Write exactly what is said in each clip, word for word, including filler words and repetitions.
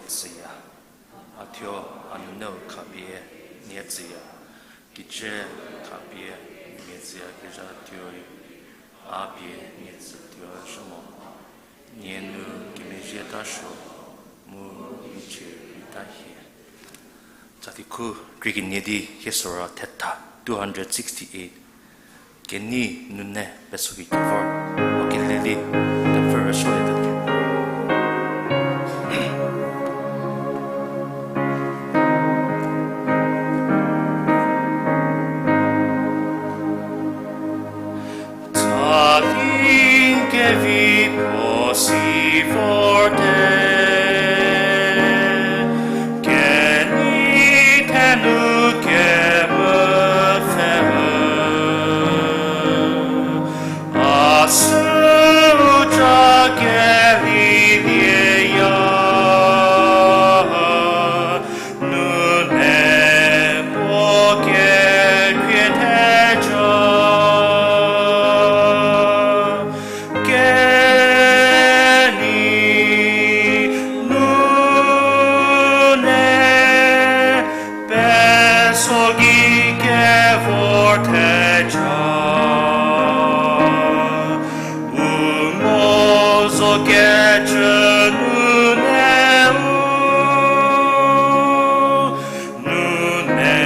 tsüya. A thuo a nuneu khapie nie tsüya. Kijü khapie nie tsüya kezha thuo rei a pie nie tsü tuo shü mo. Nie nu kemezhie ta suo, mu michie rei ta hie. Tsali khu krie kenie di hie sora thetha two hundred sixty-eight. Kenei nune peso ki kevor, o kele di, the first one. Tsaling kevi puo si vorte, kenei thenu kemepfü, a süu ca kelilieya, nune puo kekhrie theja. Kenei nune peso gei kevor theja. U mo zo kecü nune u, nune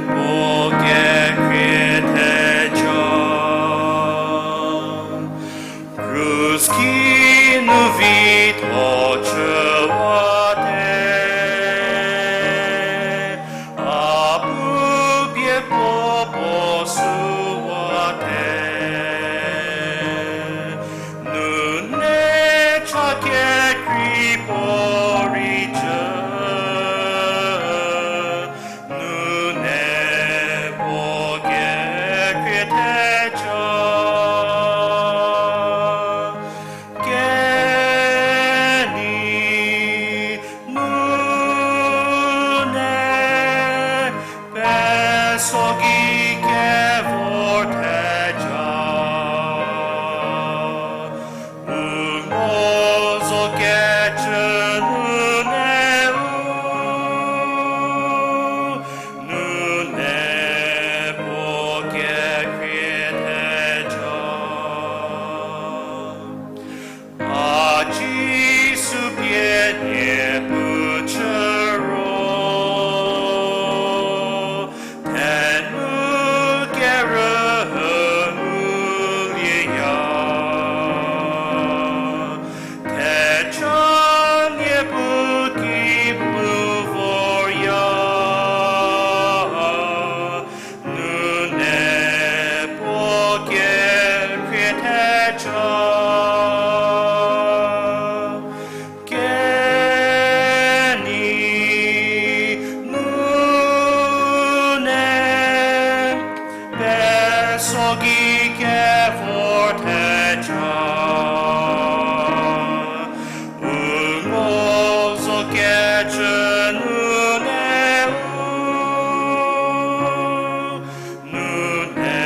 puo kekhrie theja. Krus ki nu vitho chüwate, a pupie puo puo süwate. Nune cha kekrei puo rei jü, nune puo kekhrie theja. Kenei nune peso gei kevor theja. U mo zo kecü nune u, nune puo kekhrie theja. A Jisu pie nie puo chü ro, thenu kerühü ngulieya. Theja Niepuu ki bu vorya, nune puo kekhrie theja. Kenei nune peso gei kevor theja. U mo zo kecü nune u, nune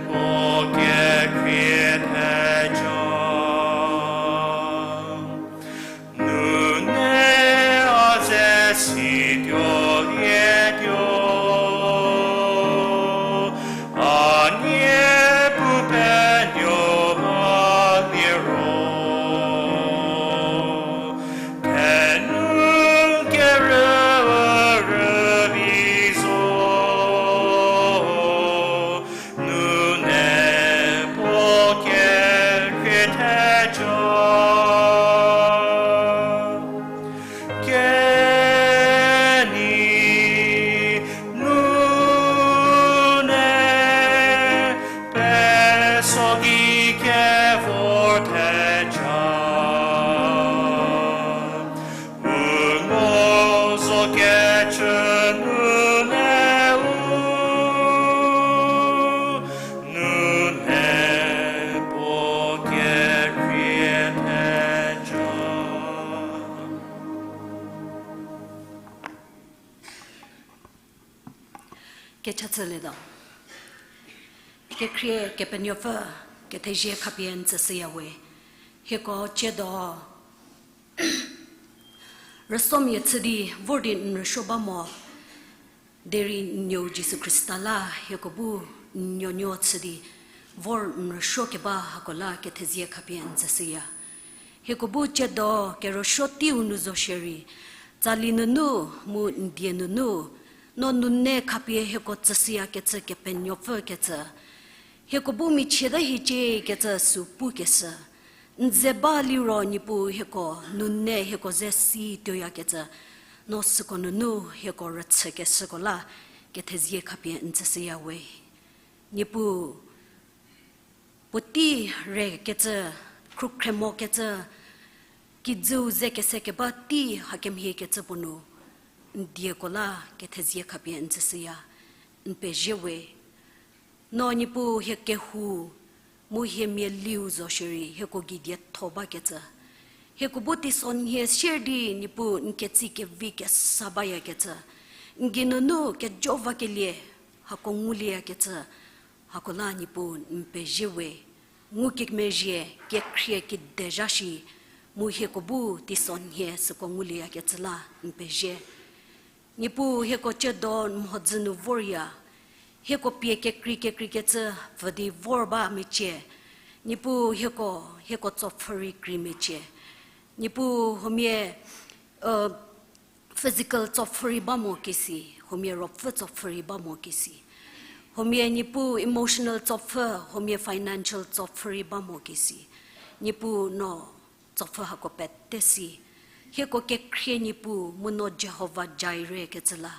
puo kekhrie theja. Nune a ze situolietuo, a Niepuu penuo a liro, thenu kerüü rüli zo, nune puo kekhrie theja. Kenei nune peso gei kevor theja. U mo zo kecü nune u, nune puo kekhrie theja. Kecha chülietuo. Kekhrie Kepenuopfü, kethezie khapie n tsüshüya we. Hieko ciedo. Rüsomia chü di vor di n rüsuo ba mo, derei n nuou Jisu Khrista la hieko bu n nuonuo chü di vor n rüsuo keba hako la kethezie khapie n tsüshüya. Hieko bu tsiedo kerüsuo teiu nu zo shierei, tsali nunu mu n die nunu, no nune khapie hieko tsüshüyakecü Kepenuopfü kecü, hieko bu michieta hiecie kecü sü pukeshü. N ze ba liro Niepuu hieko nune hieko ze si tuoyakecü, no süko nunu hieko rüchükeshüko la kethezie khapie n tsüshüya we. Niepuu, puotei rekecü, khrukhre mokecü, kijüu ze kese keba tei hakemhiekecü puo nu, n dieko la kethezie khapie n tsüshüya, n pezie we. No Niepuu hie kehou, mu hie mialiu zo shierei hieko gei dietho bakecü. Hieko bu teisonhie sier di Niepuu n ketsie kevi kesa bayakecü. N gei nunu kejo vakelie, hako ngulieyakecü. Hako la Niepuu n pezie we. Ngukemezhie, kekhrie kedezha shi, mu hieko bu teisonhie süko ngulieyakecü la n pezie. Niepuu hieko tsiedo n mhodzü nu vorya, hieko pie kekrei kekreikecü pfü di vor ba mecie. Niepuu hieko, hieko tsopfhü rei krei mecie. Niepuu huomia, physical tsopfhü rei ba mo kesi, huomia ruopfü tsopfhü rei ba mo kesi. Huomia Niepuu emotional tsopfhü, huomia financial tsopfhü rei ba mo kesi. Niepuu no tsopfhü hako pete si. Hieko kekhrie Niepuu mu no Jihova Jaire kecü la.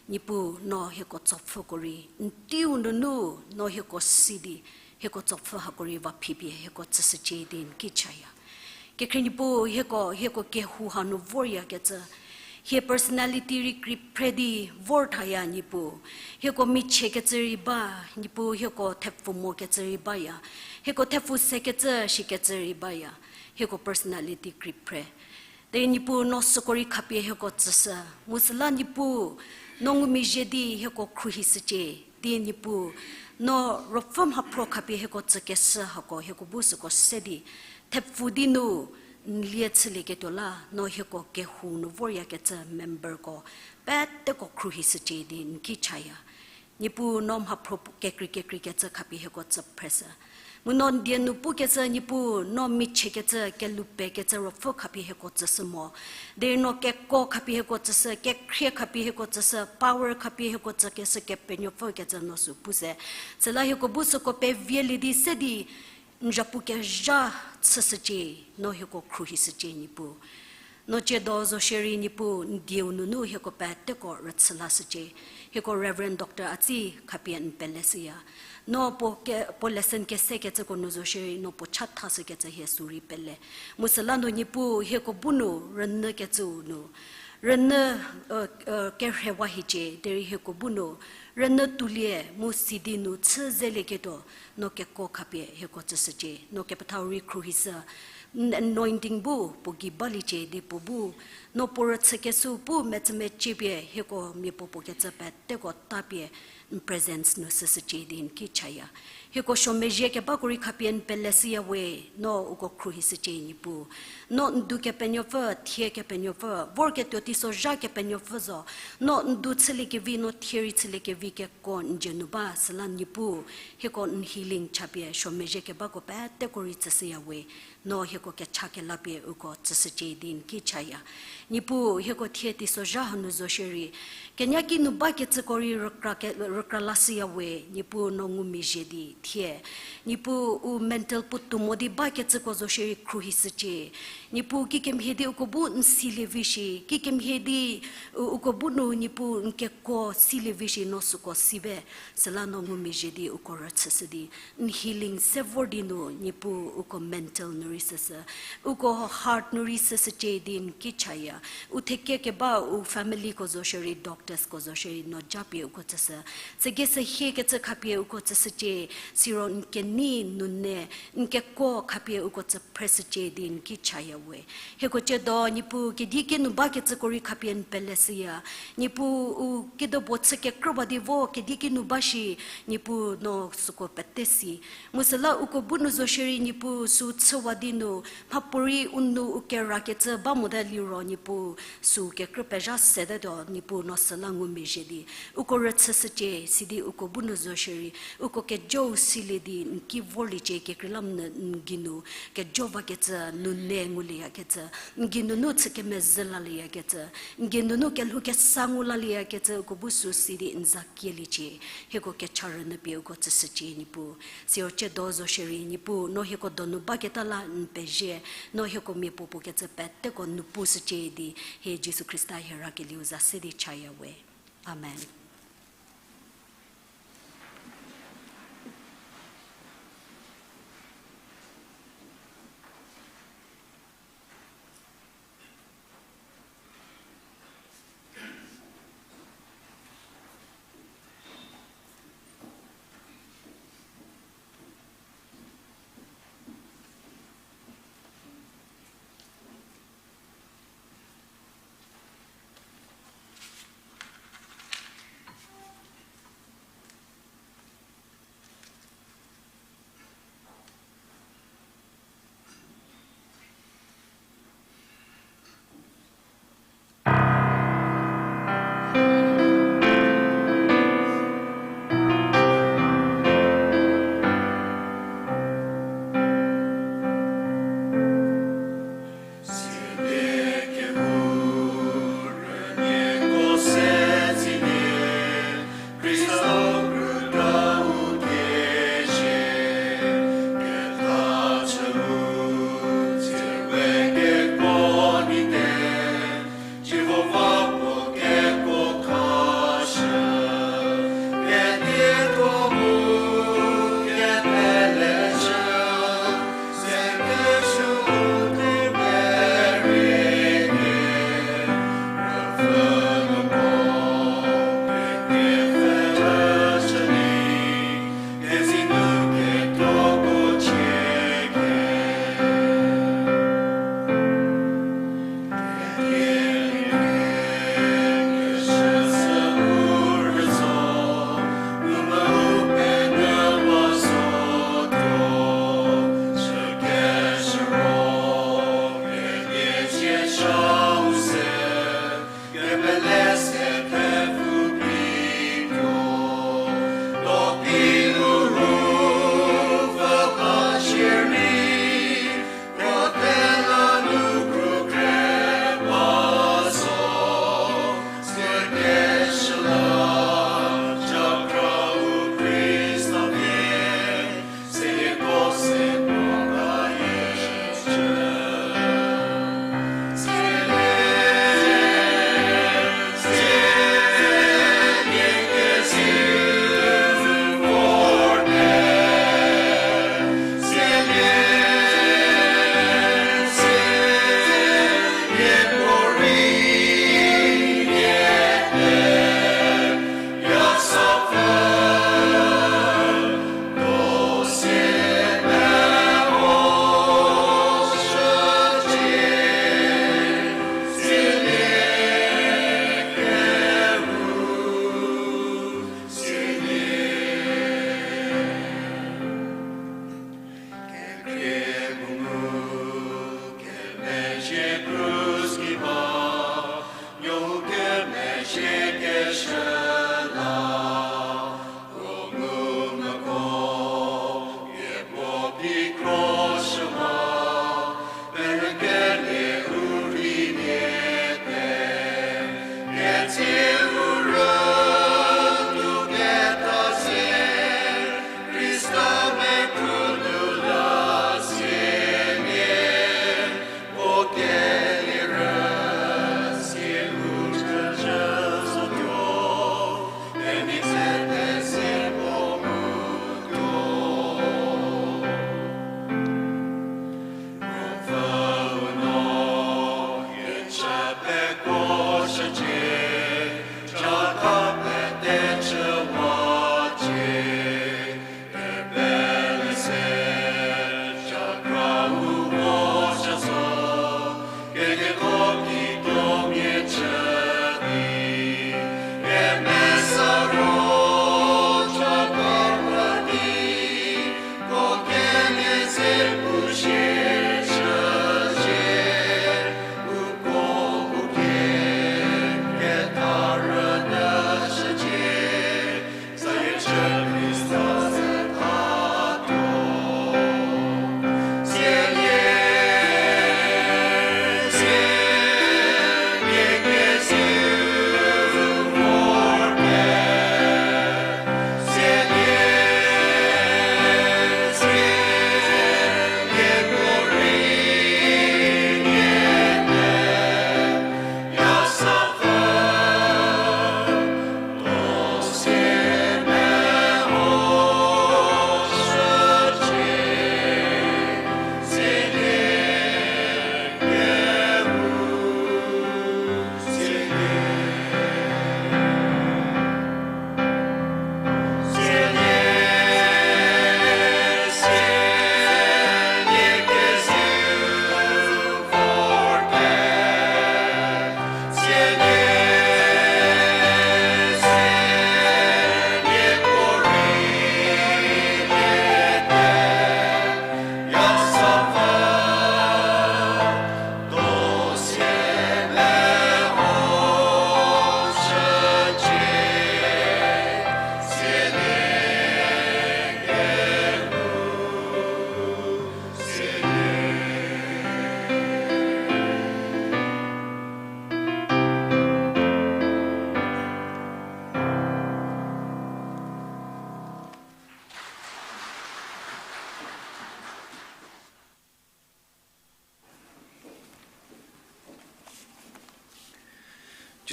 Niepuu no hieko tsopfhüko rei n teiu nunu no hieko si di, hieko tsopfhü hako rei va phipie hieko tsüshücie di n ki chaya. Kekhrie Niepuu hieko, hieko kehou hanu voryakecü. Hie personality rei krei phre di vor thaya Niepuu. Hieko michiekecü rei ba, Niepuu hieko thepfu mokecü rei baya. Hieko thepfu sekecü shikecü rei baya. Hieko personality krei phre. Derei Niepuu no süko rei khapie hieko tsüshü. Mu süla Niepuu, no ngumezhie di hieko khruohishücie. Di Niepuu, no ruopfü mhaphro khapie hieko tsükeshü hako hieko bu süko se di, thepfu di nu n lie chülieketuo la, no hieko kehou nu voryakecü memberko peteko khruohishücie di n ki chaya. Niepuu no mhaphro kekrei kekreikecü khapie hieko tsü phreshü. Mu no n die nu pukecü Niepuu, no michiekecü, kelupekecü ruopfü khapie hieko tsüshü mo. Derei no kekuo khapie hieko tsüshü, kekhrie khapie hieko tsüshü, power khapie hieko tsükeshü Kepenuopfü kecü no sü pu se. Süla hieko bu süko pevielie di se di, n zhapu kezha chüshücie, no hieko khruohishücie Niepuu. No tsiedo zo shierei Niepuu n dieu nunu hieko peteko rüchü lashücie. Hieko Reverend Doctor Atsi khapie n peleshüya. No puo ke, puo lesson kesekecüko nu zo shierei no puo chathashükecü hie sü rei pele. Mu süla nu Niepuu hieko bu nu rünyükecüu nu rünyü, kerhewa hiecie, derei hieko bu nu rünyü tuolie mu sidi nu chü zelieketuo, no kekuo khapie hieko tsüshücie, no kepethau rei khruohishü, anointing bu puo gei baliecie di puo bu, no puo rüchükeshü pu metsümecie pie hieko mia puo puo kecü peteko tapie n presence nu shüshücie di n ki chaya. Hieko suo mezhie kebako rei khapie n peleshüya we, no uko khruohishücie Niepuu. No n du Kepenuopfü, thie Kepenuopfü, vorketuo teisozha Kepenuopfü zo. No n du chüliekevi, no thie rei chüliekevi kekuo n dzie nu ba, süla Niepuu, hieko n healing chapie suo mezhie kebako peteko rei tsüshüya we. No hieko kecha kelapie uko tsüshücie di n ki chaya. Niepuu hieko thie teisozha hanu zo shierei, kenyaki nu bakecüko rei rükra ke, rükra lashüya we, Niepuu no ngumezhie di thie. Niepuu u mental puotou mo di bakecüko zo shierei khruohishücie. Niepuu kikemhie di uko bu n silie vi shi, kikemhie di u, uko bu nu Niepuu n kekuo silie vi shi no süko sibe, süla no ngumezhie di uko rüchüshü di n healing se vor di nu Niepuu uko mental nu rei shüshü, uko heart nu rei shüshücie di n ki chaya. U thekie keba u familyko zo shierei, doctorsko zo shierei no japie uko tsüshü. Sügei sü hiekecü khapie uko tsüshücie, siro n kenei nune, n kekuo khapie uko tsü phreshücie di n ki chaya we. Hieko tsiedo Niepuu kedieki nu bakecüko rei khapie n peleshüya. Niepuu u kidopuo chü kekrüba di vo kedieki nu ba shi, Niepuu no süko pete si. Mu süla uko bu nu zo shierei Niepuu sü chüwa di nu, mhapuorei u nou u kerakecü ba mote liro Niepuu, sü kekrü pezha setetuo Niepuu no süla ngumezhie di, uko rüchüshücie, sidi uko bu nu zo shierei, uko kejou silie di n ki vorliecie, kekreilamonyü n geinu kejo vakecü, nune ngulieyakecü, n geinunu chü kemezhü lalieyakecü, n geinunu kelhou kesa ngu lalieyakecü, uko bu sü sidi n za kieliecie, hieko kecha rünyü pie uko tsüshücie Niepuu. Siro tsiedo zo shierei Niepuu, no hieko donu baketa la n pezie, no hieko mia puopuo kecü peteko nu pushücie di, hie Jisu Khrista hie rakelieu za se di chaya we. Amen.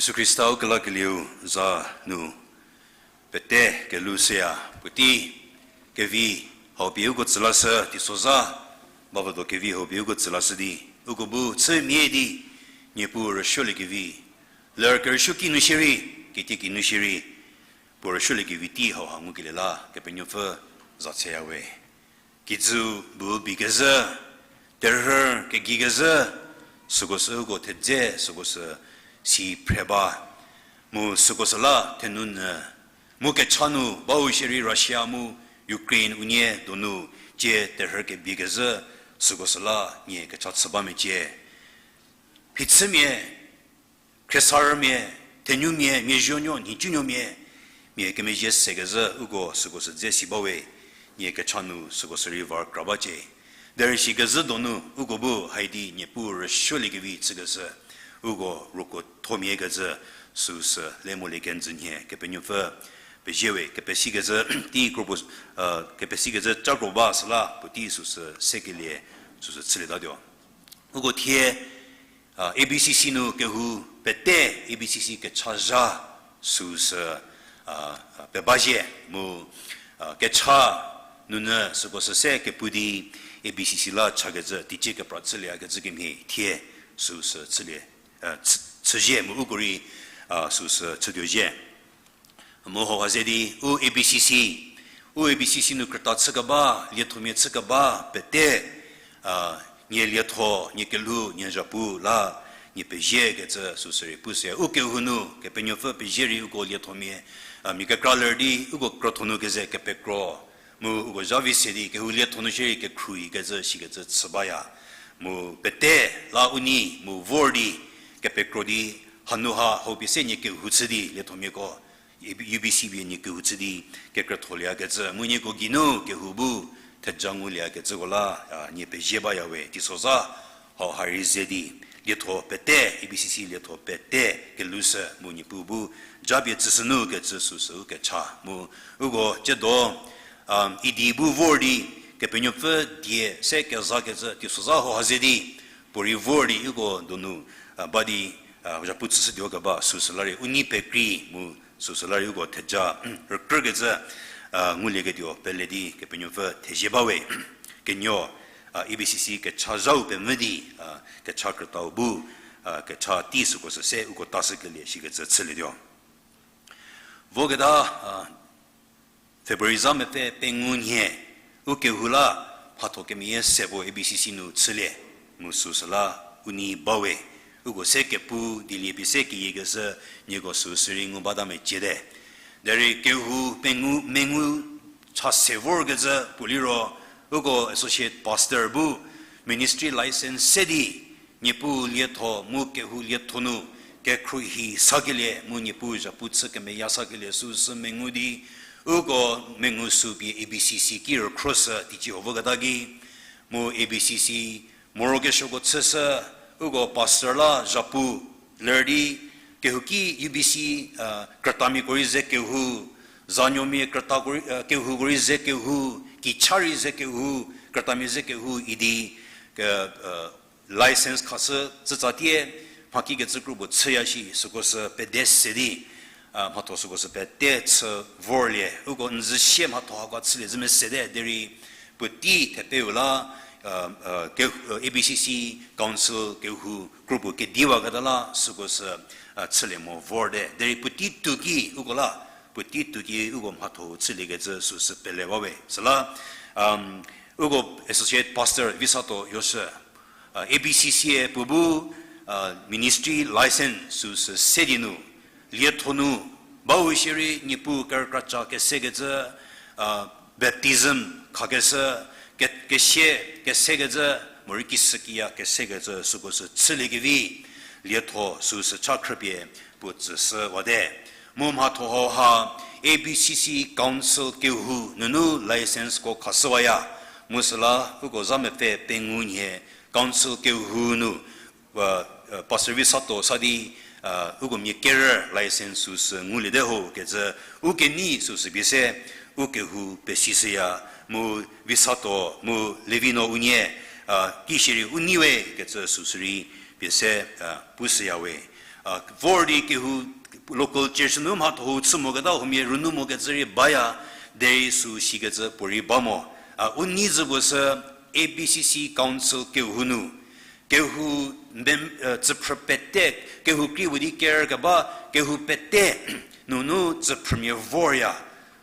Jisu Khrista u kelakelieu za nu pete kelhou shüya puotei kevi hau pie uko tsülashü, teisozha bavüdo kevi hau pie uko tsülashü di, uko bu chümia di, Niepuu rüsuoliekevi, ler kerüsuo kinu shierei, kitiekinu shierei, puo rüsuoliekevi tei hauha ngukelie la Kepenuopfü za chüyawe. Kijü bu bi kezhü, terhü kegei kezhü, süko sü uko thedze, süko sü si phre ba, mu süko sü la thenou nyü, mu kecha nu bau shierei Russia mu Ukraine unie donu tie terhü kebi kezhü, süko sü la nie kecha chü ba mecie. Phichümia, khriesarümia, thenumia, mia zuonuo nhicunuomia, mia kemezhie se kezhü uko süko sü dze si bawe, nie kecha nu süko sü rei var kra bacie. Derei si kezhü donu uko bu haidi Niepuu rüsuoliekevi chükeshü, uko ruokuothomia kecü süsü le molie kenjü nhie Kepenuopfü pezhiewe, kepesikecü tei kropuo, kepesikecü ca kro ba süla puotei süsü sekelie süsü chülietatuo. Uko thie, a, A B C C nu kehou pete, A B C C kechazha süsü, a, a, pebazhie mu, a, kecha nunyü süko sü se kepu di A B C C la chakecü teicie kepra chülieyakecü kemhie thie süsü chülie, a, chü-, chüzhie mu uko rei, a, süsü chütuozhie. Mu hauha ze di u A B C C, u A B C C nu krüta chükeba, liethomia chükeba pete, a, nie lietho, nie kelhou, nie zhapu la nie pezhiekecü süsü rei pushü. U kehou nu Kepenuopfü pezhie rei uko liethomia, a, mia kekra ler di uko krotho nu keze kepekro, mu uko zha vi se di kehou lietho nu shierei kekhruohikecü shikecü chü baya. Mu pete la u nei mu vor di kepekro di, hanuha hau pie se nie kehou chü di liethomiako, U B C pie nie kehou chü di kekrütholieyakecü mu nieko geinu kehou bu theja ngulieyakecüko la, a, nie pezhie bayawe. Teisozha hauha rei ze di lietho pete, A B C C lietho pete kelhou shü mu Niepuu bu japie tsüshünu kecü süsü u kecha mu uko tsiedo, a, idi bu vor di Kepenuopfü die se kezakecü teisozha hauha ze di puorei vor di uko donu, a, ba di, a, zhapu chüshütuokeba süsü la rei u nei pekrei mu süsü la rei uko theja rükrükecü, a, ngulieketuo pele di Kepenuopfü thezie bawe. Kenuo, a, A B C C kechazhau pemvü di, a, kecha krütau bu, a, kecha tei süko sü se uko tashükelie shikecü chülietuo. Voketa, a, February za mepfü pengou nhie, u kehou la mhatho kemeyie se puo A B C C nu chülie, mu süsü la u nei bawe, uko se kepu dilie pie se keyiekeshü nieko süsü rei ngu bata meciete. Derei kehou pengou mengu cha se vorkecü puo liro, uko associate pastor bu ministry license se di, Niepuu lietho mu kehou lietho nu kekhruohi sakelie mu Niepuu zhapu chü kemeya sakelie süsü mengu di, uko mengu sü pie A B C C ki rükhroshü teicie ho voketa ki, mu A B C C morokesuoko chüshü, uko pastor la zhapu ler di, kehouki U B C, a, krütamiako rei ze kehou, zanuomia krütako rei, a, kehouko rei ze kehou, kicha rei ze kehou, krütamia ze kehou idi, ke, a, license khashü tsütsatie, mhakikecü kro puo chüya shi süko sü pede se di, a, mhatho süko sü pete chü vorlie, uko n züsie mhatho hako chülie zhü mesete derei puotei thepeu la, a, a, ke, a, A B C C Council kehou kro puo kediwaketa la süko sü, a, chülie mo vorte. Derei puotei tuoki uko la, puotei tuoki uko mhatho chüliekecü süsü pele bawe. Süla, um, uko associate pastor Visato Yoshü, a, A B C C-e puo bu, a, ministry license süsü se di nu, lietho nu, bau shierei Niepuu kerükra ca kesekecü, a, baptism khakeshü, ke-, kesie kesekecü, morei kishükiya kesekecü süko sü chüliekevi, lietho süsü cha khrüpie puo tsüshüwate. Mu mhatho hauha A B C C Council kehou nunu license ko khashüwaya. Mu süla uko za mepfü pengou nhie Council kehou nu, a, a, Pastor Visato sa di, a, uko mia kerü license süsü nguliete ho kecü, u kenei süsü pie se, u kehou pesishüya, mu Visato, mu Levino unie, a, ki shierei u neiwe kecü süsü rei pie se, a, pushüyawe. A, vor di kehou local church nu mhatho-u chü moketa huomia rünu mokecü rei baya, derei sü shikecü puorei ba mo. A, u nei zü puo sü A B C C Council kehou nu, kehou mem-, e, tsüphrü pete, kehou krei puo di kerkeba, kehou pete nunu tsüphrümia vorya.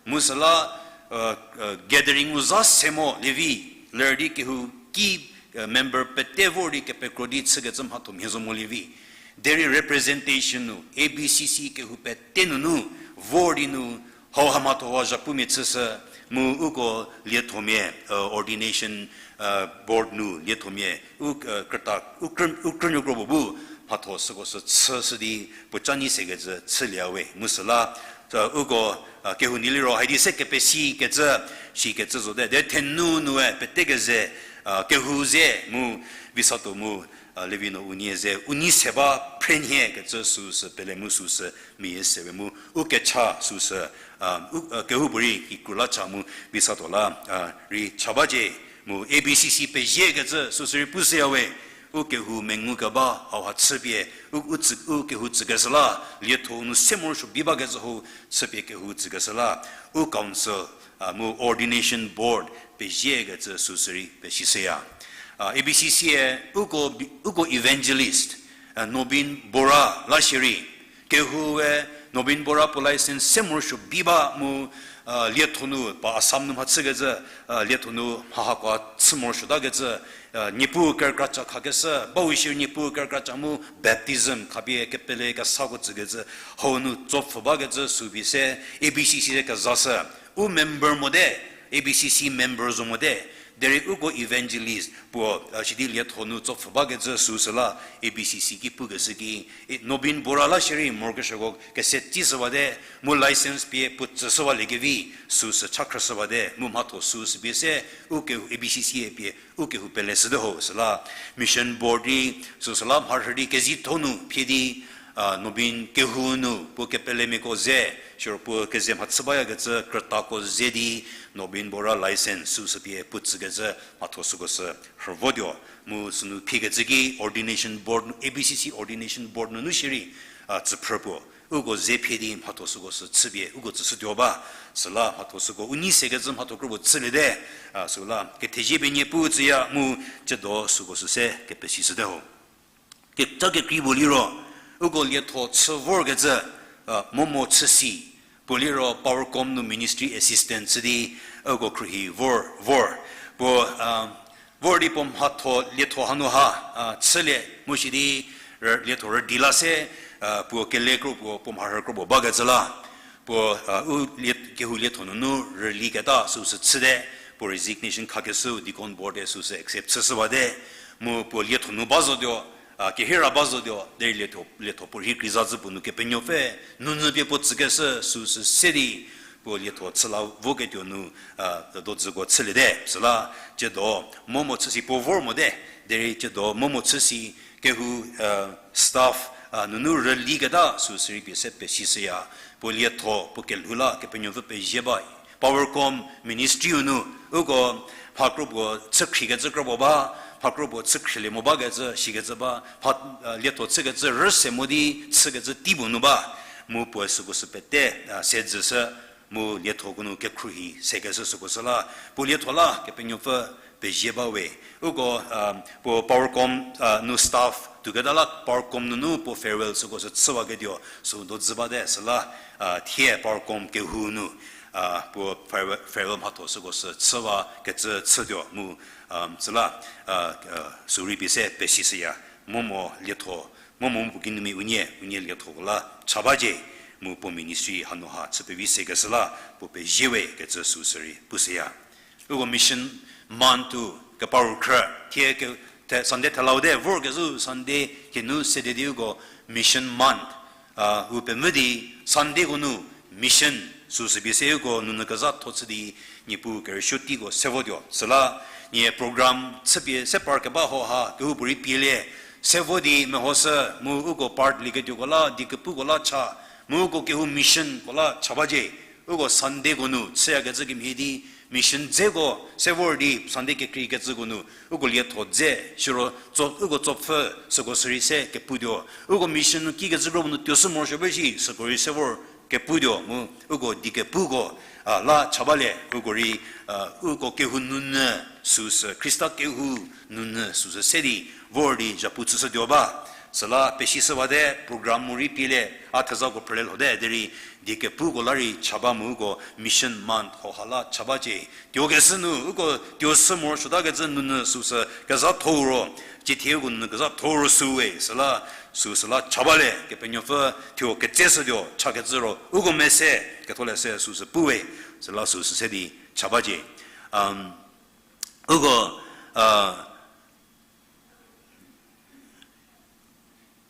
Mu süla, e, e, gathering u za se mo lievi, ler di kehou ki, e, member pete vor di kepekro di chükecü mhatho mhie zo mo lievi. Derei representation nu, A B C C kehou pete nunu, vor di nu, hauha mhatho-u zhapumia chüshü, mu uko liethomia, e, ordination, e, board nu liethomia, u, e, krüta, u krü-, u krünuo kro puo bu, mhatho süko sü chüshü di, puo ca nei sekecü chülie we, mu süla, e, uko, e, kehou nu liro, haidi se kepesikecü, shikecü zote, de thenu nue, pete keze, e, kehou ze, mu, visatuo mu, a, lievi no unie ze, u nei se ba phrenhiekecü süsü pele mu süsü meyie se we mu, u kecha süsü, a, u, a, kehoupuorei kikru la cha mu, visatuo la, a, rei cha bacie, mu A B C C peziekecü süsü rei pushüya we, u kehou mengukeba hauha chüpie, u, u tsü, u kehou tsükeshü la, lietho nu se morosuo bi bakecü hau chüpie kehou tsükeshü la, u council, a, mu ordination board peziekecü süsü rei pesishüya. A, A B C C-e uko bi-, uko evangelist, a, Nobin Bora la shierei, kehoue Nobin Bora puo license se morosuo bi ba mu, a, lietho nu pa Assam nu mhachükecü, a, lietho nu mha hakoa chü morosuotakecü, a, Niepuu kerükra cha khakeshü, bau shierei Niepuu kerükra cha mu baptism khapie kepele kesako tsükecü, hau nu tsopfhü bakecü sübi se, A B C C se kezashü, u member mote, A B C C member zo mote, derei uko evangelist puo, a, sidi lietho nu tsopfhü bakecü süsü la, A B C C ki pukeshü ki, e, Nobin Bora la shierei morokesuoko kese tsishüwate, mu license pie puo tsüshüwaliekevi, süsü cha khrüshüwate, mu mhatho süsü pie se, u kehou A B C C-e pie, u kehou peleshüte ho süla, mission board rei, süsü la mharhü di kezitho nu phie di, a, Nobin kehou nu puo kepelemiako ze, siro puo keze mhachü bayakecü krütako ze di, Nobin Bora license süsü pie puo tsükecü mhatho süko sü rhü votuo. Mu sünu phiekecü ki ordination board nu, A B C C ordination board nunu shierei, a, tsüphrü puo uko ze phie di mhatho süko sü chüpie uko tsüshütuo ba, süla mhatho süko u nei sekecü mhatho kropuo chüliete, a, süla kethezie pie Niepuu tsüya mu tsiedo süko sü se kepesishüte ho. Kecha kekrei puo liro, uko lietho chü vorkecü, a, Momo Chüsi, puo liro Powercom nu ministry assistant chü di, uko khruohi vor, vor. Puo, a, vor di puo mhatho lietho hanu ha, a, chülie mu shi di, rü-, lietho rüdi la se, a, puo kele kro puo, puo mharhü kro puo bakecü la. Puo, a, u lie-, kehou lietho nunu rüliketa süsü chüte, puo resignation khakeshü deacon board-e süsü accept chüshüwate, mu puo lietho nu ba zotuo, a, kehira ba zotuo, derei lietho, lietho puo rhi kreiza zhü puo nu Kepenuopfü, nunyü pie puo tsükeshü süsü se di, puo lietho chü la voketuo nu, a, dodzüko chüliete, süla, tsiedo, Momo Chüsi puo vor mote, derei tsiedo, Momo Chüsi, kehou, a, staff, a, nunu rüliketa süsü rei pie se pesishüya, puo lietho, puo kelhou la, Kepenuopfü pezie ba, Powercom ministry-u nu, uko mha kropuo chükhrikecü kropuo ba, mha kropuo chükhrilie mo bakecü, shikecü ba, mha, a, lietho chükecü rüse mo di chükecü tei puo nu ba, mu puoe süko sü pete, a, se dzüshü, mu liethoko nu kekhruohi sekeshü süko sü la, puo lietho la Kepenuopfü pezie ba we. Uko, a, puo Powercom, a, nu staff, tuoketa la Powercom nunu puo farewell süko sü chüwaketuo, sü dodzü bate süla, a, thie Powercom kehou nu, a, puo farewell, farewell mhatho süko sü chüwakecü chütuo mu, a, süla, a, a, sü rei pie se pesishüya, Momo lietho, Momo mu puo kinumia unie, unie liethoko la cha bacie, mu puo ministry hanu ha chü pevi sekeshü la, puo pezie we kecü süsü rei pushüya. Uko mission month-u kepa rükhrü, thie ke-, the-, Sunday thelau te vorkezhü Sunday hienu Saturday uko mission month, a, u pemvü di Sunday-ko nu mission süsü pie se uko nunu kezhatho chü di Niepuu kerüsuo teiko se votuo. Süla nie program chüpie se par keba ho ha kehoupuorei pielie, se vo di mehoshü mu uko part lieketuoko la, diekepuko la cha, mu uko kehou missionko la cha bacie, uko Sunday-ko nu chüyakecü kemhie di, Mission dzeko se vor di Sunday kekreikecüko nu, uko lietho dze, siro tso, uko tsopfü, süko sürei se keputuo. Uko mission nu kikecü kro nu tuo sü morosuo ba shi, süko rei se vor keputuo, mu uko di kepuko, a, la cha balie, uko rei, a, uko kehou nunyü süsü, Khrista kehou nunyü süsü se di, vor di zhapu chüshütuo ba. Süla pesishüwate program mu rei pielie, a thezako phrülie lhote, derei die kepuko la rei cha ba mu uko mission month hoha la cha ba cie. Tuokeshü nu, uko tuo sü morosuotakecü nunyü süsü kezhatho ro, cithie uko nunyü kezhatho ro süwe, süla, süsüla cha balie, Kepenuopfü thuo ketseshütuo, chakecü ro, uko mese, ketholeshü süsü puwe, süla süsü se di cha ba cie. Um, uko, uh,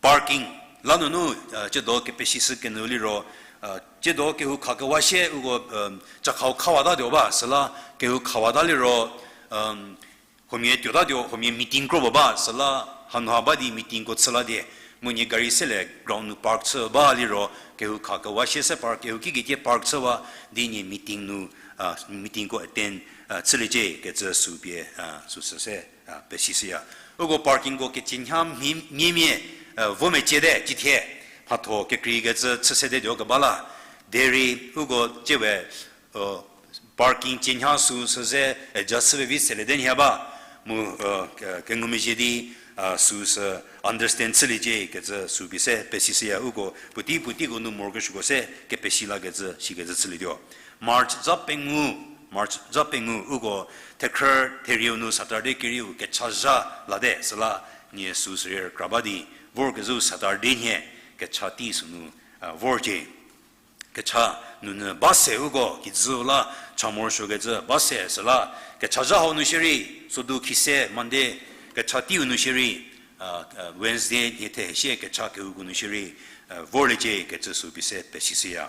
parking la nunu, uh, tsiedo kepesishü kenu liro, uh, tsiedo kehou kha kewa shie uko, um, chakhau khawatatuo ba, süla kehou khawata liro, um, huomia tuotatuo, huomia meeting kro ba ba, süla hanu ha ba di meeting ko chü la die. Mu nie gari sele ground nu park chü ba liro, kehou kha kewa shie se park, kehou kiketie park chüwa di nie meeting nu, uh, meeting ko attend, uh, chüliecie kecü sü pie, uh, süsü se, uh, pesishüya. Uko parking ko kecienha mhie-, mhiemia, uh, vo meciete, cithie mhatho kekreikecü chü sedetuo keba la. Derei uko tsiewe, uh, parking cienha süsü ze, uh, adjust chüpie vi sele de nhie ba. Mu, uh, ke-, kengumezhie di, uh, süsü understand chüliecie kecü sü pie se pesishüya uko puotei puoteiko nu morokesuoko se kepesi lakecü, sikecü chülietuo. March za pengou, March za pengou uko thekhrü therieu nu Saturday kerieu kechazha late, süla nie süsü rei rükra ba di, vorkezhü Saturday nhie kecha tei sünu, uh, vorcie. Kecha nunyü ba se uko kijü la cha morosuokecü ba se süla, kechazha hau nu shierei, sodu khise Monday, kecha teiu nu shierei, uh, uh, Wednesday nhie the shie kecha kehouko nu shierei, uh, vorliecie kecü sü pie se pesishüya.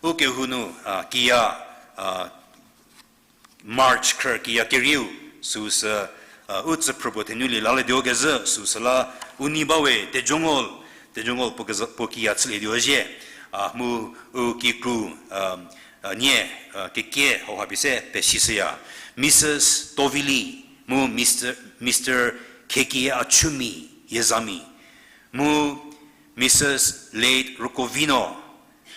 U kehou nu, uh, kiya, uh, March khrü kiya kerieu süsü, uh, u tsüphrüpuo thenulie lalietuo kezhü süsüla u nei bawe Tejongol, Tejongol puo kezhü, puo kiya chülietuo zhie, uh, mu u kikru, um, uh, nie, uh, kekie hauha pie se pesishüya. Missus Tovili, mu Mister, Mister Khekie Achumi Yezami, mu Missus Late Rukovino,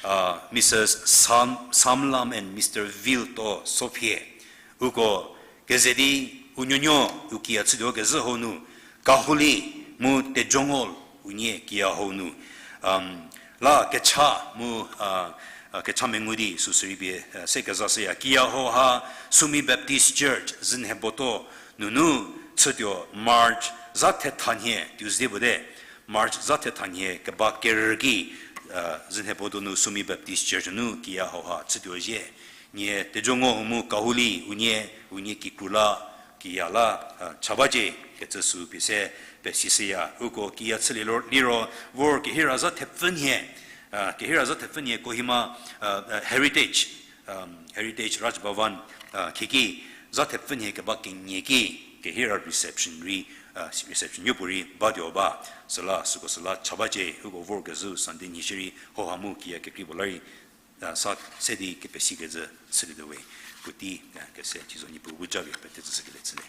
uh, Missus Sam, Samlam and Mister Vilto Sophie. Uko keze di u nuonuo u kiya chütuo kezhü hau nu, Kaholi mu Tejongol unie kiya hau nu, um, la kecha mu, uh, uh, kecha mengu di süsü rei pie, uh, se kezashüya. Kiya hauha Sumi Baptist Church Zünheboto nunu chütuo March za thetha nhie Tuesday puo te. March za thetha nhie keba kerü ki, uh, Zünheboto nu Sumi Baptist Church nu kiya hauha chütuo zhie. Nie Tejongol mu Kaholi unie, unie kikru la kiya la, uh, cha bacie kecü sü pie se pesishüya. Uko kiya chülie liro, liro vor kehira za thepfü nhie, uh, kehira za thepfü nhie Kohima, uh, uh, Heritage, um, Heritage Raj Bhavan, uh, khieki za thepfü nhie keba kenie ki kehira reception rei, uh, reception yopuorei batuo ba, süla süko süla cha bacie, uko vorkezhü Sunday nhie shierei hauha mu kiya kekrei puo la rei, uh, sa se di kepesikecü chülietuo we, puotei, uh, kese thizo Niepuu bu japie pete tsüshükelie chülie.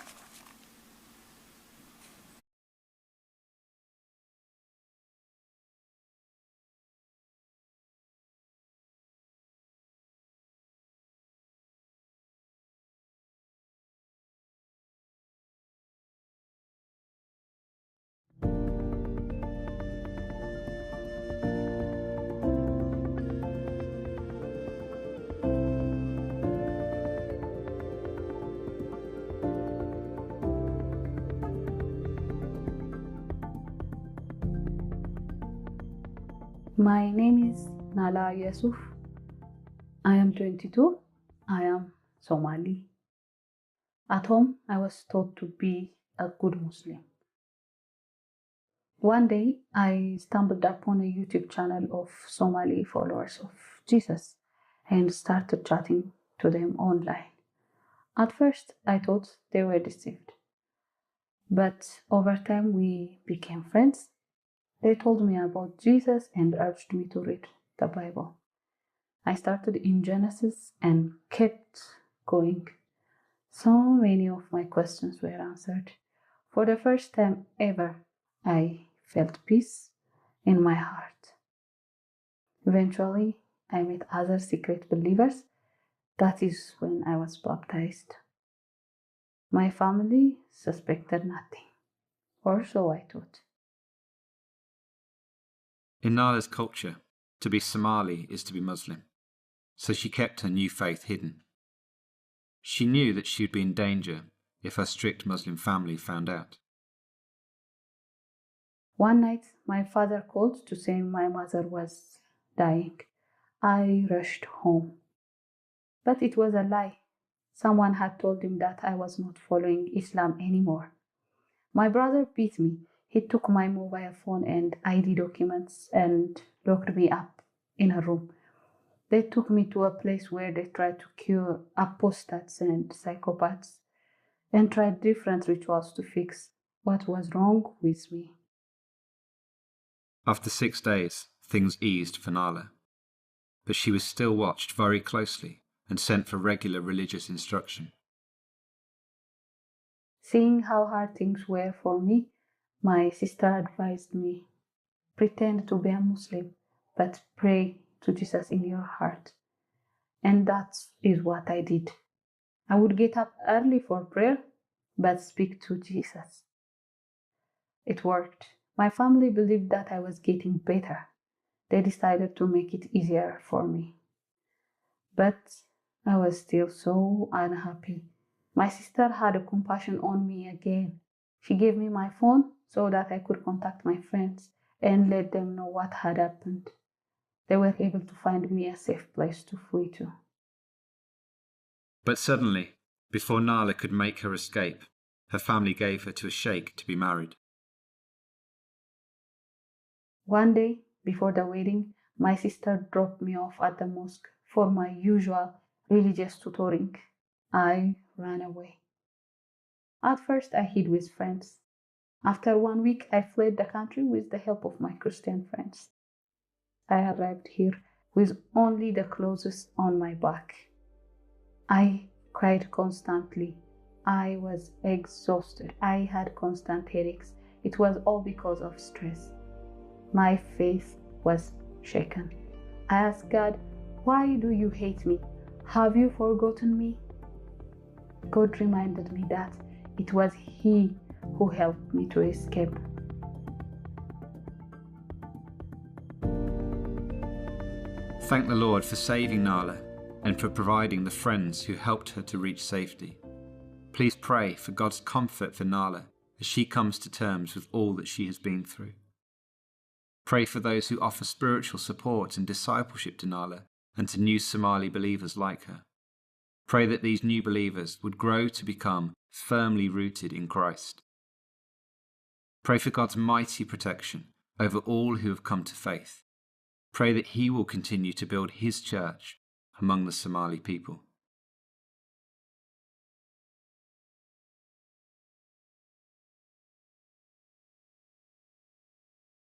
My name is Nala Yusuf. I am twenty-two. I am Somali. At home, I was taught to be a good Muslim. One day, I stumbled upon a YouTube channel of Somali followers of Jesus and started chatting to them online. At first, I thought they were deceived. But over time, we became friends. They told me about Jesus and urged me to read the Bible. I started in Genesis and kept going. So many of my questions were answered. For the first time ever, I felt peace in my heart. Eventually, I met other secret believers. That is when I was baptized. My family suspected nothing, or so I thought. In Nala's culture, to be Somali is to be Muslim, so she kept her new faith hidden. She knew that she would be in danger if her strict Muslim family found out. One night, my father called to say my mother was dying. I rushed home. But it was a lie. Someone had told him that I was not following Islam anymore. My brother beat me. He took my mobile phone and I D documents and locked me up in a room. They took me to a place where they tried to cure apostates and psychopaths and tried different rituals to fix what was wrong with me. After six days, things eased for Nala, but she was still watched very closely and sent for regular religious instruction. Seeing how hard things were for me, my sister advised me, "Pretend to be a Muslim, but pray to Jesus in your heart." And that is what I did. I would get up early for prayer, but speak to Jesus. It worked. My family believed that I was getting better. They decided to make it easier for me. But I was still so unhappy. My sister had a compassion on me again. She gave me my phone so that I could contact my friends and let them know what had happened. They were able to find me a safe place to flee to. But suddenly, before Nala could make her escape, her family gave her to a sheikh to be married. One day, before the wedding, my sister dropped me off at the mosque for my usual religious tutoring. I ran away. At first, I hid with friends. After one week, I fled the country with the help of my Christian friends. I arrived here with only the clothes on my back. I cried constantly. I was exhausted. I had constant headaches. It was all because of stress. My faith was shaken. I asked God, "Why do you hate me? Have you forgotten me?" God reminded me that it was He who helped me to escape. Thank the Lord for saving Nala and for providing the friends who helped her to reach safety. Please pray for God's comfort for Nala as she comes to terms with all that she has been through. Pray for those who offer spiritual support and discipleship to Nala and to new Somali believers like her. Pray that these new believers would grow to become firmly rooted in Christ. Pray for God's mighty protection over all who have come to faith. Pray that He will continue to build His church among the Somali people.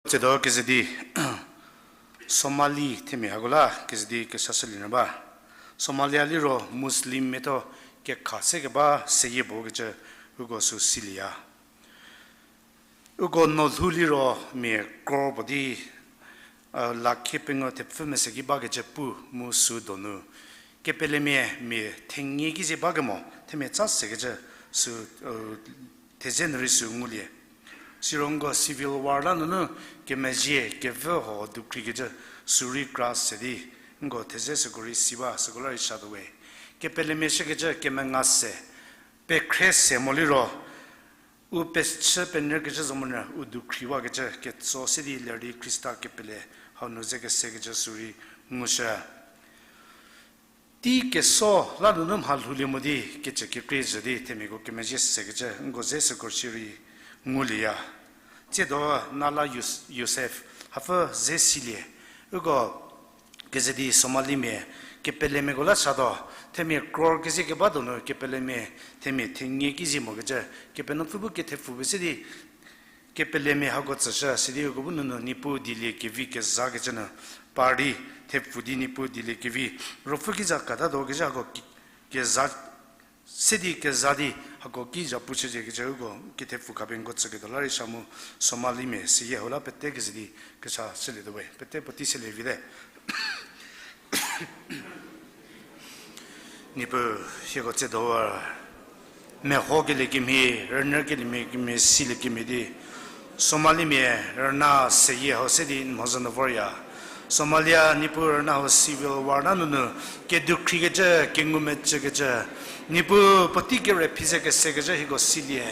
Tsiedo kezedi, Somali themia hako la kezedi kesa shülie nyü ba. Somalia liro Muslim miatho kekha se keba seyie puo kecü uko sü silieya. Uko no lhou liro mia crore puo di, a, lakh pengou thepfü mese ki bakecü pu mu sü donu kepelemia mia thenie ki zie bakemo themia tsa sekecü sü, a, theze nu rei sü ngulie. Siro uko civil war la nunu kemezhie kevü ho dukhrikecü sü rei kra se di, uko theze süko rei si ba, süko la rei shatuo we. Kepelemia shükecü kemenga se, pekhre se mo liro, u pechü penyükecü zo monyü u dukhriwakecü ketso se di ler di Khrista kepele hau nu ze kesekecü sü rei ngushü. Tei keso la nunu mha lhoulie mo di kecü kekrei zhü di themiako kemezhie sekecü uko ze süko shi rei ngulieya. Tsiedo Nala Yus-, Yusuf hapfü ze silie. Uko kezedi Somalimia kepelemiako la chatuo, themia crore kezie keba donu kepelemia themia thenie ki zie mokecü, Kepenuopfü bu kethepfu pie se di kepelemia hako tsüshü, sidi uko bu nunu Niepuu dieliekevi kezakecü nu par di thepfu di Niepuu dieliekevi ruopfü ki za katatuo kezha hako ki-, keza se di keza di hako ki zhapu chücie kecü uko kethepfu khapie nko tsüketuo la rei sha mu Somalimia seyie hau la pete keze di kecha chülietuo we, pete puotei selie vite. Niepuu, hieko tsiedo mehokelie kemhie, rünyükelie kemhie, silie kemhie di Somalimia rüna seyie hau se di n mhodzü nu vorya. Somalia, Niepuu, rüna hau civil war la nunu kedukhriekecü, kengumecükecü, Niepuu, puotei kere phi ze kesekecü hieko silie.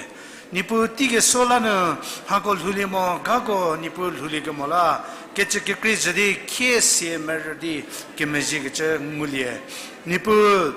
Niepuu, teikeso la nu hako lhoulie mo, gako Niepuu lhouliekemo la kecü kekrei zhü di khie sie merü di kemezhiekecü ngulie. Niepuu,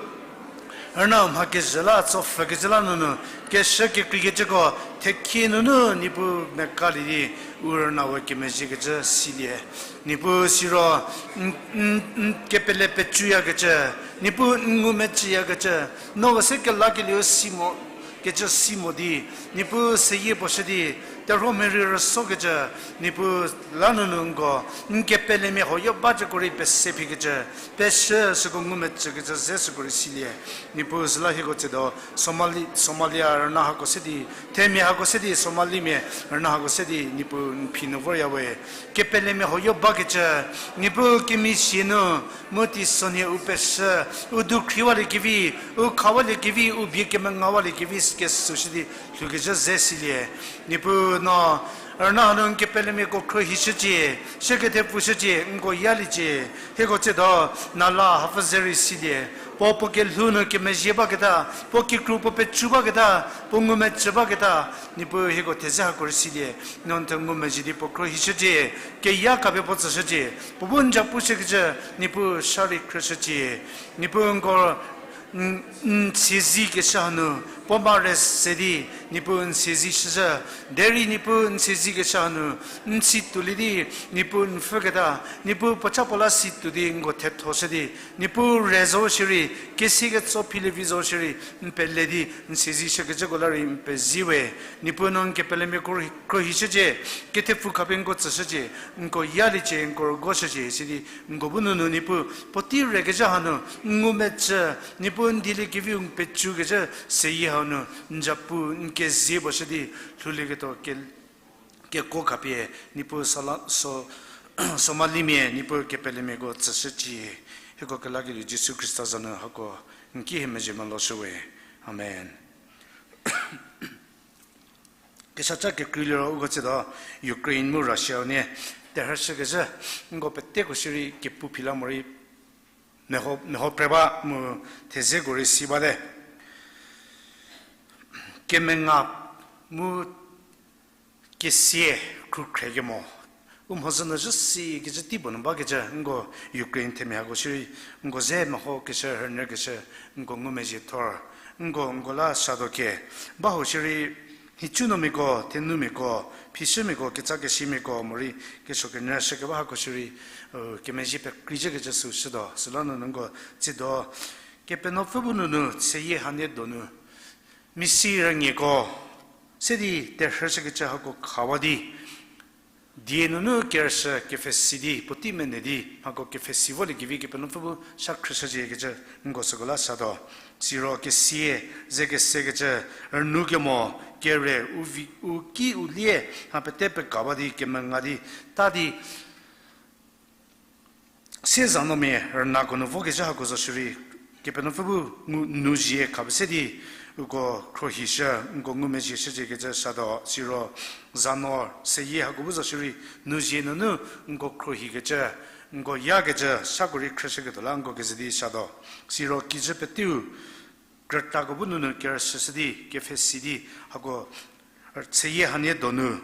rüna mha kezhü la tsopfhükecü la nunu keshü kekreikecüko thekhie nunu Niepuu mekalie di u rüna we kemezhiekecü silie. Niepuu siro n, n, n kepele pecüyakecü, Niepuu n ngumecüyakecü, no we se kelakelieu si mo, kecü si mo di, Niepuu seyie puo shü di, terhuomia rei rüsokecü, Niepuu la nunu nko n kepelemia huoyo bacüko rei pese phikecü, peshü süko ngumecükecü ze süko rei silie. Niepuu süla hieko tsiedo Somali, Somalia rüna hako se di, themia hako se di, Somalimia rüna hako se di, Niepuu n phi nu vorya we. Kepelemia huoyo bakecü, Niepuu kemezhie nu, mu teisonhie u peshü, u dukhriwaliekevi, u khawaliekevi, u bie kemengawaliekevi kesü shü di lhoukecü ze silie. Niepuu no rüna hanu n kepelemiako khruohishücie, shü kethepfushücie, nko yaliecie. Hieko tsiedo nala hapfü ze rei silie. Puo puo kelhou nu kemezhie baketa, puo kikru puo pecu baketa, puo ngumecü baketa, Niepuu hieko theze hako rei silie. No n the ngumezhie di puo khruohishücie, keya khapie puo tsüshücie, puo bu n japu shükecü, Niepuu sha rei khrüshücie. Niepuu nko n, n siezikeshü hanu, puo mare se di, Niepuu n siezi shüzhü, derei Niepuu n siezikeshü hanu, n si tuolie di, Niepuu n pfhüketa, Niepuu puo cha puo la si tuo di nko thethoshü di, Niepuu re zo shierei, kesiketso philie vi zo shierei, n pele di, n siezi shükecüko la rei n pezie we. Niepuu no n kepelemiako khruohishücie, kethepfu khapie nko tsüshücie, nko yaliecie, nko rügoshücie, sidi nko bu nunu Niepuu puotei rekezhü hanu, n ngumecü, Niepuu n dieliekeviu n pecukecü seyie hau nu, n japu, n kezie puo shü di, lhoulieketuo ke, kekuo khapie, Niepuu sala, so, Somalimia, Niepuu kepelemiako tsüshücie, hieko kelakelieu Jisu Khrista za nu hako, n ki hie mezhie meloshü we. Amen. Keshaca kekreilieu ro uko tsiedo Ukraine mu Russia unie terhüshükezhü, nko peteko shierei kepu phi la morei meho, meho pre ba mu thezeko rei si bate. Kemenga mu kesia khrukhre kemo. U mhodzü nu zhü si kecü tei puo nu bakecü, nko Ukraine themia hako shierei, nko ze mehokeshü, rünyükeshü, nko ngumezhie thor, nko, nko la sado ke, ba ho shierei, nhicunuomiako, thenumiako, phishümiako, ketsakesimiako, morei kesuo kenyü shükeba hako shierei, u, kemezhie pekreicükecü sü shütuo, süla nunu nko tsiedo, Kepenuopfü bu nunu, seyie hanie donu, misi rüngieko, se di terhüshükecü hako khawa di, die nunu kerüshü kepfhesi di, puotei mene di, hako kepfhesi voliekevi Kepenuopfü bu sha khrüshüciekecü nko süko la satuo. Siro kesie, ze kesekecü, rünu kemo, kere, u vi, u ki u lie, ha pete pekaba di, kemenga di, ta di, sie zanuomia rünako nu vokezhü hako zo shierei, Kepenuopfü bu ngu, nu zie khapie se di, uko khruohishü, nko ngumezhie shüciekecü satuo, siro zanuo seyie hako bu zo shierei, nu zie nunu nko khruohikecü, nko yakecü, sako rei khrüshüketuo la nko keze di satuo, siro kijü peteu, krütako bu nunu kerüshüshü di, kepfhesi di, hako, seyie hanie donu,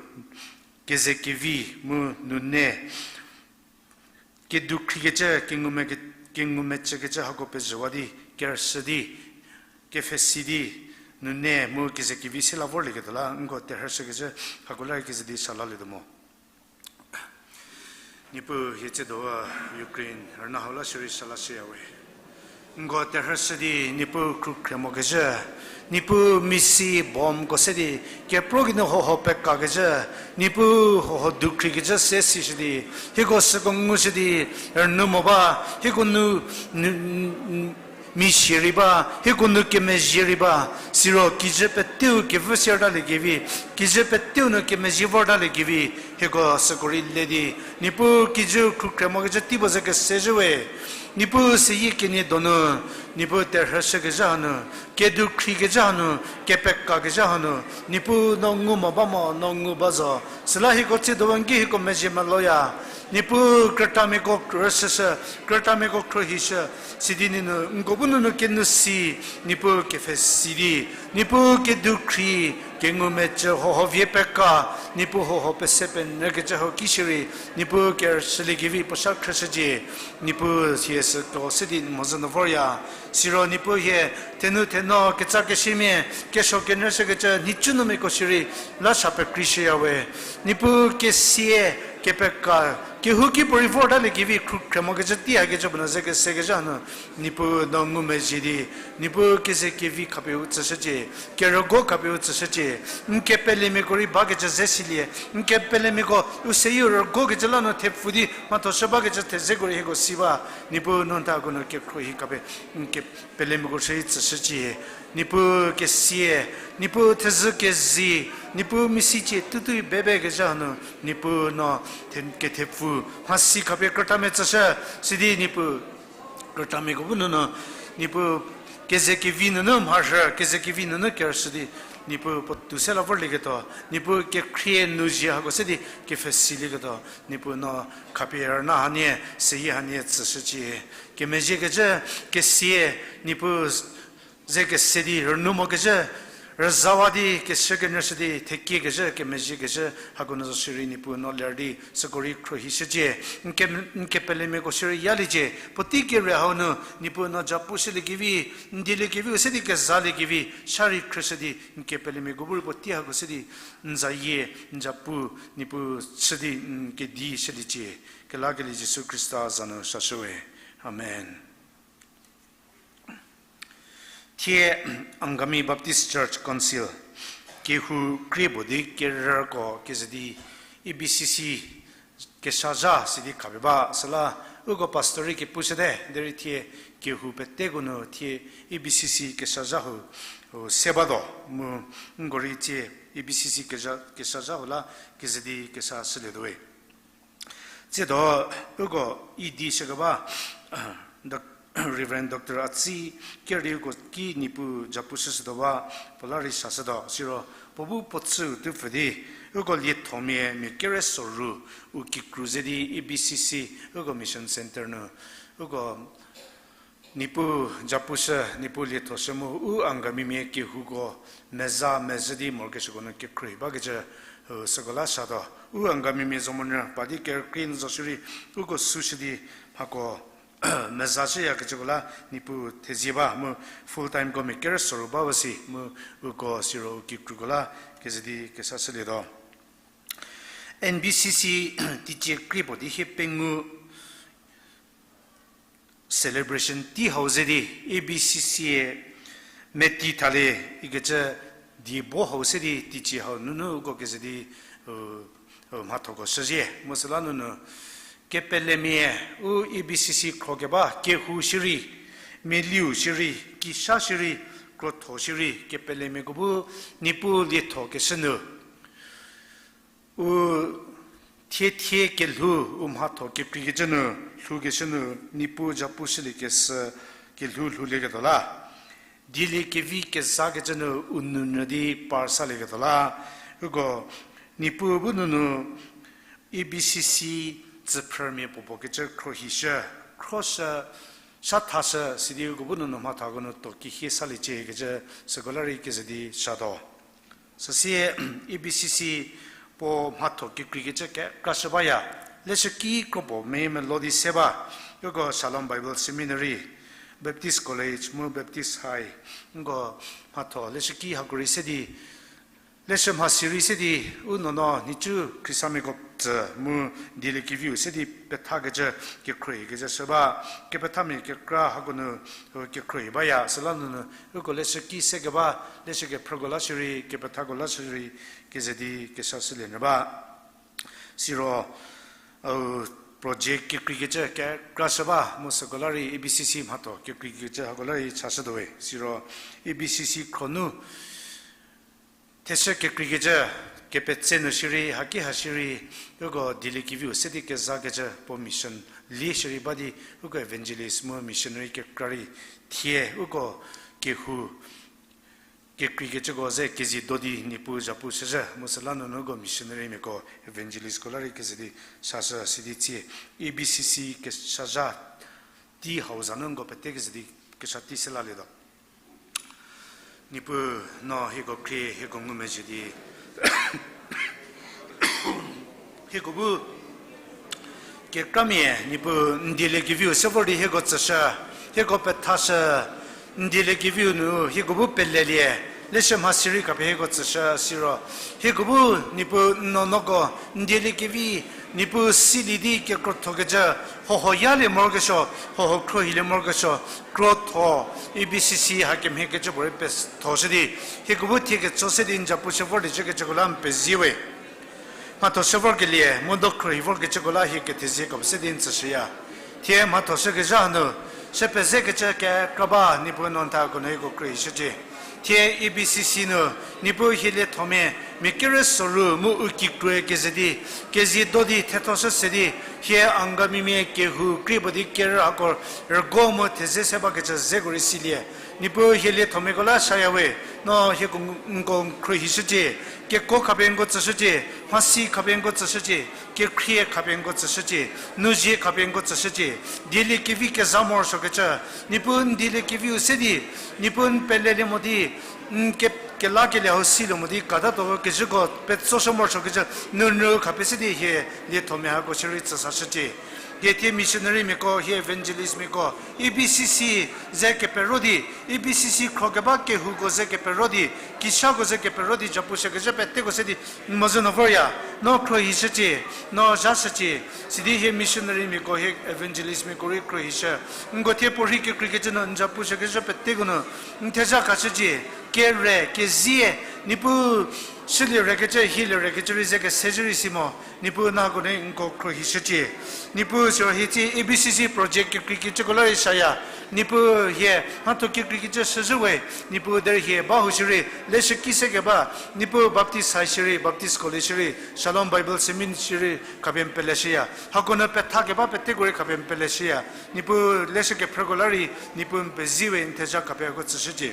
kezekevi mu nune, kedukhrikecü, kengume, kengumecükecü hako pezhüwa di, kerüshü di, kepfhesi di, nune mu kezekevi se la vorlieketuo la, nko terhüshükecü hako la rei keze di sa lalietuo mo. Niepuu hie tsiedo Ukraine rüna hau la shierei sala shüyawe. Nko terhüshü di Niepuu khrukhre mokezhü, Niepuu misi bomb ko se di kepro geinu hoho pekakezhü, Niepuu hoho dukhrikecü se sishü di, hieko süko ngushü di rünu mo ba, hieko nu, nu, nu, Mi shierei ba, hieko nu kemezhie rei ba, siro kijü peteu kevü siertaliekevi, kijü peteu nu kemezhie vortaliekevi, hieko süko rei le di, Niepuu kijü khrukhre mokecü tei puo ze kesezhü we. Niepuu seyie kenie donu, Niepuu terhüshükezha hanu, kedukhrikezha hanu, kepekakezha hanu, Niepuu no ngu mo ba mo, no ngu ba zo. Süla hieko tsiedo ba n ki hieko mezhie meloya. Niepuu krütamiako rüshüshü, krütamiako khruohishü, sidi ninu nko bu nunu kenu si, Niepuu kepfhesi di, Niepuu kedukhri, kengumecü hoho vie peka, Niepuu hoho pese penyükecü hau ki shierei, Niepuu kerüshüliekevi puo sha khrüshücie, Niepuu hie süko se di n mhodzü nu vorya. Siro Niepuu hie thenu theno ketsa kesiamia, kesuo kenyüshükecü nhicunumiako shierei, la sha pekreishüya we. Niepuu kesia, kepeka, kehouki puorei vortaliekevi khrukhre mokecü tei hakecü puo nu ze kesekezha hanu, Niepuu no ngumezhie di, Niepuu keze kevi khapie u tsüshücie, kerügo khapie u tsüshücie, n kepelemiako rei bakecü ze silie, n kepelemiako u seyie rügokecü la nu thepfu di mhatho shü bakecü thezeko rei hieko si ba, Niepuu no n thako nu kekhruohi khapie n kepelemiako shürei tsüshücie, Niepuu kesia, Niepuu thezhü kezi, Niepuu mesicie tutu bebekezha hanu, Niepuu no the-, kethepfu, mhasi khapie krütamia tsüshü, sidi Niepuu krütamiako bu nunu, Niepuu keze kevi nunu mharhü, keze kevi nunu kerüshü di, Niepuu puotou se la vorlieketuo, Niepuu kekhrie nu zie hako se di kepfhesilieketuo, Niepuu no khapie rüna hanie, seyie hanie tsüshücie. Kemezhiekecü, kesia, Niepuu ze kese di rünu mokecü, rüzawa di keshü kenyüshü di thekiekezhü, kemezhiekecü, hako nu zo shierei Niepuu no ler di süko rei khruohishücie, n ke-, n kepelemiako shürei yaliecie, puotei kere hau nu Niepuu no japu shüliekevi, n dieliekeviu se di kezaliekevi sha rei khrüshü di n kepelemiako bu rei puotei hako se di n zayie, n japu, Niepuu chü di n kedi shüliecie, kelakelie Jisu Khrista za nu sashüwe. Amen. Thie Angami Baptist Church Council kehou krie puo di kerüko keze di E B C C kesazha sidi khapie ba, süla uko pastor rei kepushüte, derei thie kehou peteko nu thie E B C C kesazha hu, hu se batuo, mu nko rei thie E B C C keza-, kesazha hu la keze di kesa shülietuo we. Tsiedo uko E D shükeba, Doc-, Reverend Doctor Atsi Kerdi uko ki Niepuu japu shüshütuo ba, puo la rei sashütuo, siro puo bu puo chüu tupfü di, uko liethomia mia kere soru, u kikru ze di E B C C, uko Mission Centre nu, uko Niepuu japushü, Niepuu liethoshü mu u Angamimia kehouko meza mezhü di morokesuoko nu kekhruohi bakecü, u süko la shatuo. U Angamimia zomonyü pa di kerükrie nu zo shierei uko süshü di mhako mezashüyakecüko la Niepuu thezie ba mu full timeko mia kere soru ba üsi mu uko siro u kikruko la keze di kesa shülietuo. N B C C teicie krie puo di hie pengou celebration tei hau ze di A B C C-e meti thalie ikecü die bo hau se di teicie hau nunu uko keze di, u, u, mhathoko shüzhie. Mu süla nunu kepelemia u A B C C khro keba kehou shierei, meliu shierei, kisha shierei, krotho shierei, kepelemiako bu Niepuu liethokeshü nu u thie thie kelhou u mhatho kekreikecü nu, lhoukeshü nu, Niepuu japu shüliekeshü kelhou lhoulieketuo la. Dielie kevi kezakecü nu u nounyü di par salieketuo la. Uko Niepuu bu nunu A B C C tsüphrümia puopuo kecü khrohishü, khroshü, shathashü, sidi uko bu nunu mhathako nu tuo kehie saliecie kecü süko la rei keze di shatuo. Süsie A B C C puo mhatho kekreikecü kekrashü baya, leshüki kropuo mei melo di se ba, uko Shalom Bible Seminary, Baptist College mu Baptist High, uko mhatho leshüki hako rei se di, leshü mhasi rei se di, u nuonuo nhicu khriesamiako tsü mu dielie keviu se di pethakecü kekhruohikecü shü ba, kepethamia kekra hako nu, u kekhruohi baya, süla nunu uko leshüki sekeba, leshü kephrüko la shierei, kepethako la shierei, keze di kesa shülie nyü ba. Siro, u, project kekreikecü kekra shü ba mu süko la rei A B C C mhatho kekreikecü hako la rei chashütuowe. Siro A B C C khro nu theshü kekreikecü kepetse nu shierei, haki ha shierei, uko dieliekeviu se di kezakecü puo mission lie shierei ba di, uko evangelist mu missionary kekra rei thie uko kehou kekreikecüko ze kezie do di Niepuu zhapu shüzhü mu süla nunu uko missionarymiako evangelistko la rei keze di sashü sidi tsie A B C C keshazha tei hau za nu uko pete keze di kesha tei se lalietuo. Niepuu, no hieko khrie hieko ngumezhie di hieko bu kekramia Niepuu n dieliekeviu se vor di hieko tsüshü, hieko pethashü, n dieliekeviu nu hieko bu pelelie, leshü mhasi rei khapie hieko tsüshü siro, hieko bu Niepuu n nuonuoko n dieliekevi, Niepuu silie di kekrothokecü, hoho yalie morokesuo, hoho khruohilie morokesuo, krotho, A B C C hakemhiekecü puorei pethoshü di, hieko bu thie ketso se di n zapu shü vor di chükecüko la n pezie we. Mhatho shü vorkelie mu do khruohi vorkecüko la hie kethezie kepese di n tsüshüya. Thie mhatho shükezha hanu, shü pezekecü kekra ba Niepuu no n thako nu hieko khruohishücie. Thie A B C C nu, Niepuu hie liethomia, mia kere soru mu u kikrue keze di, kezie do di thethoshü se di, hie Angamimia kehou krie puo di kerü hako rügo mu theze se bakecü zeko rei silie. Niepuu hie liethomiako la shaya we, no hieko n-, nko khruohishücie, keko khapie nko tsüshücie, mhasi khapie nko tsüshücie, kekhrie khapie nko tsüshücie, nuzie khapie nko tsüshücie, dieliekevi keza morosuokecü, Niepuu n dieliekeviu se di, Niepuu n pelelie mo di, n ke-, kelakelie hau silie mo di, katatuo kezhüko petsoshü morosuokecü, nunu khapie se di hie liethomia hako shierei tsüsashücie. Hie thie missionarymiako, hie evangelistmiako, A B C C ze kepero di, A B C C khro keba kehouko ze kepero di, kishako ze kepero di, zapu shükezhü peteko se di, n mhodzü nu vorya, no khruohishücie, no zhashücie, sidi hie missionarymiako, hie evangelistmiako rei khruohishü. Nko thie puorhi kekreikecü nu n zapu shükezhü peteko nu, n thezha khashücie, kere, kezie, Niepuu, shülie rekecü, hilie rekecü rei ze kesezhü rei si mo, Niepuu nako nu nko khruohishücie. Niepuu siro hie thie A B C C project kekreikecüko la rei shaya. Niepuu hie mhatho kekreikecü shüzhü we. Niepuu derei hie ba hu shierei, leshüki se keba. Niepuu Baptist High shierei, Baptist College shierei, Shalom Bible Seminary shierei khapie n peleshüya. Hako nu petha keba peteko rei khapie n peleshüya. Niepuu leshü kephrüko la rei, Niepuu n pezie we n thezha khapie hako tsüshücie.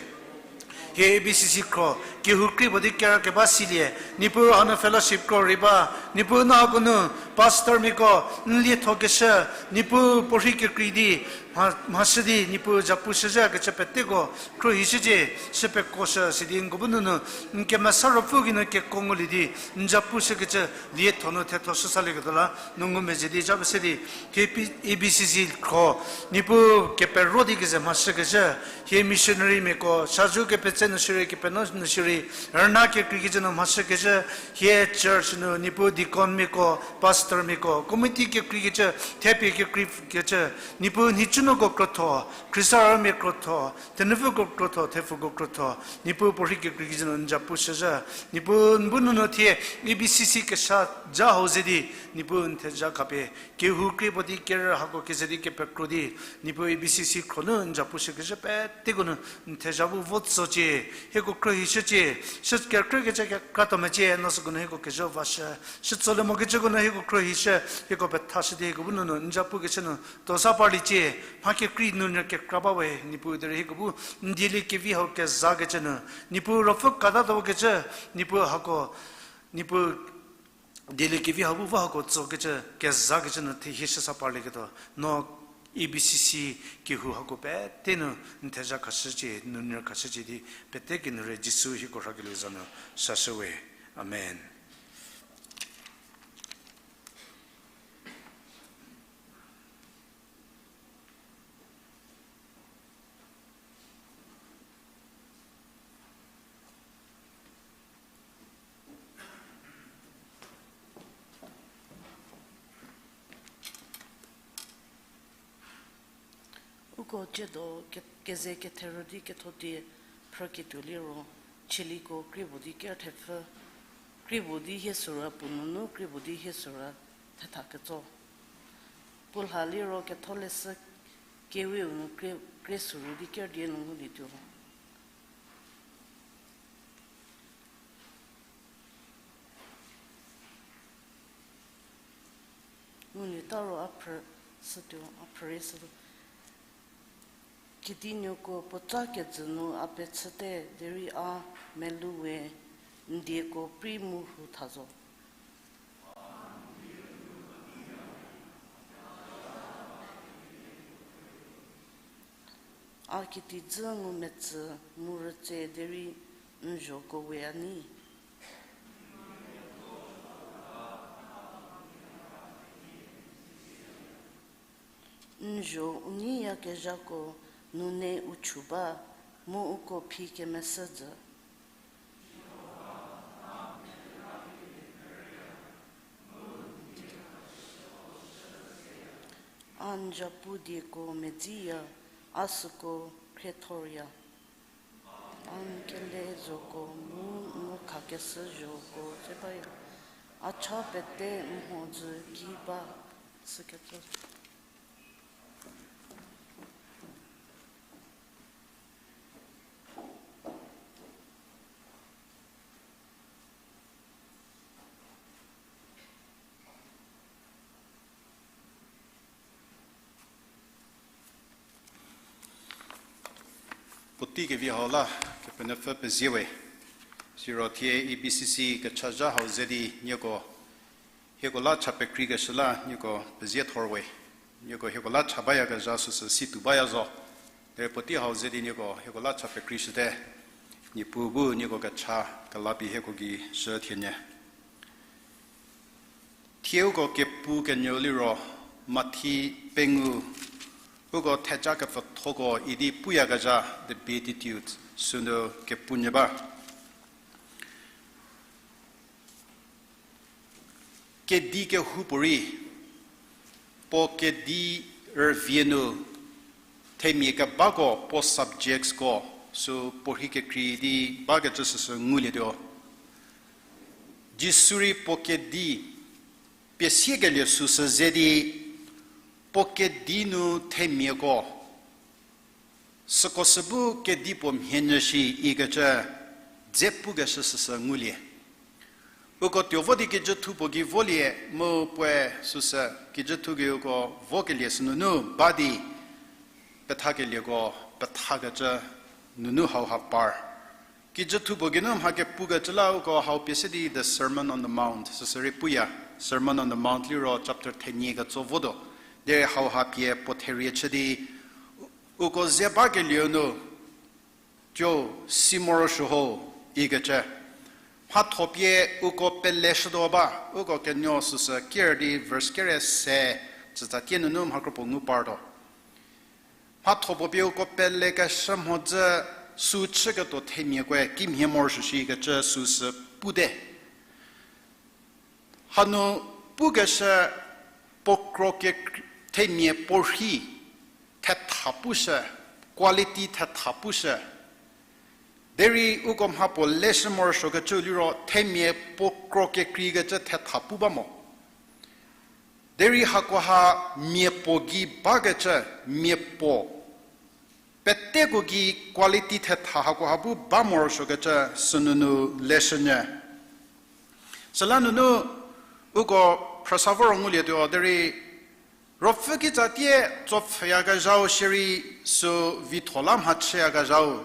Hie A B C C khro, kehou krie puo di kera keba silie, Niepuu hanu fellowship kro rei ba, Niepuu nako nu, pastormiako, n liethokeshü, Niepuu puorhi kekrei di, mha-, mhashü di, Niepuu zapu shüzhü kecü peteko, khruohishücie, shü pekoshü, sidi nko bu nunu, n kemesa ruopfü geinu keko ngulie di, n zapu shükecü, lietho nu thetho shüsalieketuo la, no ngumezhie di, zha pese di, hie pi-, A B C C khro, Niepuu kepero di keze mhashükecü, hie missionarymiako, shazhu kepetse nu shierei, kepenuo nu shierei, rüna kekreikecü nu mhashükecü, hie church nu, Niepuu deaconmiako, pastormiako, committee kekreikecü, thepie kekreikecü, Niepuu nhicunuoko krotho, Khrista ramia krotho, thenupfüko krotho, thepfuko krotho, Niepuu puorhi kekreikecü nu n zapu shüzhü, Niepuu n bu nunu thie A B C C kesha zha hau ze di, Niepuu n thezha khapie, kehou krie puo di kerü hako keze di kepekro di, Niepuu A B C C khro nu n zapu shükecü peteko nu n thezha bu vo tsocie, hieko khruohishücie, shü kekrükecü kekra tuo mecie, no süko nu hieko kezhü vashü, shütsolie mokecüko nu hieko khruohishü, hieko pethashü di hieko bu nunu n zapukecü nu tuo sa parliecie, mha kekrei nu n kekra ba we, Niepuu derei hieko bu n dieliekevi hau kezakecü nu, Niepuu ruopfü katatuo kecü, Niepuu hako, Niepuu dieliekevi hau bu vo hako tsokecü, kezakecü nu thehie shü sa parlieketuo, no A B C C kehou hako pete nu n thezha khashücie, nu n khashücie di, pete kinu re Jisu hieko rhakelieu za nu sashü we. Amen. Uko tsiedo ke-, keze ketherü di ketho die phrüketuo liro, chieliko krie puo di kerthepfü, krie puo di hie süra puo nunu, krie puo di hie süra thetha ketso. Puo lha liro Ketholeshü Kewe-u nu kre, kre süru di ker die nu ngulietuo. Ngulieta ro a phrü sütuo, a phrü rei sütuo. Kedinuoko puoca kejü nu a pechüte derei a melou we n dieko prei mu rhu tha zo. A kitidzü ngumetsü mu rütse derei n zhoko we a nei. N zho u neiyakezhako nune u chu ba, mu uko phi kemesa jü. A n zapu dieko medziya, a süko khriethorya. A n kele zhoko mu n khakeshü zhoko dze baya. A cha pete n mhodzü ki ba, sükecü. Puotei kevi hau la Kepenuopfü pezie we. Siro thie E B C C kechazha hau ze di nieko hieko la cha pekreikeshü la nieko pezie thor we. Nieko hieko la cha bayakezha süsü si tuo baya zo. Derei puotei hau ze di nieko hieko la cha pekreishüte. Niepuu bu nieko kecha kelapie hieko gei shü thienyü. Thie uko kepu kenyüu liro Mathi pengou, uko theja kepfüthoko idi puyakezha the Beatitudes sünu kepu nyü ba. Kedi kehoupuorei, puo kedi rüvie nu themia kebako puo subjectsko sü puorhi kekrei di bakecü süsü ngulietuo. Jisu rei puo kedi pie siekelie süsü ze di, puo kedi nu themiako süko sü bu kedipuo mhie nyü shi ikecü dze pukeshü süsü ngulie. Uko tuo vo di kijüthu puo gei volie mu puoe süsü kijüthu gei uko vokelie sünunu ba di pethakelieko pethakecü nunu hauha par. Kijüthu puo geinu mha kepukecü la uko hau pie se di the Sermon on the Mount süsü rei puya. Sermon on the Mount liro chapter thenie ketso votuo. Derei hauha pie puo therie chü di uko ze bakelieu nu, tuo, si morosuo ho ikecü. Mhatho pie uko peleshütuo ba, uko kenuo süsü ker di verse kere se, tsütsatie nunu mha kropuo ngu partuo. Mhatho puo pie uko pelekeshü mhodzü sü chüketuo themiakoe kimhie morosuo shi ikecü süsü pute. Hanu pukeshü puo kro ke themia puorhi thetha pushü, quality thetha pushü. Derei uko mha puo leshü morosuokecü liro themia puo kro kekreikecü thetha pu ba mo. Derei hakoha miapuo gei bakecü, miapuo peteko gei quality thetha hakoha bu ba morosuokecü sünunu leshünyü. Süla nunu uko phrüsa voro ngulietuo derei ruopfü kitsatie tsopfhüyakezhau shierei sü vitho la mhachüyakezhau,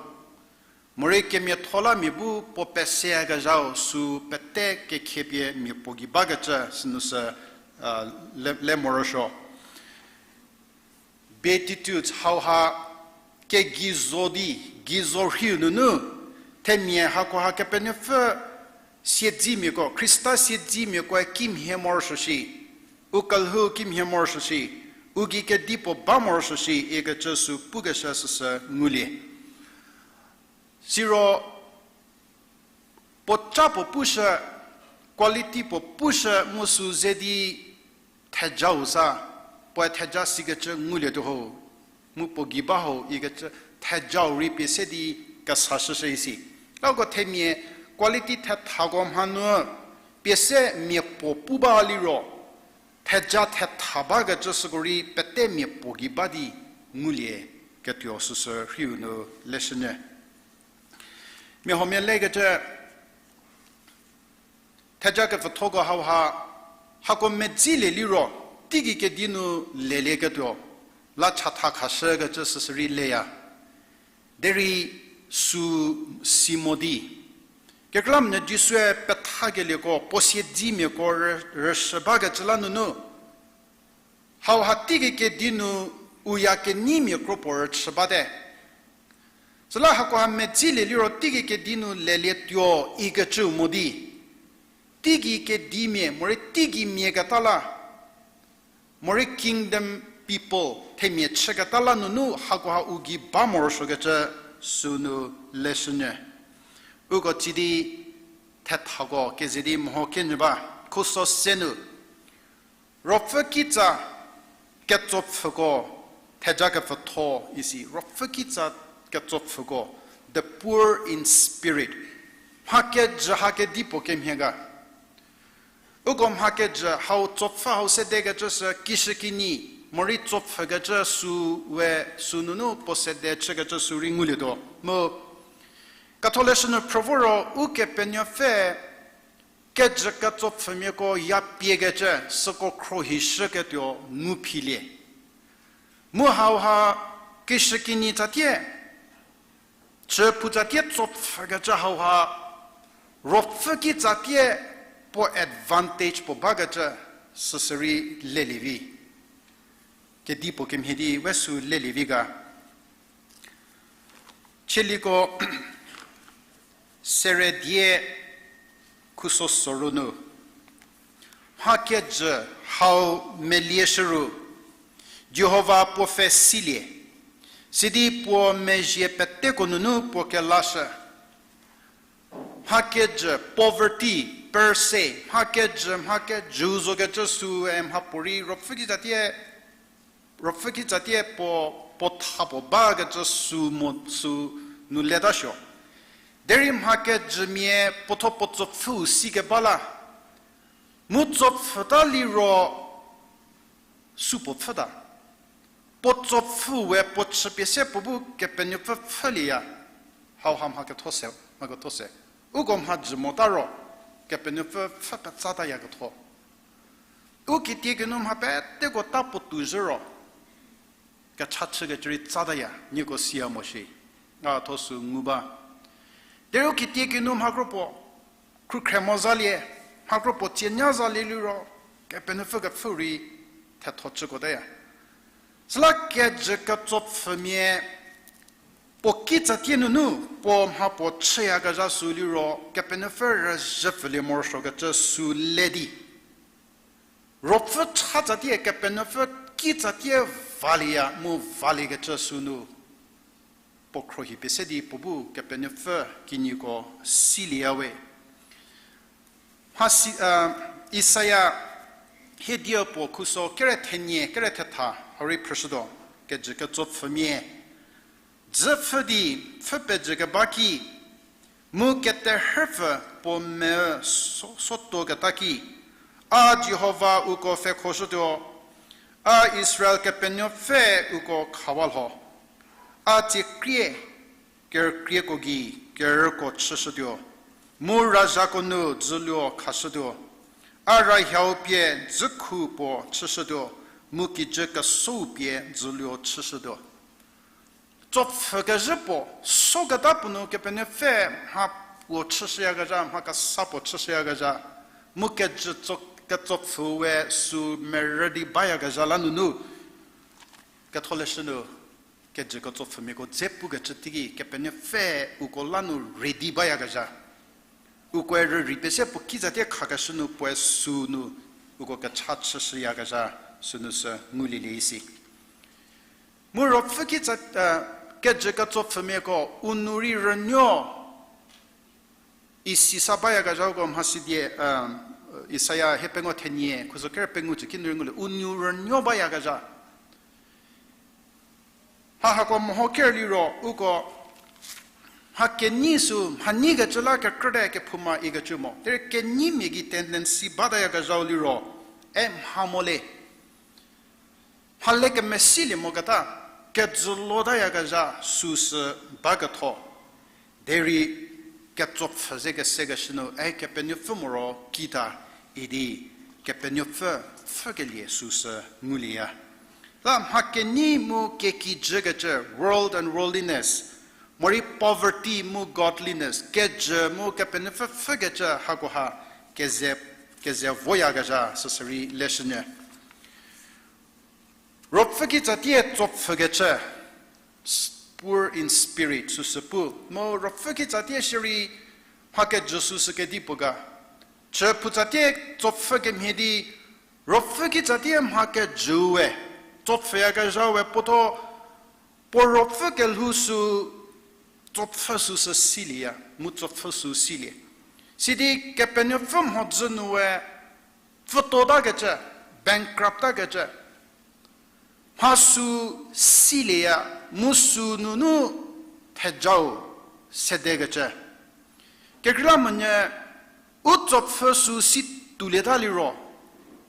morei kemiatho la mia bu puo peseyakezhau sü pete kekhie pie miapuo gei bakecü sünu sü, le, le morosuo. Beatitudes hauha kegeizo di, geizo rhiu nunu, themia hakoha Kepenuopfü siedzemiako, Khrista siedzemiakoe kimhie morosuo shi, u kelhou kimhie morosuo shi, u gei kedipuo ba morosuo shi ikecü sü pukeshü süsü ngulie. Siro puo ca puo pushü, quality puo pushü mu sü ze di thejau sa, puoe theja sikecü ngulietuo ho, mu puo gei ba ho ikecü thejau rei pie se di kesashüshü isi. Lauko themia quality thethako mhanu pie se miapuo pu ba liro, theja thetha bakecü süko rei pete mia puo gei ba di ngulie ketuo süsü rhiu nu leshünyü. Mia huomia lekecü theja kepfüthoko hauha, hako medzilie liro, teigei kedi nu lelieketuo la chatha khashükecü süsü rei leya. Derei sü si mo di, kekreilamonyü Jisue pethakelieko puo siedzemiako rü-, rüshü bakecü la nunu, hauha teigei kedi nu u ya kenyimia kro puo rüchü bate. Süla hakoha medzilie liro teigei kedi nu lelietuo ikecüu mo di, teigei kedimia, morei teigei mia keta la, morei kingdom people themia chüketa la nunu hakoha u gei ba morosuokecü sünu leshünyü. Uko tsie di thethako keze di meho kenyü ba, khuso se nu, Ruopfü kitsa ketsopfhüko, theja kepfütho isi, Ruopfü kitsa ketsopfhüko, the poor in spirit. Mha kejü ha kedipuo kemhie ga. Uko mha kejü hau tsopfhü hau sedekecü sü kishükinyi, morei tsopfhükecü sü we sü nunu puo sede chükecü sü rei ngulietuo. Mu Ketholeshü nu phrü voro Ukepenuopfü kejü ketsopfhümiako ya piekecü süko khruohishüketuo ngu philie. Mu hauha kishükinyi tsatie, chüphou tsatie tsopfhükecü hauha, ruopfü kitsatie puo advantage puo bakecü süsü rei lelie vi. Kedipuo kemhie di we sü lelie vi ga. Chieliko sere die khuso soru nu, mha kejü hau melieshü ru, Jihova puo pfhe silie, sidi puo mezhie peteko nunu puo kelashü. Mha kejü, poverty per se, mha kejü, mha kejüu zokecü süe mhapuorei ruopfü kitsatie, ruopfü kitsatie puo, puo tha puo bakecü sü mo sü nu leta suo. Derei mha kejümia puotho puo tsopfhüu sikeba la, mu tsopfhüta liro, sü puo pfhüta. Puo tsopfhü we puo chüpie se puo bu Kepenuopfü pfhülieya. Hauha mha ketho se, mha ketho se. Uko mha jü mota ro, Kepenuopfü pfhü petsataya ketho. U kitiekinu mha peteko ta puo tou zhü ro, kecha chükecü rei tsataya, nieko siya mo shi. A tho sü ngu ba. Derei u kitiekinu mha kropuo, khrükhre mo zalie, mha kropuo tsienya zalie liro, Kepenuopfü kepfhü rei thetho chüko teya. Süla kejü ketsopfhümia, puo kitsatie nunu, puo mha puo chüyakezha sü liro, Kepenuopfü rüzhü pfülie morosuokecü sü le di. Ruopfü chatsatie Kepenuopfü kitsatie valieya mu valiekecü sü nu. Puo khruohi pie se di puo bu Kepenuopfü kinyiko silieya we. Mhasi, a, Isaia hiedie puo khuso kere thenie, kere thetha, hau rei phrüshütuo, kejü ketsopfhümia. Dzü pfhü di, pfhü pejü keba ki, mu keterhüpfü puo me so, sotuo keta ki, a Jihova uko pfhekhoshütuo, a Israel Kepenuopfü uko khawa lho. A tsie krie, kerükrieko gei kerüko chüshütuo, mu razhako nu dzüluo khashütuo. A rahiau pie dzükhu puo chüshütuo, mu kijü kesou pie dzüluo chüshütuo. Tsopfhü kezhü puo, soketa puo nu Kepenuopfü mha puo chüshüyakezha, mha kesa puo chüshüyakezha, mu kejü tso, ketsopfhü we sü merü di bayakezha la nunu, ketholeshü nu, kejü ketsopfhümiako dze pukecü teiki Kepenuopfü uko la nu ready bayakezha. Ukoe rürei pie se puo kitsatie khakeshü nu puoe sü nu uko kecha chüshüyakezha sünu sü ngulielie isi. Mu ruopfü kitsa, eh, kejü ketsopfhümiako u nu rei rünuo isi sa bayakezhako mhasidie, eh, Isaia hiepengou thenie, khuso kere pengou cü ki nu rei ngulie, u nu rünuo bayakezha. Mha hako meho ker liro, uko mha kenyi sü, mha nyi kecü la kekrüte kephouma ikecü mo. Derei kenyimia gei tendency batayakezhau liro, E mha mo le. Mha le kemesilie moketa, kejü lotayakezha süsü baketho. Derei ketsopfü ze kesekeshü nu, e Kepenuopfü moro kita idi, Kepenuopfü pfhükelie süsü ngulieya. La mha kenei mu kekijükecü, world and worldliness, morei poverty mu godliness, kejü mu Kepenuopfü pfhükecü hakoha keze, keze voyakezha süsü rei leshünyü. Ruopfü kitsatie tsopfükecü, poor in spirit süsü pu. Mu ruopfü kitsatie shierei mha kejü süsü kedipuo ga. Chü phutsatie tsopfü kemhie di, ruopfü kitsatie mha kejüu we, tsopfhüyakezhau we puotho, puo ruopfü kelhou sü tsopfü süsü silieya, mu tsopfü sü silie. Sidi Kepenuopfü mhodzü nu we pfütotakecü, bankrupt takecü, mha sü silieya, mu sü nunu thejau sedekecü. Kekreilamonyü u tsopfü sü si toulieta liro,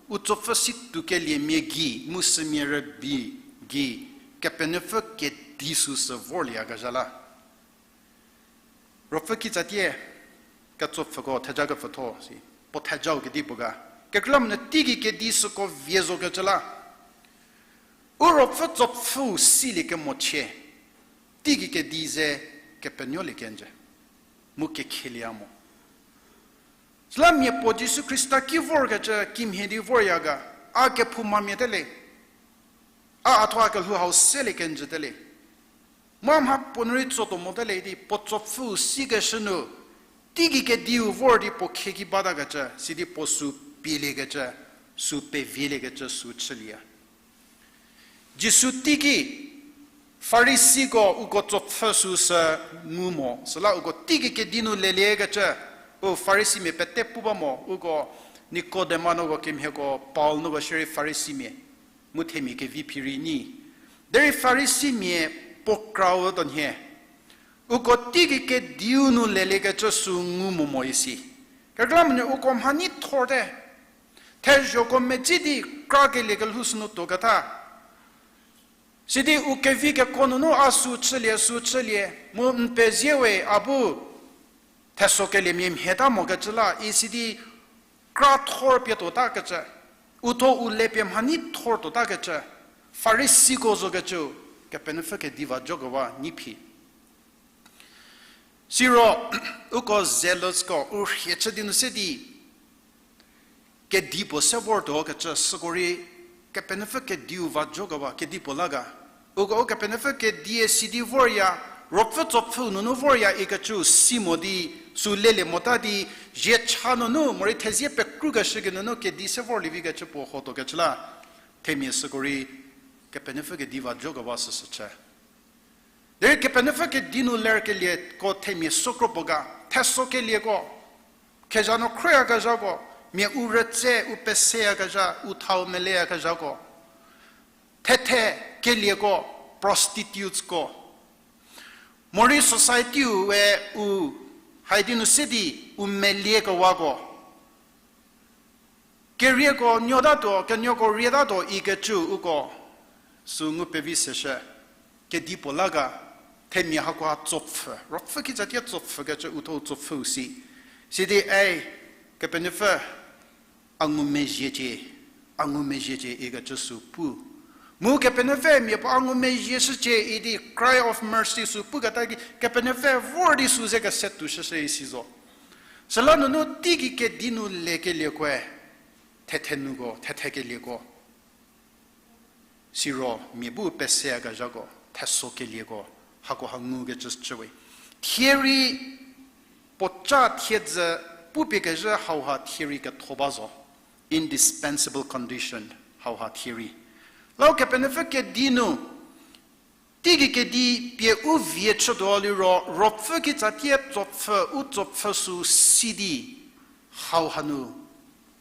u tsopfü si toukeliemia gei, mu sümia rübei gei, Kepenuopfü kedi süsü vorlieyakezha la. Ruopfü kitsatie ketsopfüko theja kepfütho si, puo thejau kedipuo ga. Kekreilamonyü teigei kedi süko vie zokecü la. U ruopfü tsopfüu silie kemochie, teigei kedi ze kepenuolie kenjü, mu kekhelieya mo. Süla mia puo Jisu Khrista ki vorkecü kimhie di vorya ga, a kephoumamia te le. A, a thuo a kelhou hau selie kenjü te le. Mu a mha puo nu rei tsotuo mote le di puo tsopfüu sikeshü nu, teigei kediu vor di puo khieki batakecü, sidi puo sü pieliekecü, sü pevieliekecü sü chülieya. Jisu teiki Farisiko uko tsopfü süsü ngu mo, süla uko teigei kedi nu leliekecü, u Farisimia pete pu ba mo, uko Nikodema nuko kemhieko Paul nuko shierei Farisimia, mu themia kevi phi rei nyi. Derei Farisimia puo krau tuo nhie, uko teigei kediu nu leliekecü sü ngu mo mo isi. Kekreilamonyü uko mhanei thorte. Thezhoko medzi di krakelie kelhou sünu tuoketa. Sidi u kevi kekuo nunu a sü chülie, sü chülie, mu n pezie we a bu thesokeliemia mhieta mokecü la, isidi kra thor pie tuotakecü, uthuo u le pie mhanei thor tuotakecü, Farisiko zokecü, Kepenuopfü kedi va jokewa nyi phi. Siro, uko zealotsko, u rhie chü di nu se di, kedipuo se vortuo kecü süko rei, Kepenuopfü kediu va jokewa kedipuo la ga. Uko Kepenuopfü kedie sidi vorya, ruopfü tsopfüu nunu vorya ikecü si mo di, sü lelie mota di, zhiecha nunu, morei thezie pekrukeshü geinunu kedi se vorlie vikecü puo hotuokecü la, themia süko rei, Kepenuopfü kedi va jokewa süsü chü. Derei Kepenuopfü kedi nu lerkelieko themia sükro puo ga, thesokelieko, kezha nu khroyakezhako, mia u rütse, u peseyakezha, u thau meleyakezhako, thethe kelieko, prostitutesko, morei society-u we u haidi nu se di u meliekewako, kerieko nuotatuo, kenuoko rietatuo ikecü uko sü ngu pevi seshü, kedipuo la ga, themia hakoha tsopfü, ruopfü kitsatie tsopfükecü uthuo tsopfüu si. Sidi ei, Kepenuopfü, a ngumezhiecie, a ngumezhiecie ikecü sü pu. Mu Kepenuopfü mia puo a ngumezhie shücie idi cry of mercy sü puketa ki Kepenuopfü vor di sü ze kese tuo shüshü isi zo. Süla nunu teigei kedi nu lekeliekoe, thethenuko, thethekelieko. Siro mia bu peseyakezhako, thesokelieko, hakoha ngukecü chüwe. Thie rei puoca thiedzü pupie kezhü hauha thie rei ketho ba zo. Indispensable condition hauha thie rei. Lau Kepenuopfü kedi nu, teigei kedi pie u vie chütuo liro, ruopfü kitsatie tsopfü, u tsopfü sü si di, hauha nu,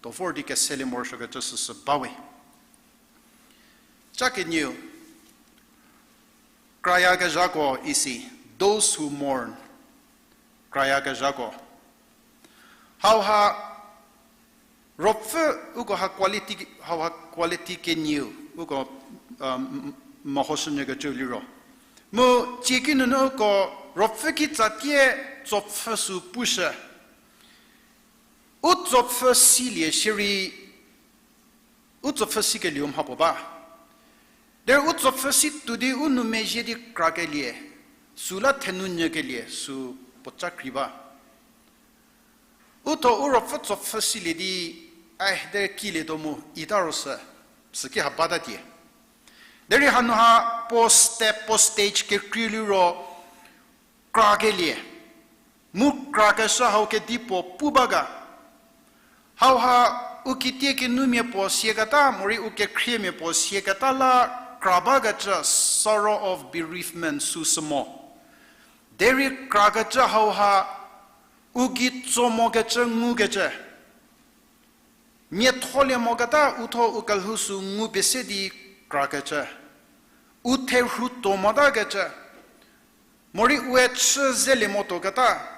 tuo vor di keselie morosuokecü süsü bawe. Ca kenieu, krayakezhako isi, those who mourn, krayakezhako. Hauha, Ruopfü uko ha quality, hauha quality kenieu, uko, mehoshünyükecüu liro. Mu tsie ki nunu uko ruopfü kitsatie tsopfü sü pushü. U tsopfü silie shierei, u tsopfü sikelieu mhapuo ba. Derei u tsopfü si tuo di u nou mezhie di krakelie, süla thenou nyükelie sü puoca krei ba. U tho u ruopfü tsopfü silie di, ai, derei kilietuo mu ita ro sü, süki ha batatie. Derei hanu ha puo step, puo stage kekreiu liro krakelie. Mu krakeshü hau kedipuo pu ba ga. Hauha u kitie kinumia puo siaketa, morei u kekhriemia puo siaketa la kra bakecü, sorrow of bereavement süsü mo. Derei krakecü hauha u gei tso mokecü ngukecü. Miatholie moketa u tho u kelhou sü ngupie se di krakecü. U therhu tuo motakecü. Morei ue chü zelie motuoketa.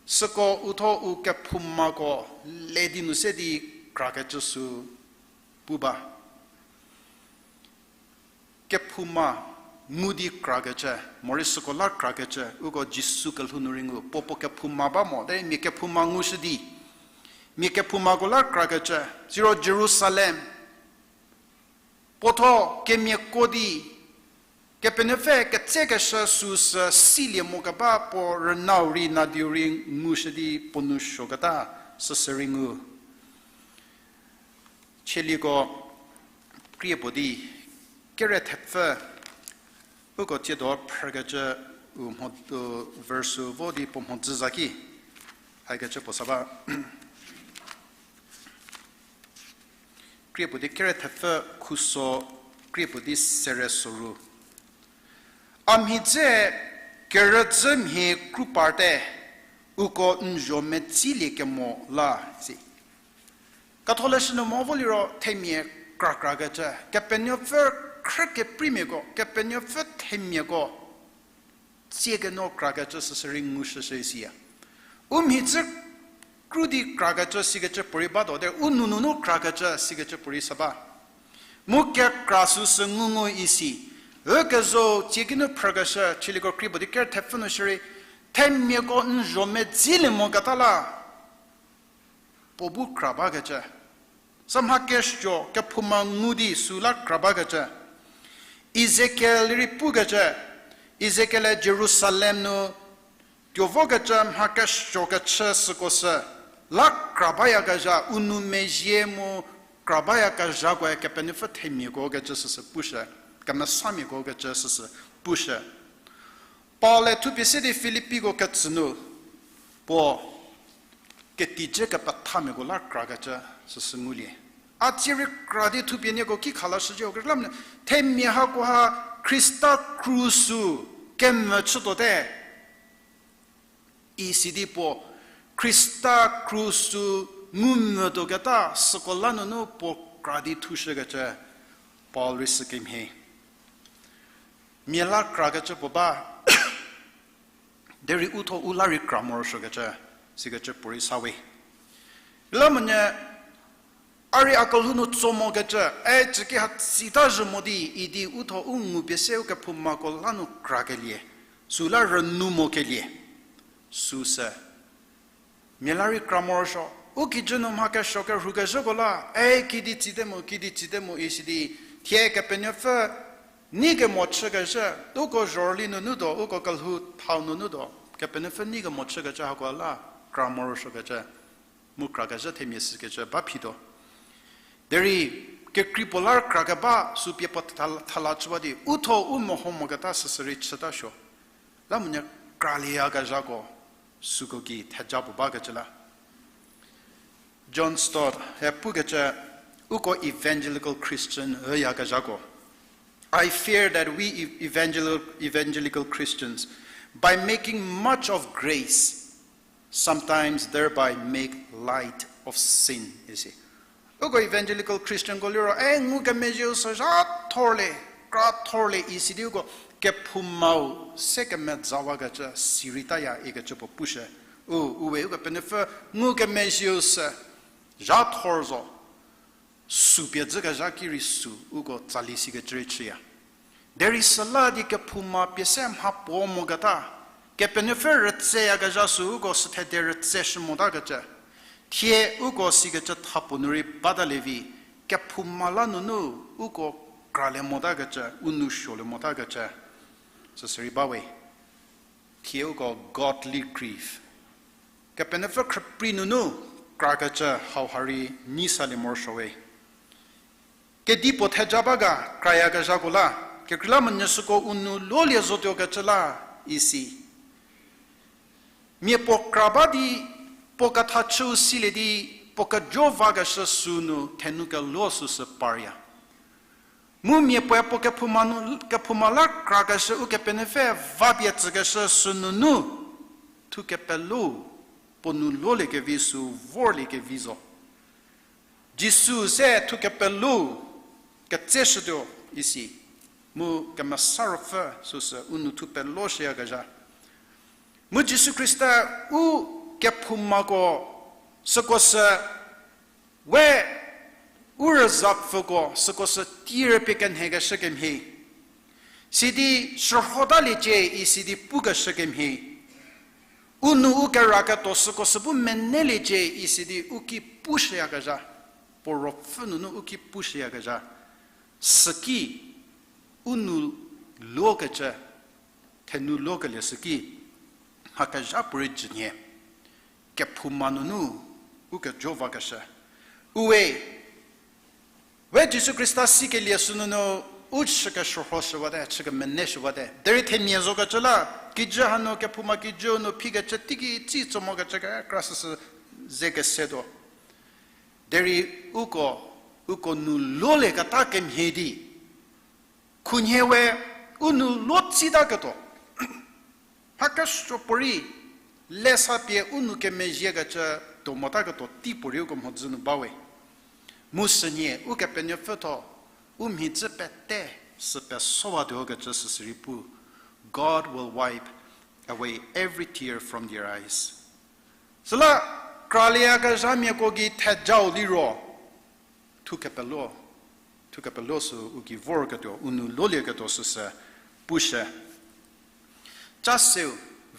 Süko u tho u kephoumako le di nu se di krakecü sü pu ba. Kephouma ngu di krakecü, morei süko la krakecü, uko Jisu kelhou nu rei ngu, puo puo kephouma ba mo, derei mia kephouma ngushü di. Mia kephoumako la krakecü, siro Jerusalem. Puo tho kemiako di, Kepenuopfü ketsekeshü süsü silie mo keba puo rünau rei nadiu rei ngushü di puo nou suoketa süsü rei ngu. Chieliko krie puo di kere thepfü, uko tsiedo phrükecü u mho, u verse vo di puo mhodzü za ki, haikecü puo sa ba. Krie puo di kere thepfü khuso, krie puo di sere soru. A mhi dze kerüdzü mhie kru parte, uko n zho medzilie kemo la, si. Ketholeshü nu mo vo liro themia krakrakecü, Kepenuopfü khrü keprimiako, Kepenuopfü themiako, tsie keno krakecü süsü rei ngushüshü isiya. U mhi dze kru di krakecü sikecü puorei batuo, derei u noununu krakecü sikecü puorei sa ba. Mu kekra süsü ngungu isi. Ükezo tsie kinu phrükeshü, chieliko krie puo di kere thepfü nu shierei, themiako n zho medzilie moketa la puo bu kra bakecü. Sa mha kesuo, kephouma ngu di süla kra bakecü. Ezekiel rei pukecü, Ezekiel-e Jerusalem nu tuo vokecü mha kesuo kechü süko sü, la kra bayakezha, u nou mezhie mu kra bayakezhakoe Kepenuopfü themiako kecü süsü pushü, kemesamiako kecü süsü pushü. Paul-e thupie se di Filipiko ketsü nu, puo ketijü kepethamiako la krakecü süsü ngulie. A tsie rei kra di thupie nieko ki khalashücie ho kekreilamonyü, themia hakoha Khrista krus sü kemvü chütuote. Isi di puo Khrista krus sü ngumvü tuoketa süko la nunu puo kra di thushükecü Paul rei sü kemhie. Mia la krakecü puo ba, derei u tho u la rei kra morosuokecü, sikecü puorei sa we. Lamonyü, a rei a kelhou nu tso mokecü, e cüki ha tsita zhü mo di, idi u tho u ngupie se u kephoumako la nu krakelie, süla rünou mokelie, süsü. Mia la rei kra morosuo, u kijü nu mha kesuo kerhukeshüko la, e kidi tsite mo, kidi tsite mo isi di, thie Kepenuopfü nei kemo chükezhü, uko zhorüli nunu tuo, uko kelhou thau nunu tuo, Kepenuopfü nei kemo chükezhü hako la, kra morosuokecü, mu krakezhü themia sükecü ba phituo. Derei, kekrei puo la krakeba, sü pie puo thala, thala chüwa di, u tho u meho moketa süsü rei chütasuo. Lamonyü kralieyakezhako, süko ki theja puo bakecü la. John Stott, e pukecü, uko evangelical Christian üyakezhako. I fear that we ev-, evangel-, evangelical Christians, by making much of grace, sometimes thereby make light of sin, isi. Uko evangelical Christianko liro, e ngukemezhieu sü zha thorle, kra thorle isi di uko kephoumau se kemezawakecü sireitaya ikecü puo pushü. U, uwe Ukepenuopfü ngukemezhieu sü zha thor zo, sü pie dzükezha ki rei sü uko tsali sikecü rei chüya. Derei süla di kephouma pie se mha puo moketa, Kepenuopfü rütseyakezha sü uko süthede rütseshü motakecü. Thie uko sikecü thapuo nu rei batalie vi, kephouma la nunu uko kralie motakecü, u nou suolie motakecü. Süsü rei bawe. Thie uko godly grief. Kepenuopfü khrüprei nunu krakecü hauha rei nyi salie morosuowe. Kedipuo theja ba ga krayakezhako la, kekreilamonyü süko u nou lolie zotuokecü la isi. Mia puo kra ba di, puo ketha chüu silie di, puo kejo vakeshü sünu thenu kelo süsü parya. Mu mia puoe puo kephouma nu, kephouma la krakeshü Ukepenuopfü vapie tsükeshü sünunu, thu kepelo, puo nou loliekevi sü vorliekevi zo. Jisu se thu kepelo ketseshütuo isi, mu Kemesa Ruopfü süsü u nou thu peloshüyakezha. Mu Jisu Khrista u kephoumako süko sü we u rüzapfüko süko sü tierpie kenhekeshü kemhie. Sidi shürhotaliecie isidi pukeshü kemhie. U nou u keraketuo süko sü bu meneliecie isidi u ki pushüyakezha. Puo ruopfü nunu u ki pushüyakezha. Süki u nou lokecü, thenu lokelie süki, mha kezha puorei jünie. Kephouma nunu u kejo vakeshü. Uwe, we Jisu Khrista sikelie sünunu u chü keshürhoshüwate, chü kemeneshüwate. Derei themia zokecü la, kijü hanu kephouma kijü nu phikecü teiki tsi tso mokecü kekra süsü ze kesetuo. Derei uko, uko nou lolieketa kemhie di khunhie we u nou lo tsitaketuo. Mha kesuo puorei, lesa pie u nou kemezhiekecü tuo motaketuo tei puorei uko mhodzü nu bawe. Mu sünie Ukepenuopfü thuo, u mhidzü pete sü pesowatuokecü süsü rei pu. God will wipe away every tear from their eyes. Süla kralieyakezhamiako gei thejau liro, thu kepelo, thu kepelo sü u gei vorketuo, u nou lolieketuo süsü pushü. Ca seu,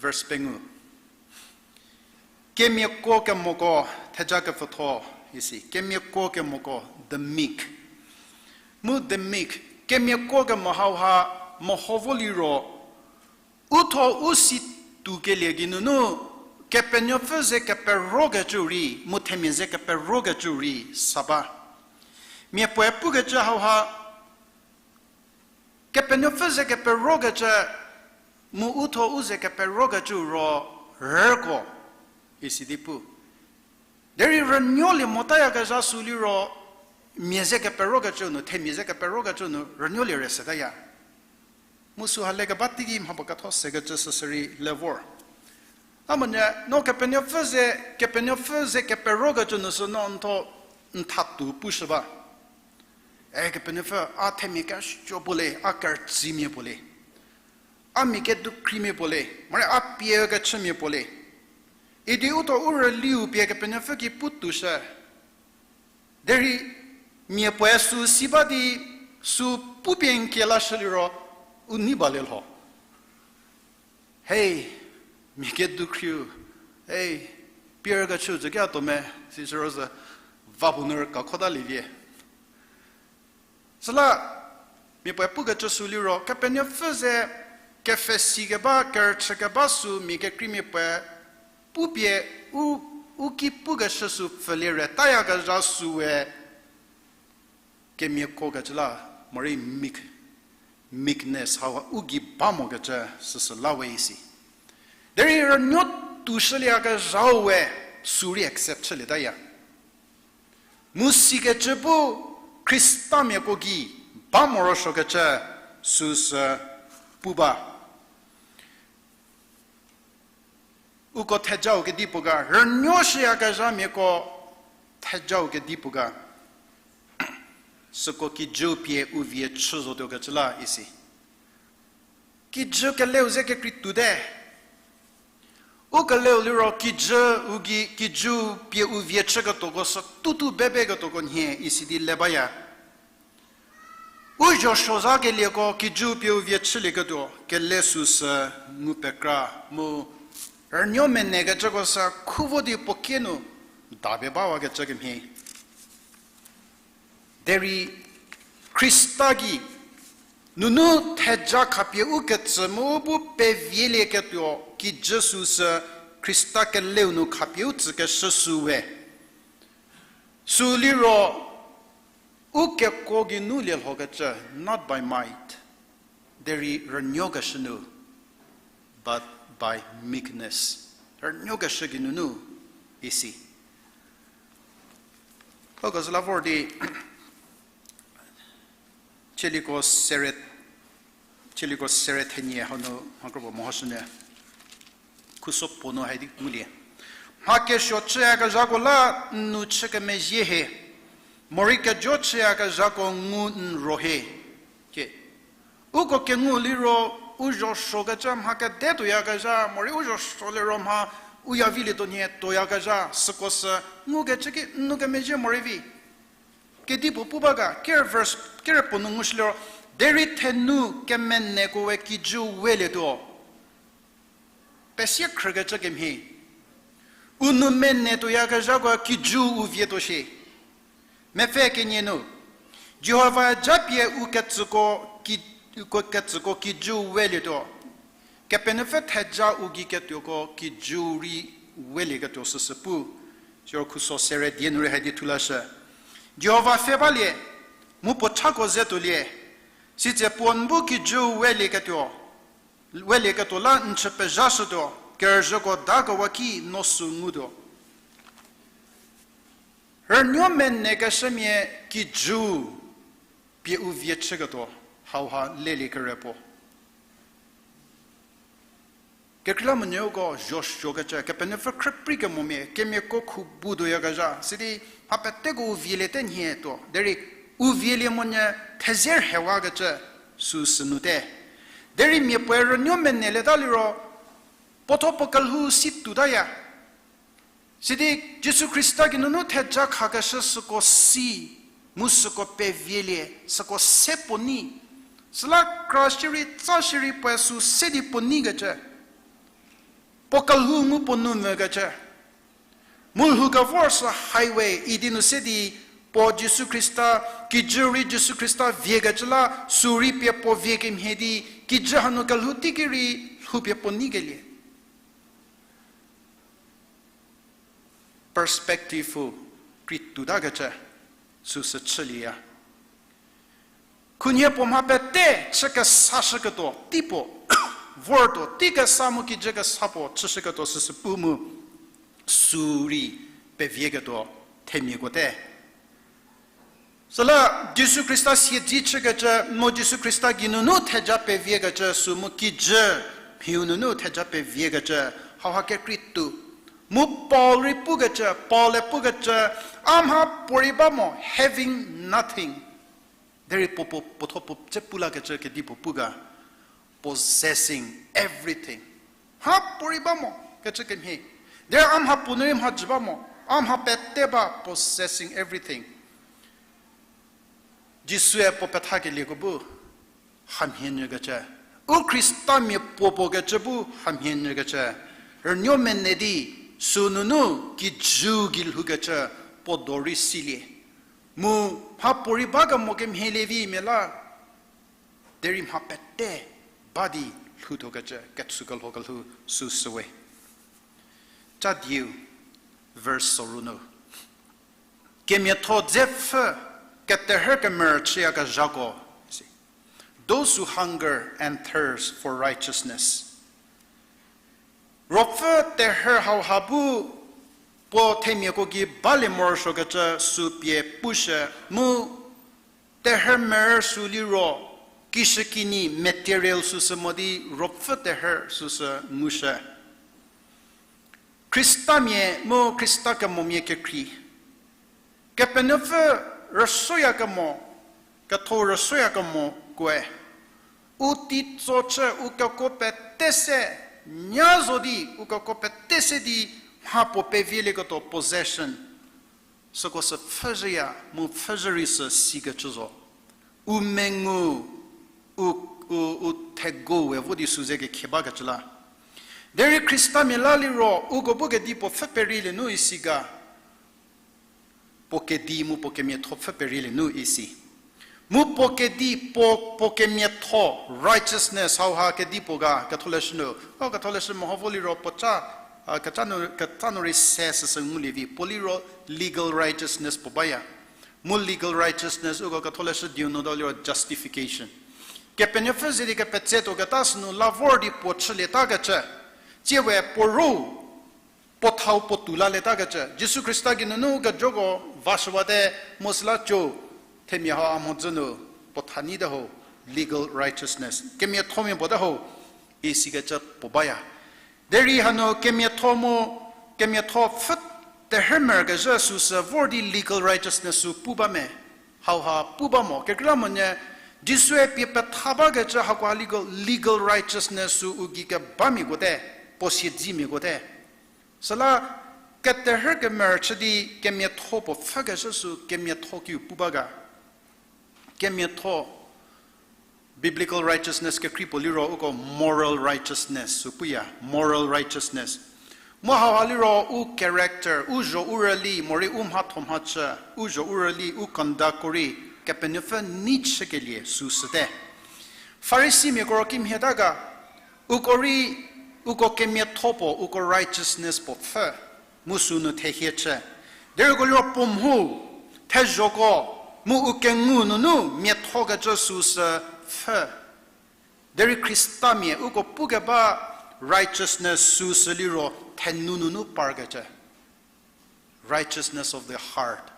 verse pengou. Kemiako kemoko, theja kepfütho, isi, kemiako kemoko, the meek. Mu the meek, kemiako kemo hauha meho vo liro, u tho u si tuokelie geinunu, Kepenuopfü ze keperokecü rei, mu themia ze keperokecü rei, sa ba. Mia puoe pukecü hauha, Kepenuopfü ze keperokecü, mu u tho u ze keperokecü ro rüko, isi di pu. Derei rünuolie motayakezha sü liro, mia ze keperokecü nu, themia ze keperokecü nu rünuolie re setaya. Mu süha lekeba teiki mha puo ketho sekecü süsü rei le vor. A monyü, no Kepenuopfü ze, Kepenuopfü ze keperokecü nu sü no n tho n thatuo pushü ba. E Kepenuopfü, a themia kesuo puo le, a kerütsimia puo le. A mia kedukhrimia puo le, morei a pie kechümia puo le. Idi u tho u rüliu pie Kepenuopfü ki pu tuoshü. Derei mia puoe sü si ba di, sü pupie n kie lashü liro, u nei ba le lho. Hei, mia kedukhriu, hei, pie kechü züki a tuo me, sisüro sü, va puo nu rüka khotalie vie. Süla, mia puoe pukecü sü liro, Kepenuopfü ze kepfhesi keba, kerüchü keba sü mia kekreimia puoe, pupie u, u ki pukeshü sü pfülie re tayakezha süe, kemiako kecü la, morei meek, meekness hau u gei ba mokecü süsü la we isi. Derei rünuo tuoshülieyakezhau we sü rei accept chülietaya. Mu sikecü bu Khristamiako gei ba morosuokecü süsü pu ba. Uko thejau kedipuo ga, rünuoshüyakezhamiako thejau kedipuo ga. Süko kijü pie u vie chü zotuokecü la isi. Kijü keleu ze kekrei tuote. U keleu liro kijü u gei, kijü pie u vie chüketuoko sü tutu bebeketuoko nhie isi di le baya. U zho suo zakelieko kijü pie u vie chülieketuo kele süsü ngu pekra mu rünuo menekecüko sü khu vo di puo kie nu dabe bawakecü kemhie. Derei Khrista gei nunu theja khapie u ketsü mu u bu pevielieketuo kijü süsü Khrista keleu nu khapie u tsükeshü sü we. Sü liro u kekuo geinu lielhokecü, not by might, derei rünuokeshü nu, but by meekness. Rünuokeshü geinunu isi. Uko süla vor di, Chieliko sere, Chieliko sere thenie hanu mha kropuo mehoshünyü. Khuso puo nu hai di ngulie. Mha kesuo chüyakezhako la n nu chü kemezhie hie, morei kejo chüyakezhako ngu n ro hie. Ke, uko kengu liro u zho suokecü mha kede tuoyakezha, morei u zho suo liro mha u ya vilietuo nhie tuoyakezha, süko sü ngukecü ki n nu kemezhie morei vi. Kedipuo pu ba ga, ker verse, ker puo nu ngushüliro, derei thenu kemenekoe kijü welietuo. Pesie khrükecü kemhie. U nou mene tuoyakezhako kijü u vietuo shie. Mepfü kenie nu, Jihova japie u ketsüko ki, u ketsüko kijü welietuo. Kepenuopfü theja u gei ketuoko kijü rei welieketuo süsü pu. Siro khuso sere die nu rei hai di thulashü. Jihova pfhe balie, mu puo chako ze tuolie, sitse puo n bu kijü welieketuo, welieketuo la n chü pezhashütuo, kerüzhüko dakewa ki no sü ngutuo. Rünuo menekeshümia kijü pie u vie chüketuo, hauha lelie kere puo. Kekreilamonyü uko zho suokecü, Kepenuopfü khrüprei kemomia, kemiako khu bu tuoyakezha, sidi mha peteko u vieliete nhie tuo, derei u vielie monyü thezie rhewakecü süsü nute. Derei mia puoe rünuo menelieta liro, puotho puo kelhou si tutaya. Sidi Jisu Khrista geinunu theja khakeshü süko si, mu süko pevielie, süko se puo nei. Süla kra shierei, tsa shierei puoe sü se di puo neikecü. Puo kelhou ngu puo nou mvükecü. Mu lhou kevor sü highway idi nu se di puo Jisu Khrista, kijü rei Jisu Khrista viekecü la, sü rei pie puo vie kemhie di, kijü hanu kelhou teiki rei lhou pie puo neikelie. Perspective-u krei tuotakecü süsü chülieya. Khunhie puo mha pete chü kesashüketuo tei puo, vortuo tei kesa mu kijü kesa puo chüshüketuo süsü pu mu sü rei pevieketuo themiako te. Süla Jisu Khrista siedze chükecü, mu Jisu Khrista geinunu theja peviekecü, sü mu kijü mhiu nunu theja peviekecü, hauha kekrei tuo. Mu Paul rei pukecü, Paul-e pukecü, a mha puorei ba mo, having nothing. Derei puo, puo, puotho puo tse pu lakecü kedipuo pu ga, possessing everything. Mha puorei ba mo, kecü kemhie. Derei a mha puo nu rei mha jü ba mo, a mha pete ba, possessing everything. Jisue puo pethakelieko bu hamhie nyükecü, u Khristamia puo puo kecü bu hamhie nyükecü, rünuo mene di, sü nunu kijü gei lhoukecü puo do rei silie. Mu mha puorei ba kemo kemhie lievi mia la, derei mha pete ba di lhoutuokecü kechükelho kelhou süsü we. Cha dieu, verse soru nu, kemiatho dzepfü keterhü kemerü chüyakezhako, those who hunger and thirst for righteousness. Ruopfü terhü hauha bu puo themiako gei balie morosuokecü sü pie pushü mu terhü merü sü liro kishükinyi material süsü mo di ruopfü terhü süsü ngushü. Khristamia mu Khrista kemomia kekrei. Kepenuopfü rüsoyakemo, ketho rüsoyakemo koe. U teitso chü u kekuo pete se, Nya zo di, u keko pete se di, mha puo pevielieketuo possession. Süko sü pfhüzhüya, mu pfhüzhü rei sü sikecü zo. U mengu, u, u, u thego we vo di sü ze kekhe bakecü la. Derei Khristamia la liro, uko bu kedipuo pfhü perielie nu isi ga. Puo kedi mu puo kemiatho pfhü perielie nu isi. Mu puo kedi puo, puo kemiatho, righteousness, hauha kedipuo ga, ketholeshü nu. O ketholeshü meho vo liro puoca, a, keca nu, keca nu rei se süsü ngulie vi. Puo liro legal righteousness puo baya. Mu legal righteousness uko ketholeshü diu nu do liro justification. Kepenuopfü ze di kepetse tuoketa sünu la vor di puo chülietakecü. Tsiewe puo ro puo thau puo tou lalieta kecü, Jisu Khrista geinunu kejoko vashüwate, mu süla co, themia hau a mhodzü nu puo tha nyite ho, legal righteousness, kemiathomia puo te ho, isikecü puo baya. Derei hanu kemiatho mu, kemiatho pfhü terhümerkezhü süsü vor di legal righteousness sü pu ba me, hauha pu ba mo, kekreilamonyü, Jisue pie petha bakecü hakoha legal, legal righteousness sü u gei kebamia kote, puo siedzimia kote. Süla keterhü kemerü chü di kemiatho puo pfhükeshü sü kemiatho kiu pu ba ga. Kemiatho, biblical righteousness kekrei puo liro uko moral righteousness sü puya, moral righteousness. Mu hauha liro u character, u zho u rüli, morei u mhatho mhachü, u zho u rüli, u conductko rei, Kepenuopfü nei chükelie süsüte. Farisimiako ro kimhie ta ga, uko rei, uko kemiatho puo, uko righteousness puo pfhü, mu sünu thehie chü. Derei uko liro puo mho, thezhoko, mu u kengu nunu miathokecü süsü pfhü. Derei Khristamia uko pukeba righteousness süsü liro thenu nunu parkecü. Righteousness of the heart.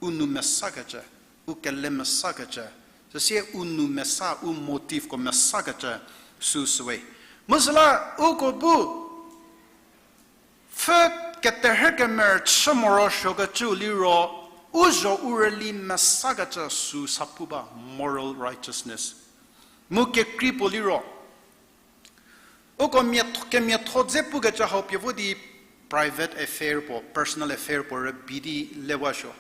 U nou mesakecü, u kele mesakecü, süsie u nou mesa, u motiveko mesakecü süsü we. Mu süla uko bu pfhü keterhü kemerü chü morosuokecüu liro, u zho u rüli mesakecü süsa pu ba moral righteousness. Mu kekrei puo liro, uko miatho, kemiatho dze pukecü hau pie vo di private affair puo, personal affair puo rübei di lewasuo.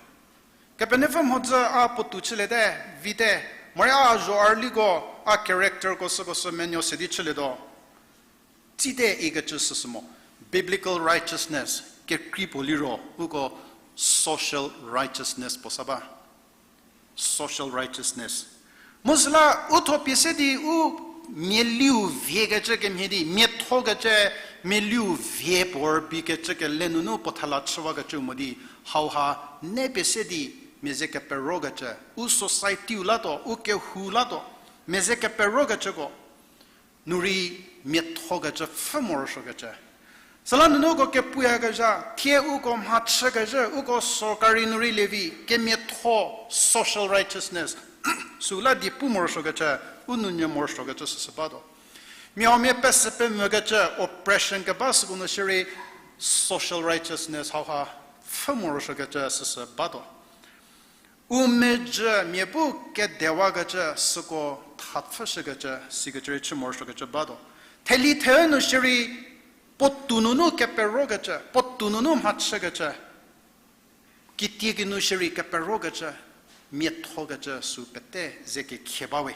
Kepenuopfü mhodzü a puotou chüliete, vite, morei a zho a rüliko, a characterko süko sü menuo se di chülietuo. Tsite ikecü süsü mo. Biblical righteousness kekrei puo liro, uko social righteousness puo sa ba. Social righteousness. Mu süla u tho pie se di u mialiu viekecü kemhie di, miathokecü, mialiu vie puo rübeikecü kele nunu puo thela chüwakecü mo di, hauha ne pie se di mia ze keperokecü, u societyu latuo, u kehou latuo, mia ze keperokecüko nu rei miathokecü pfhü morosuokecü. Süla nunu uko kepuyakezha, thie uko mhachükezhü, uko sorkari nu rei lievi, kemiatho, social righteousness, süla die pu morosuokecü, u nounyü morosuokecü süsü batuo. Mia huomia pesü pemvükecü, oppression keba süko nu shierei social righteousness hauha pfhü morosuokecü süsü batuo. U mezhü mia bu kedewakecü süko thapfüshükecü, sikecü rei chü morosuokecü batuo. Theli theu nu shierei puotou nunu keperokecü, puotou nunu mhachükecü, kitiekinu shierei keperokecü, miathokecü sü pete ze kekhie bawe.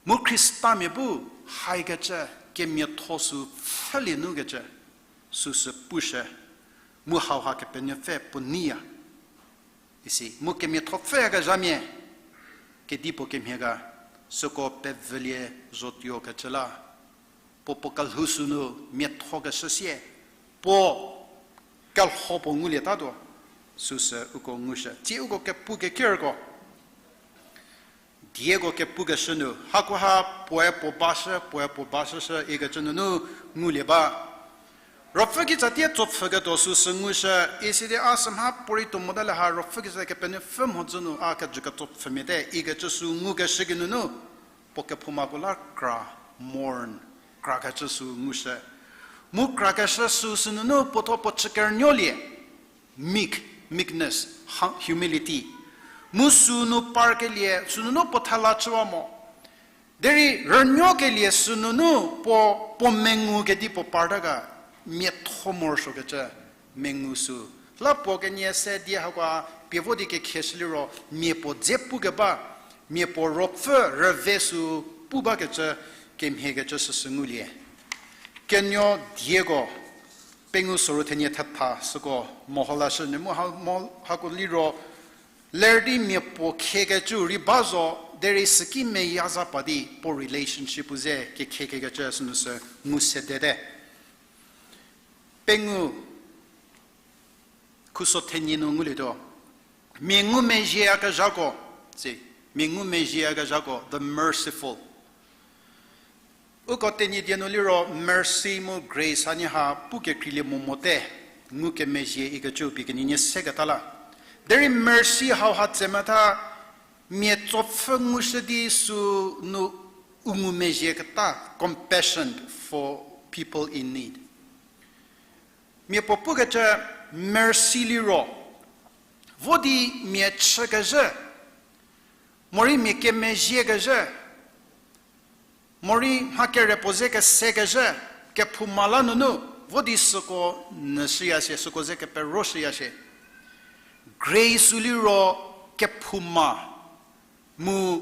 Mu Khristamia bu haikecü, kemiatho sü pfhülie nukecü, süsü pushü, mu hauha Kepenuopfü puo neiya. Isi, mu kemiatho pfhüyakezhamia, kedipuo kemhie ga, süko pevülie zotuokecü la, puo puo kelhou sünu miathokeshü sie, puo kelho puo ngulietatuo, süsü uko ngushü. Tsie uko kepu kekirko dieko kepukeshü nu, hakoha puoe puo bashü, puoe puo bashüshü ikecü nunu ngulie ba. Ruopfü kitsatie tsopfhüketuo süsü ngushü, isidi a sümha puorei tuo mota le ha Ruopfü kitsa Kepenuopfü mhodzü nu a kejü ketsopfhümia te ikecü sü ngukeshü geinunu, puo kephoumako la kra, mourn, krakecü sü ngushü. Mu krakeshü süsü nunu puotho puo chü kerünuolie, meek, meekness, hu-, humility. Mu sünu parkelie, sünunu puo thela chüwa mo. Derei rünuokelie sünunu puo, puo mengu kedipuo parta ga, miatho morosuokecü mengu sü. La puo kenie se die hakoa pie vo di kekhie shü liro, mia puo dze pukeba, mia puo ruopfü rüve sü pu bakecü kemhiekecü süsü ngulie. Kenuo dieko, pengou soru thenie thetha süko meho lashü ne mu ha, mo, hako liro, ler di mia puo khiekecü rei ba zo, derei süki meya za pa di puo relationship-u ze kekhie kekecü sünu sü ngu sedete. Pengou, khuso thenie nu ngulietuo. Mia ngumezhieyakezhako, si, mia ngumezhieyakezhako, the merciful. Uko Tenyidie nu liro mercy mu grace hanie ha pukekreilie mo mote, ngukemezhie ikecü pie kenienie seketa la. Derei mercy hauha tsemetha, mia tsopfü ngushü di sünu u ngumezhieketa, compassion for people in need. Mia puo pukecü mercy liro, vo di mia chükezhü, morei mia kemezhiekezhü, morei mha kere puo ze kesekezhü, kephouma la nunu, vo di süko nyü shüya shie, süko ze kepero shüya shie. Grace-u liro kephouma, mu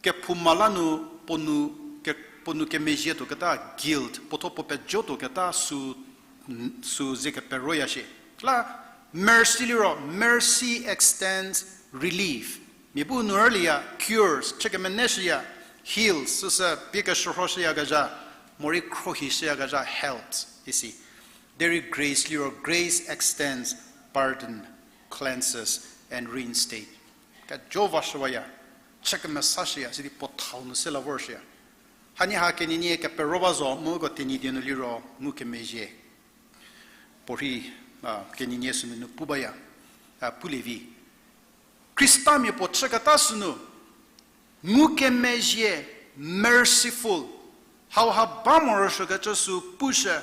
kephouma la nu puo nu ke, puo nu kemezhie tuoketa guilt, puo thuo puo pejo tuoketa sü, sü ze keperoya shie. La mercy liro, mercy extends relief. Mia bu nu rülieya, cures, chü kemeneshüya, heals, süsü pie keshürhoshüyakezha, morei khrohishüyakezha, helps, isi. Derei grace liro, grace extends pardon, cleanses, and reinstate. Kejo vashüwaya, chü kemesashüya, sidi puo thau nu se la vorshüya. Hanie ha kenienie kepero ba zo, mu uko Tenyidie nu liro ngukemezhie. Puorhi, a, kenienie sünunu pu baya, a, pulie vi. Khristamia puo chüketa sünu, ngukemezhie, merciful, hauha ba morosuokecü sü pushü,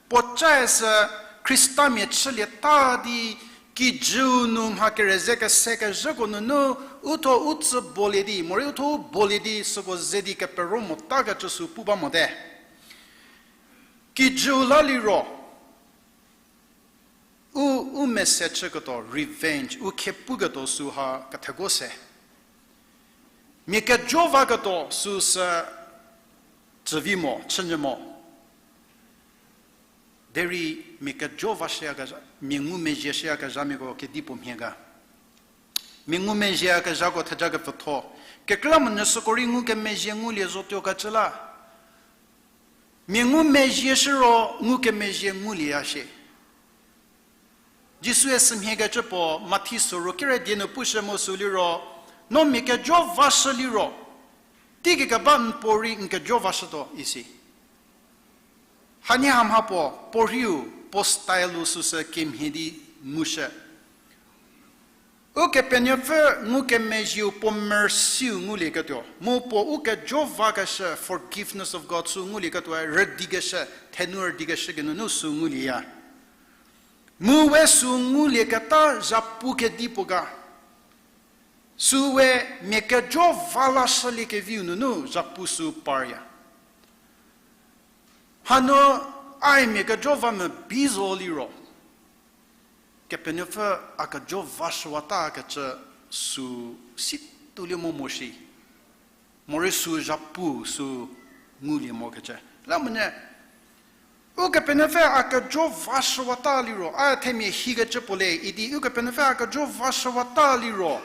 puocae sü Khristamia chülieta di, kijüu nu mha kere ze kesekezhüko nunu, u thuo u tsü bolie di, morei u thuo u bolie di, süko ze di kepero motakecü sü pu ba mote. Kijüu la liro, u, u mese chüketuo, revenge, u khie puketuo süha kethego se. Mia kejo vaketuo süsü tsüvi mo, chünyü mo. Derei mia kejo vashüyakezha, mia ngumezhie shüyakezhamiako kedipuo mhie ga. Mia ngumezhieyakezhako theja kepfütho. Kekreilamonyü süko rei ngukemezhie ngulie zotuokecü la. Mia ngumezhie shüro ngukemezhie ngulieya shie. Jisue sümhiekecü puo Mathi soru kere die nu pushü mu sü liro, no mia kejo vashü liro, teiki keba n puo rei n kejo vashütuo isi. Hanie hamha puo, puo rhiu, puo style-u süsü kemhie di ngushü. Ukepenuopfü ngukemezhieu puo mercy-u ngulieketuo, mu puo u kejo vakeshü forgiveness of God sü ngulieketuoe rüdikeshü, thenu rüdikeshü geinunu sü ngulieya. Mu we sü ngulieketa zhapu kedipuo ga. Süwe mia kejo va lashüliekeviu nunu zhapu sü parya. Hanu ai mia kejo va mebi zo liro, Kepenuopfü a kejo vashüwatakecü sü situlie mo moshi. Morei sü zhapu sü ngulie mokecü. Lamonyü, Ukepenuopfü a kejo vashüwata liro, a themia hikecü puo le idi, Ukepenuopfü a kejo vashüwata liro,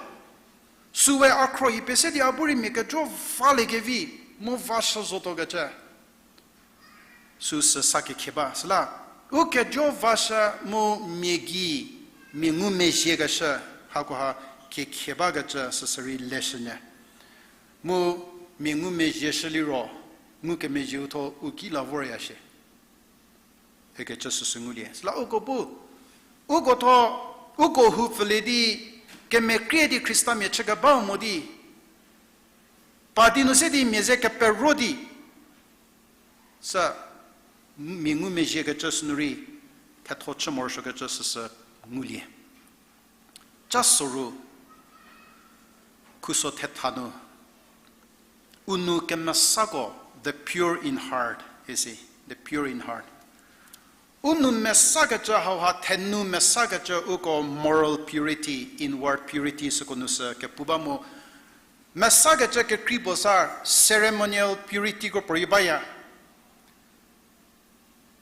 süwe a khro hi pese di a bu rei mia kejo valiekevi, mu vashü zotuokecü. Süsü sa kekhie ba, süla, u kejo vashü mu mia gei, mia ngumezhiekeshü, hakoha kekhie bakecü süsü rei leshünyü. Mu mia ngumezhieshü liro, ngukemezhieu tho u ki la vorya shie. Ikecü süsü ngulie. Süla uko bu, uko tho, uko hu pfülie di, kemekrie di Khristamia chükebau mo di, pa di nu se di mia ze kepero di, sü mia ngumezhiekecü sünu rei, thetho chü morosuokecü süsü ngulie. Ca soru, khuso thetha nu, u nou kemesako, the pure in heart, isi, the pure in heart. U nou mesakecü hauha thenou mesakecü uko moral purity, inward purity süko nu sü kepu ba mu. Mesakecü kekrei puo sa ceremonial purity ko puorei baya.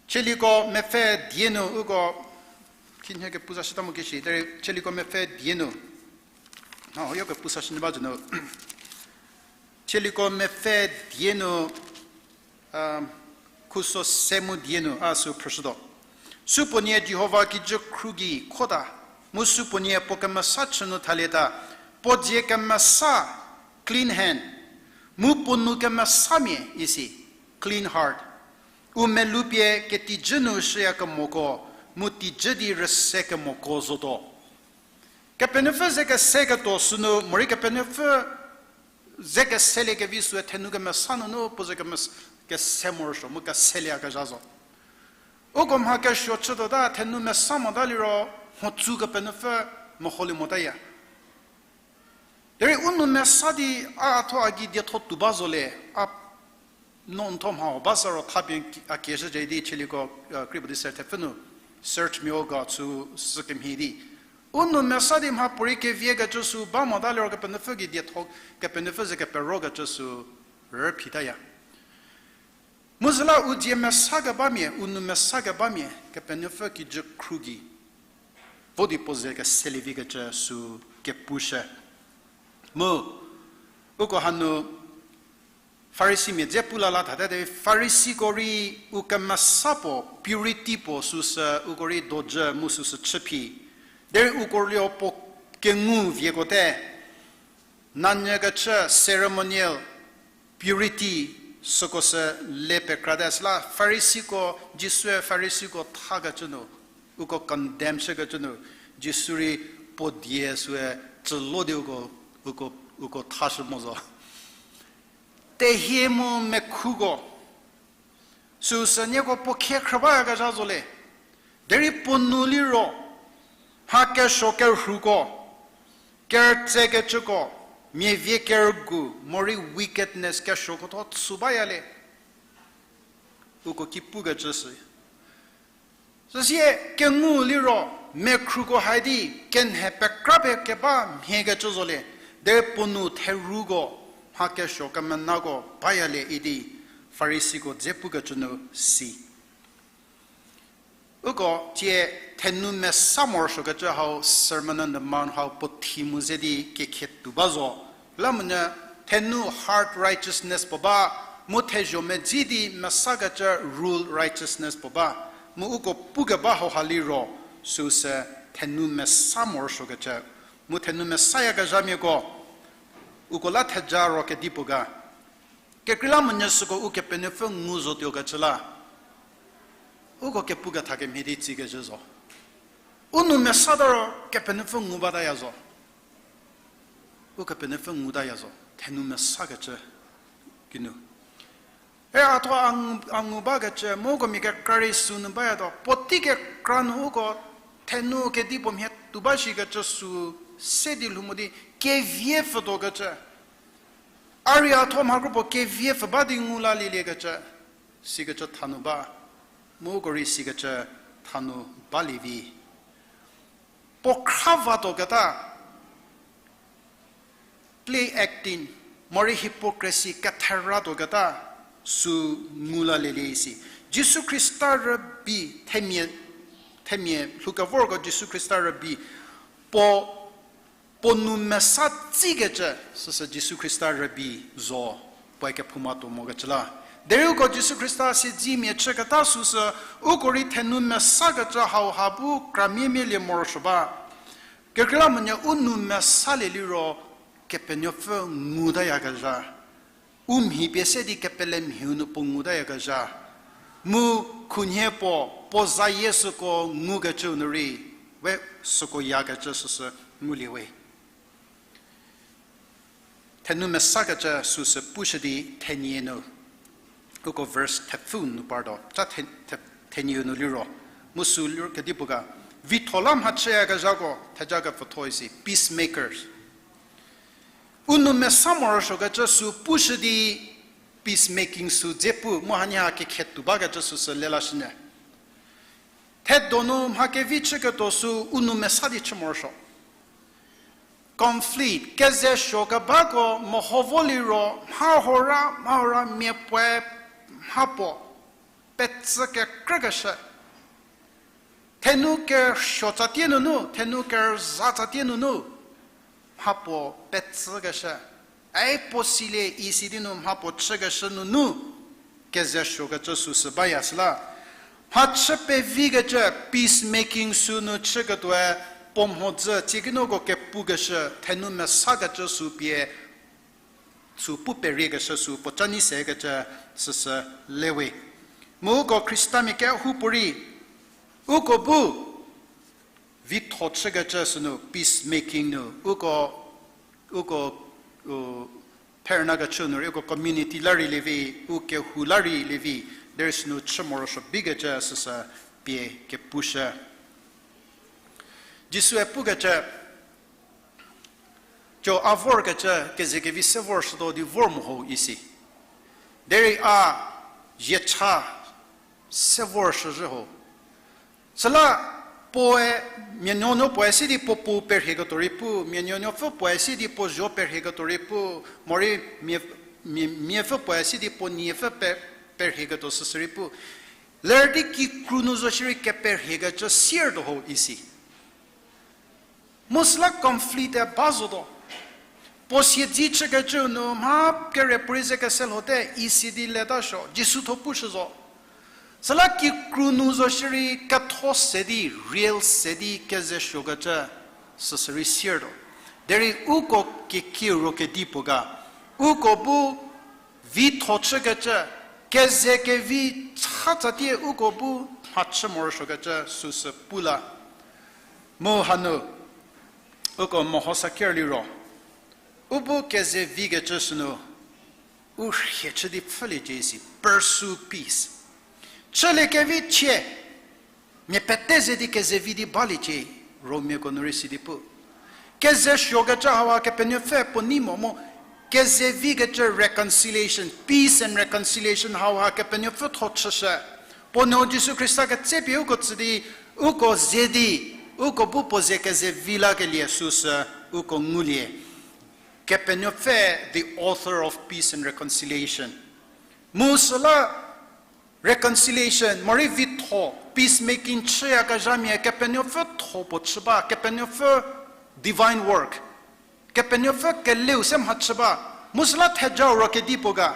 Chieliko mepfü die nu uko, khinhie kepu sa shüta mo kishi, derei Chieliko mepfü die nu. Na, ho yo kepu sa shünyü ba jü nu. Chieliko mepfü die nu, um, khuso se mu die nu a sü phrüshütuo. Supuonie Jihova kijü khru gei khota, mu supuonie puo kemesa chü nu thalieta, puo dzie kemesa, clean hand, mu puo nou kemesamia isi, clean heart. U melou pie ketijü nu shüyakemoko, mu tijü di rüse kemoko zotuo. Kepenuopfü ze keseketuo sünu, morei Kepenuopfü ze keseliekevi süe thenou kemesa nunu puo ze kemes-, kese morosuo mu keselieyakezha zo. Uko mha kesuo chütuota thenou mesa mota liro, mhodzü Kepenuopfü meholie motaya. Derei u nou mesa di a tho a gei dietho tuo ba zo le, a no n tho mha ho ba sa ro thapie a kieshücie di Chieliko, uh, kri puo di ser thepfü nu, Search me, O God, sü, sü kemhie di. U nou mesa di mha puorei keviekecü sü ba mota liro Kepenuopfü gei dietho, Kepenuopfü ze keperokecü sü rüphitaya. Mu süla u dzie mesa kebamia, u nou mesa kebamia, Kepenuopfü kijü khru gei vo di puo ze keselievikecü sü kepushü. Mu, uko hanu Farisimia dze pu la la thate de, Farisiko rei u kemesa puo, purity puo süsü uko rei dojü mu süsü chüphi. Derei uko lio puo kengu vieko te, nanyükecü ceremonial purity süko sü le pekra te süla Farisiko, Jisue Farisiko thakecü nu, uko condemn chükecü nu, Jisu rei puo die süe cülo di uko, uko, uko thashü mo zo. Tehie mu mekhuko, süsü nieko puo khie khrübayakezha zo le. Derei puo nou liro, mha kesuo kerhuko, kerütsekecüko, miavie kerügu, morei wickedness kesuoko tho chü baya le. Uko ki pukecü sü. Süsie kengu liro, mekhruko hai di, kenhe pekra pie keba mhiekecü zo le, derei puo nou theruko, mha kesuo kemenako baya le idi, Farisiko dze pukecü nu si. Uko tie thenou mesa morosuokecü hau Sermon on the Mount hau puo thi mu ze di kekhe tuo ba zo. Lamonyü thenou heart righteousness puo ba, mu thezho medzi di mesakecü rule righteousness puo ba, mu uko pukeba hauha liro, süsü thenou mesa morosuokecü, mu thenou mesayakezhamiako, uko la theja ro kedipuo ga. Kekreilamonyü süko Ukepenuopfü ngu zotuokecü la. Uko kepuketha kemhie di tsikecü zo. U nou mesata ro Kepenuopfü ngu bataya zo. Ukepenuopfü ngutaya zo. Thenou mesakecü kinu. E a tho a ngu, a ngu bakecü, mu uko mia kekra rei sünu bayatuo. Puotei kekra nu uko thenou kedipuo mhie tuo ba shikecü sü se di lhou mo di kevie pfütuokecü. A rei a tho mha kropuo kevie pfü ba di ngu lalieliekecü, sikecü thanu ba, mu uko rei sikecü thanu balie vi. Puo khra vatuoketa, play acting, morei hypocrisy, ketheratuoketa, sü ngu lalielie isi. Jisu Khrista rübei, themia, themia lhoukevorko Jisu Khrista rübei, puo puo nou mesa tsikecü, süsü Jisu Khrista rübei zo, puoe kephouma tuo mokecü la. Derei uko Jisu Khrista siedzemia chüketa süsü, uko rei thenou mesakecü hauha bu kramia mia lie morosuo ba. Kekreilamonyü u nou mesalie liro, Kepenuopfü ngutayakezha. U mhi pie se di kepele mhiu nu puo ngutayakezha. Mu khunhie puo, puo zayie süko ngukecüu nu rei, we süko yakecü süsü ngulie we. Thenou mesakecü süsü pushü di thenie nu, uko verse thepfü nu partuo, ca the-, the-, thenie nu liro, mu sü liro kedipuo ga, vitho la mhachüyakezhako, theja kepfütho isi, peacemakers. u nou mesa morosuokecü sü pushü di peacemaking sü dze pu, mu hanie ha kekhetuo bakecü süsü lelashünyü. Thedonu mha kevi chüketuo sü u nou mesa di chü morosuo. Conflict, keze suo kebako meho vo liro, mha hora, mha hora mia puoe mha puo petsü kekrükeshü. Thenu kesuo tsatie nunu, thenu kerüza tsatie nunu, mha puo petsükeshü. Ai puo silie isi di nu mha puo chükeshü nunu, keze suokecü süsü baya süla. Mhachü pevikecü peacemaking sü nu chüketuoe puo mhodzü, tsie kinu uko kepukeshü, thenu mesakecü sü pie, sü pu periekeshü sü puo ca nyi sekecü süsü lewe. Mu uko Khristamia kehoupuorei, uko bu vitho chükecü sünu peacemaking nu, uko, uko, u, pherüna kechü nu rei, uko community la rei lievi, u kehou la rei lievi, derei sünu chü morosuo bikecü süsü pie kepushü. Jisue pukecü, co a vorkecü, kezekevi se vorshütuo di vor mo ho isi. Derei a, ziecha, se vorshüzhü ho. Süla puoe, mia nuonuo puoe si di puo puo perhieketuo rei pu, mia nuonuopfü puoe si di puo zuo perhieketuo rei pu, morei mia, mia, miapfü puoe si di puo niepfü pe, perhieketuo süsü rei pu. Ler di kikru nu zo shierei keperhiekecü siertuo ho isi. Mu süla conflict-e ba zotuo. Puo siedzi chükecüu nu mha kere puorei ze kese lhote isi di leta suo, Jisu thuo pushü zo. Süla kikru nu zo shierei ketho se di, real se di keze suokecü süsü rei siertuo. Derei uko kekiu ro kedipuo ga, uko bu vitho chükecü, kezekevi chatsatie uko bu mhachü morosuokecü süsü pu la. Mu hanu, uko mehosa ker liro, u bu kezevikecü sünu, u rhie chü di pfhüliecie isi, pursue peace. Chüliekevi chie, mia pete ze di kezevi di baliecie, Romiako nu rei si di pu. Keze suokecü hauha Kepenuopfü puo nei mo mu, kezevikecü reconciliation, peace and reconciliation hauha Kepenuopfü tho chüshü. Puo nuo Jisu Khrista ketsepie uko tsü di, uko ze di, uko bu puo ze kezevi lakelie süsü uko ngulie. Kepenuopfü, the author of peace and reconciliation. Mu süla reconciliation, morei vitho, peacemaking chüyakezhamia Kepenuopfü tho puo chü ba, Kepenuopfü divine work. Kepenuopfü keleu se mhachü ba, mu süla thejau ro kedipuo ga.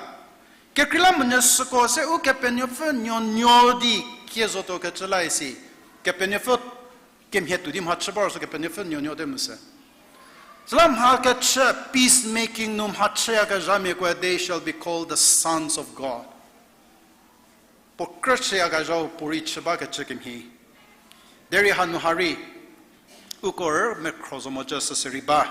Kekreilamonyü süko se Ukepenuopfü nuonuo di kie zotuo kecü la isi. Kepenuopfü kemhie tuo di mhachü ba ro sü Kepenuopfü nuonuo te mu sü. Süla mha kechü peacemaking nu mhachüyakezhamiakoe, they shall be called the sons of God. Puo krü chüyakezhau puorei chü bakecü kemhie. Derei hanu ha rei, uko rü mekhro zo mocü süsü rei ba.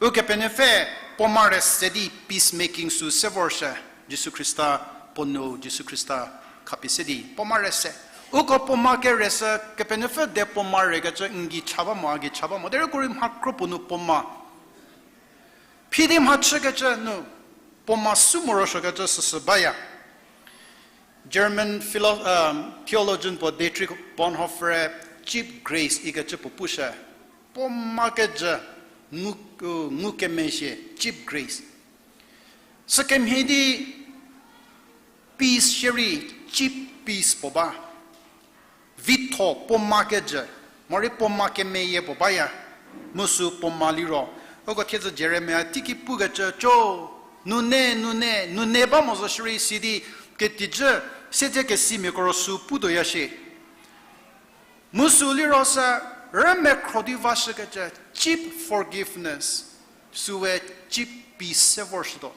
Ukepenuopfü puo ma re se di peacemaking sü se vorshü, Jisu Khrista, puo nuo Jisu Khrista khapie se di puo ma re se. Uko puo ma kere sü Kepenuopfü de puo ma rekecü n gei cha ba mo, a gei cha ba mo. Derei uko rei mha kro puo nu puo ma phi di mhachükecü nu puo ma sü morosuokecü süsü baya. German philo-, um, theologian puo Dietrich Bonhoeffer-e cheap grace ikecü puo pushü. Puo ma kejü ngu, u, ngu kemezhie, cheap grace. Sükemhie di peace shierei cheap peace puo ba. Vitho puo ma kejü, morei puo ma kemeyie puo baya, mu sü puo ma liro. Uko thiedzü Jeremia teiki pukecü co, nune, nune, nune ba mo zo shierei sidi, ketijü, siedzekesimiako ro sü putuoya shie. Mu sü liro sü, rümekhro di vashükecü, cheap forgiveness, süe cheap peace se vorshütuo.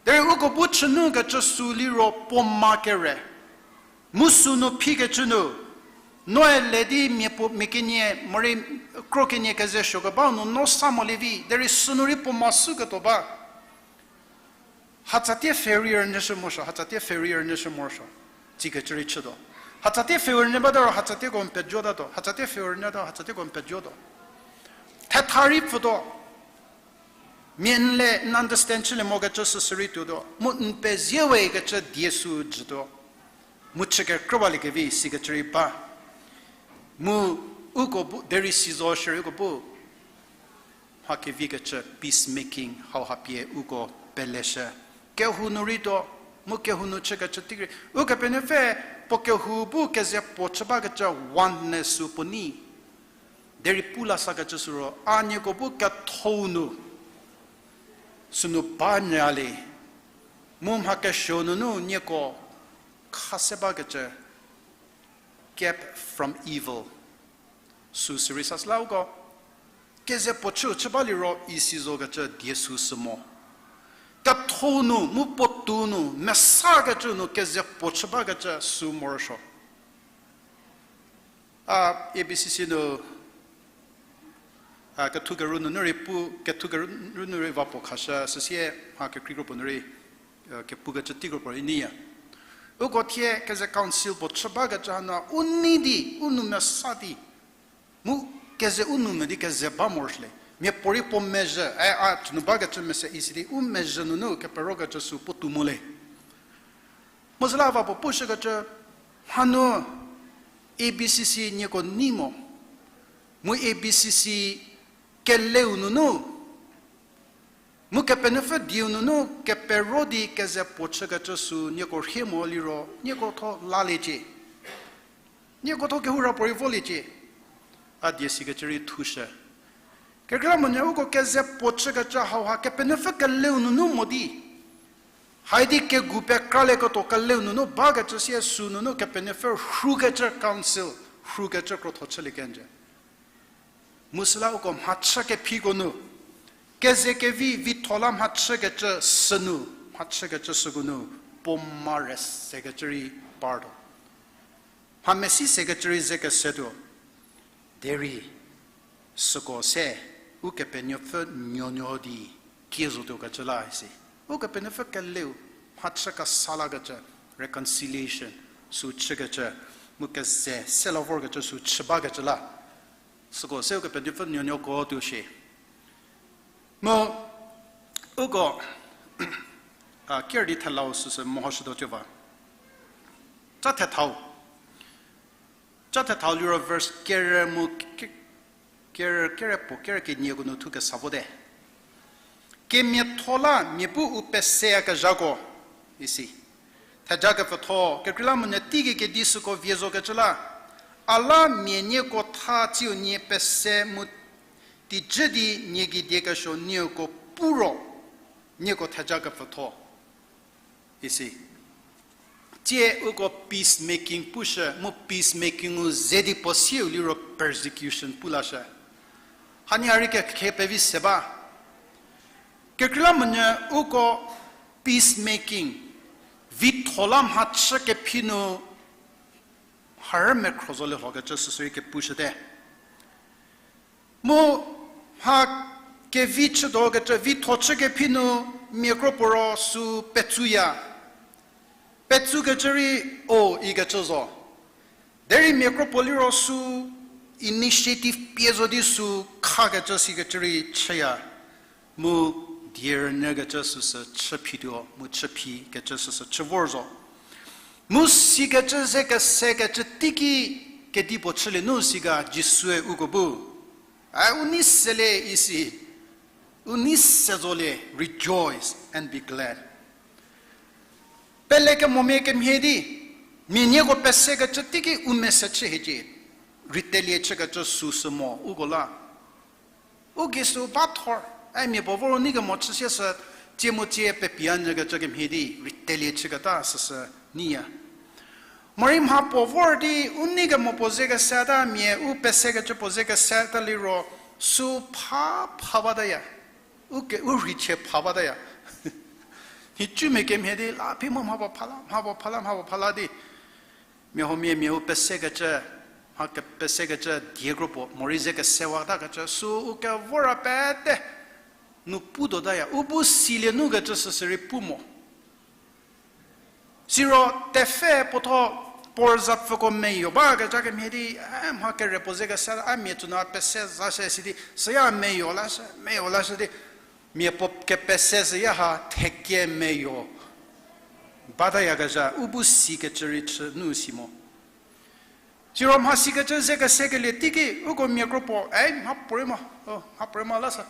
Derei uko bu chünukecü sü liro puo ma kere. Mu sünu phikecü nu, noe le di mia puo, mia kenie, morei kro kenie keze suokebau nu no sa molie vi, derei sünu rei puo ma süketuo ba. Hatsatie pfhe rei rünyüshü morosuo, hatsatie pfhe rei rünyüshü morosuo. Tsikecü rei chütuo. Hatsatie pfhe rünyü bata ro, hatsatieko n pejotato, hatsatie pfhe rünyüta, hatsatieko n pejotuo. Thetha rei pfütuo. Mia n le n understand chülie mokecü süsü rei tuotuo. Mu n pezie we kecü die sü jütuo. Mu chü kekrüwaliekevi sikecü rei ba. Mu uko bu, derei si zo shierei uko bu mha kevi kecü peace making hauha pie uko peleshü. Kehou nu rei tuo, mu kehou nu chükecü teiki rei. Ukepenuopfü puo kehou bu keze puo chü bakecü oneness sü puo nei. Derei pu la sakecü sü ro, a nieko bu ketho-u nu sünu ba nyülie. Mu mha kesuo nunu nieko khase bakecü, kept from evil. Sü sirei sasü la uko, keze puo chü chü baliro isi zokecü die sü sü mo. Ketho-u nu, mu puotou nu, mesakecü nu keze puo chü bakecü sü morosuo. A, A B C C nu, a, kethu keru nunu rei pu, kethu keru nunu rei va puo khashü, süsie mha kekrei kropuo nu rei, e, kepukecü tei kropuo rei neiya. Uko thie keze council puo chü bakecü hanu u nei di, u nou mesa di. Mu keze u nou me di keze ba morosuo le. Miapuorei puo mezhü, e, a, sünu bakecü mese isi di, u mezhü nunu keperokecü sü puotou mo le. Mu süla va puo pushükecü, hanu A B C C nieko nei mo. Mu A B C C keleu nunu, mu Kepenuopfü dieu nunu kepero di keze puo chükecü sü nieko rhie mo liro, nieko tho laliecie. Nieko tho kehou ra puorei voliecie. A die sikecü rei thushü. Kekreilamonyü uko keze puo chükecü hauha Kepenuopfü keleu nunu mo di. Haidi kegu pekralieketuo keleu nunu bakecü sie sü nunu Kepenuopfü rhukecü council, rhukecü krotho chülie kenjü. Mu süla uko mhachü kephiko nu, keze kevi vitho la mhachükecü sünu, mhachükecü süko nu, puo mare sekecü rei partuo. Mha mesi sekecü rei ze kesetuo. Derei süko se, Ukepenuopfü nuonuo di kie zotuokecü la isi. Ukepenuopfü keleu, mhachü kesa lakecü, reconciliation, sü chükecü, mu keze se la vorkecü sü chü bakecü la. Süko se Ukepenuopfü nuonuoko tuo shie. Mu uko, a, ker di thelau süsü mehoshütuo cü ba. Ca thethau. Ca thethau liro verse ker mu ke-, ker, ker puo ker kenieko nu thu kesa vote. Kemiatho la mia bu u peseyakezhako, isi. Theja kepfütho, kekreilamonyü teigei kedi süko vie zokecü la. A la mia nieko tha tsiu nie pese mu tijü di nie gei die kesuo nieko pu ro, nieko theja kepfütho. Isi. Tsie uko peace making pushü, mu peace making-u ze di puo siu liro persecution pu lashü. Hanie ha rei kekhe pevi se ba. Kekreilamonyü uko peace making, vitho la mhachü kephi nu, harü mekhro zo le lhokecü süsü rei kepushüte. Mu mha kevi chütuokecü, vitho chü kephi nu mia kro puo ro sü petsuya. Petsukecü rei o ikecü zo. Derei mia kro puo liro sü initiative pie zo di sü khakecü sikecü rei chüya. Mu die rünyükecü süsü chü phituo, mu chü phikecü süsü chü vor zo. Mu sikecü ze kesekecü teiki kedipuo chülie nu siga Jisue uko bu. A, u nei selie isi, u nei se zolie, rejoice and be glad. Pelekemomia kemhie di, mia nieko pesekecü teiki u mese chü hiecie, retaliate chükecü süsü mo uko la. U gei sü ba thor, a mia puo vor u nei kemo chü sie sü, tsie mu tsie pepia nyükecü kemhie di retaliate chüketa süsü neiya. Morei mha puo vor di u nei kemo puo ze keseta mia u pesekecü puo ze keseta liro, sü pha pha bataya. U ke, u rheichie pha bataya. Nhicumia kemhie di la phi mu mha puo pha la, mha puo pha la, mha puo pha la di. Mia huomia mia u pesekecü, mha kepesekecü die kro puo, morei ze kesewatakecü, sü u kevor ra pete nu pu tuotaya, u bu silie nukecü süsü rei pu mo. Siro tepfhe puotho puo zapfüko meyo bakeca kemhie di, e, mha kere puo ze kese, a mia tsünu a pese za se si di, süya meyo lashü, meyo lashü di. Mia puo kepese zhüya ha thekiemeyo batayakezha, u bu sikecü rei chü nu si mo. Siro mha sikecü ze kesekelie teiki, uko mia kro puo, ei, mha puorei mo, o, mha puorei mo la sa.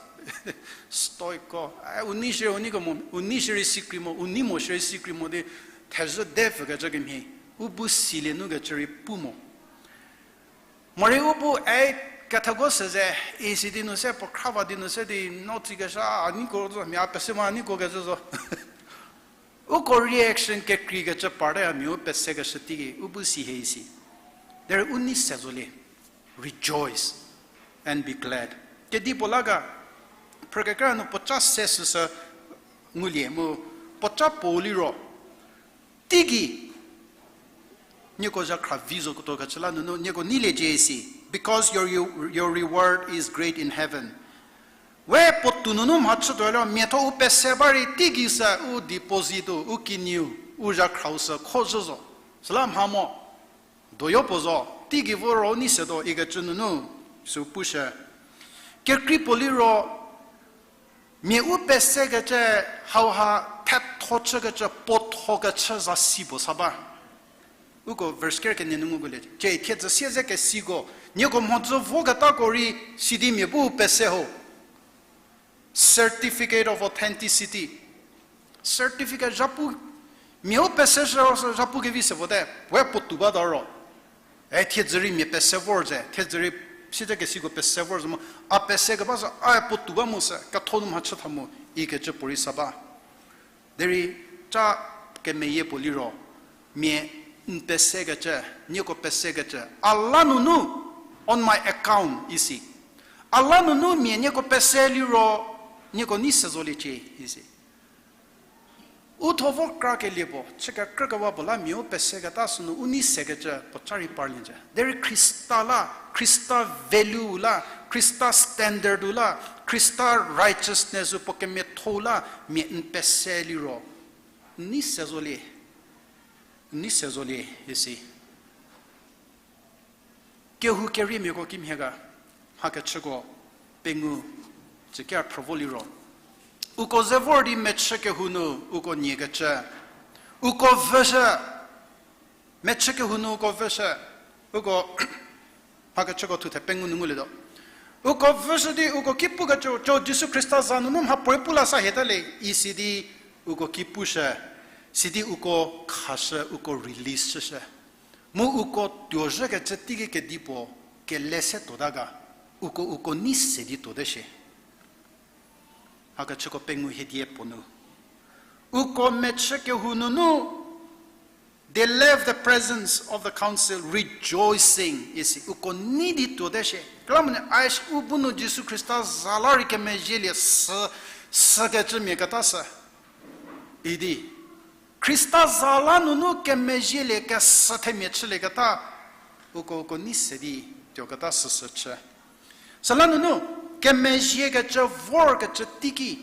Stoic ko, ei, u nei shierei u nei kemo, u nei shierei sikri mo, u nei mo shierei sikri mo di, thezhü de pfükecü kemhie, u bu silie nukecü rei pu mo. Morei u bu, ei, kethako se ze, isi di nu se, puo khrava di nu se di, no tsikeshü, a neiko zo, mia pese mo a neiko kecü zo. Uko reaction kekreikecü parte a mia u pesekeshü teiki, u bu si hie isi. Derei u nei se zolie, rejoice and be glad. Kedipuo la ga, phrükekra nu puoca se süsü ngulie mu, puoca puo liro, teigei, nieko zhakhra vi zo kutuo kecü la nunu, nieko neiliecie isi, because your, your reward is great in heaven. We puotou nunu mha chütuo liro, miatho u pese ba rei teigei sü u deposit-u, u kinieu, u zhakhrau sü khozhü zo. Süla mha mo, doyo puo zo, teigei vo ro u nei se tuo ikecü nunu, sü pushü. Kekrei puo liro, mia u pesekecü hauha thetho chükecü, puotho kechü zasi puo sa ba. Uko verse ker kenie nu ngukelie, thie thiedzü siezekesiko, nieko mhodzü voketako rei sidi mia bu pese ho. Certificate of authenticity. Certificate zhapu, mia u pese shü ro sü zhapu kevi se vote, we puotou bata ro. E thiedzü rei mia pese vor ze, thiedzü rei siezekesiko pese vor ze mu, a pese keba sü, a puotou ba mu sü, ketho nu mha chü tha mu, ikecü puorei sa ba. Derei ca kemeyie puo liro, mia n pesekecü, nieko pesekecü, a la nunu, on my account isi. A la nunu mia nieko pese liro, nieko nei se zoliecie isi. U tho vo krakelie puo, chü kekrükewa puo la mia u peseketa sünu u nei sekecü puoca rei parlie zhü. Derei Khrista la, Khrista value la, Khrista standard-u la, Khrista righteousness-u puo kemiatho-u la, mia n pese liro, n nei se zolie, n nei se zolie isi. Kehou keriemiako kimhie ga, mhakechüko pengou, tsükia phrü vo liro, uko ze vor di mechü kehou nu uko niekecü, uko vüshü, mechü kehou nu uko vüshü, uko mhakechüko thuthe pengou nu ngulietuo. Uko vüshü di uko ki pukecü, co Jisu Khrista za nunu mhapuorei pu la sa hieta le, isi di uko ki pushü, sidi uko khashü, uko release chüshü. Mu uko tuozhükecü teiki kedipuo kele se tuota ga, uko uko nei se di tuote shie. Mhakechüko pengou hiedie puo nu, uko mechü kehou nunu, they left the presence of the council rejoicing isi, uko nei di tuote shie. Kelamonie aish u bu nu Jisu Khrista za la rei kemezhielie sü, sükecü mia keta sü idi, Khrista za la nunu kemezhielie kesü themia chülieketa, uko uko nei se di tuoketa süsü chü. Süla nunu kemezhiekecü vorkecü teiki,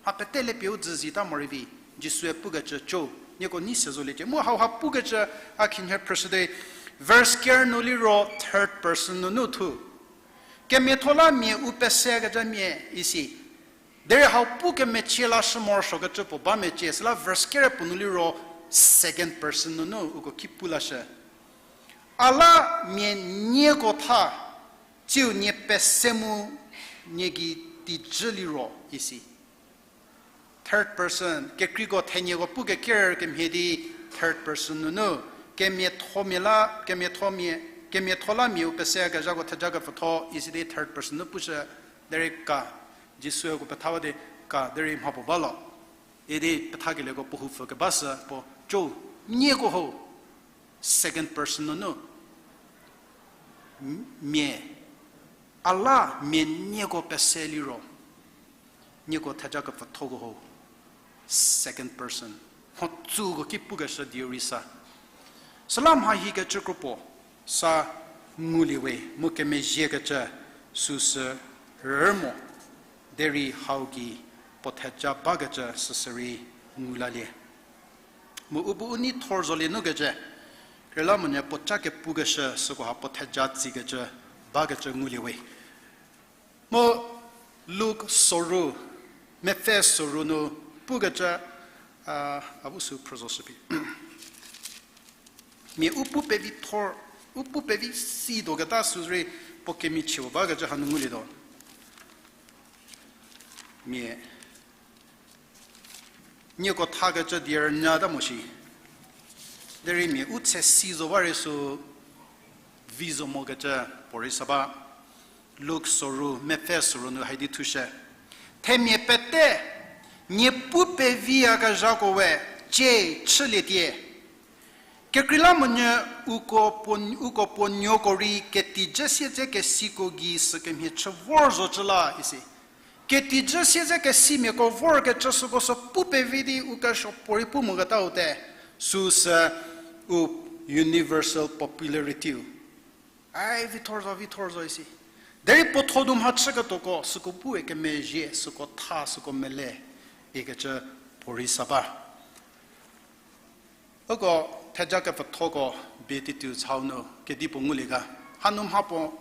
mha pete le pie u dzü zita morei vi, Jisue pukecü co, nieko nei se zoliecie. Mu hauha pukecü a khinhie phrüshüte, verse ker nu liro third person nunu thu. Kemiatho la mia u pesekecü mia isi. Derei hau pu kemechie lashü morosuokecü puo ba mecie, süla verse ker puo nu liro second person nunu uko ki pu lashü. A la mia nieko tha, tsiu nie pese mu nie gei tijü liro isi. Third person, kekreiko thenieko pu keker kemhie di third person nunu, kemiathomia la, kemiathomia, kemiatho la mia u pesekezhako thejakepfütho isi di third person nu pushü, derei ka, Jisue uko pethawa di ka, derei mha puo ba lo idi pethakelieko puo houpfü keba sü puo co, nieko ho, second person nunu, mia, a la mia nieko pese liro, nieko thejakepfüthoko ho, second person, mhodzüko ki pukeshü dieu rei sa. Süla mha hikecü kropuo sa ngulie we mu kemezhiekecü süsü rü mo, derei hau gei puo theja bakecü süsü rei ngu lalie. Mu u bu u nei thor zolie nukecü, kekreilamonyü puo ca kepukeshü süko ha puo theja tsikecü bakecü ngulie we. Mu Luk soru, Mepfü soru nu pukecü, a, a bu sü phrü zo shüpie. Mia u pu pevi thor, u pu pevi si doketa sü rei puo kemichie bakecü hanu ngulietuo. Mia nieko thakecü die rünyü ta mo shi. Derei mia u tse si zo ba rei sü vi zo mokecü puorei sa ba. Luk soru, mepfü soru nu haidi thushü. Themia pete, niepu peviyakezhako we, cie, chülietie. Kekreilamonyü uko puo, uko puo nuoko rei ketijü siedze kesiko gei sükemhie chü vor zocü la, isi. Ketijü siedze kesimiako vorkecü süko sü pu pevi di u kesuo puorei pu moketaute, süsü u universal popularity-u. Ai, vithor zo, vithor zo isi. Derei puo tho du mhachüketuoko, süko pue kemezhie, süko tha, süko mele, ikecü puorei sa ba. Uko theja kepfüthoko Beatitudes hau nu kedipuo ngulie ga. Hanu mhapuo,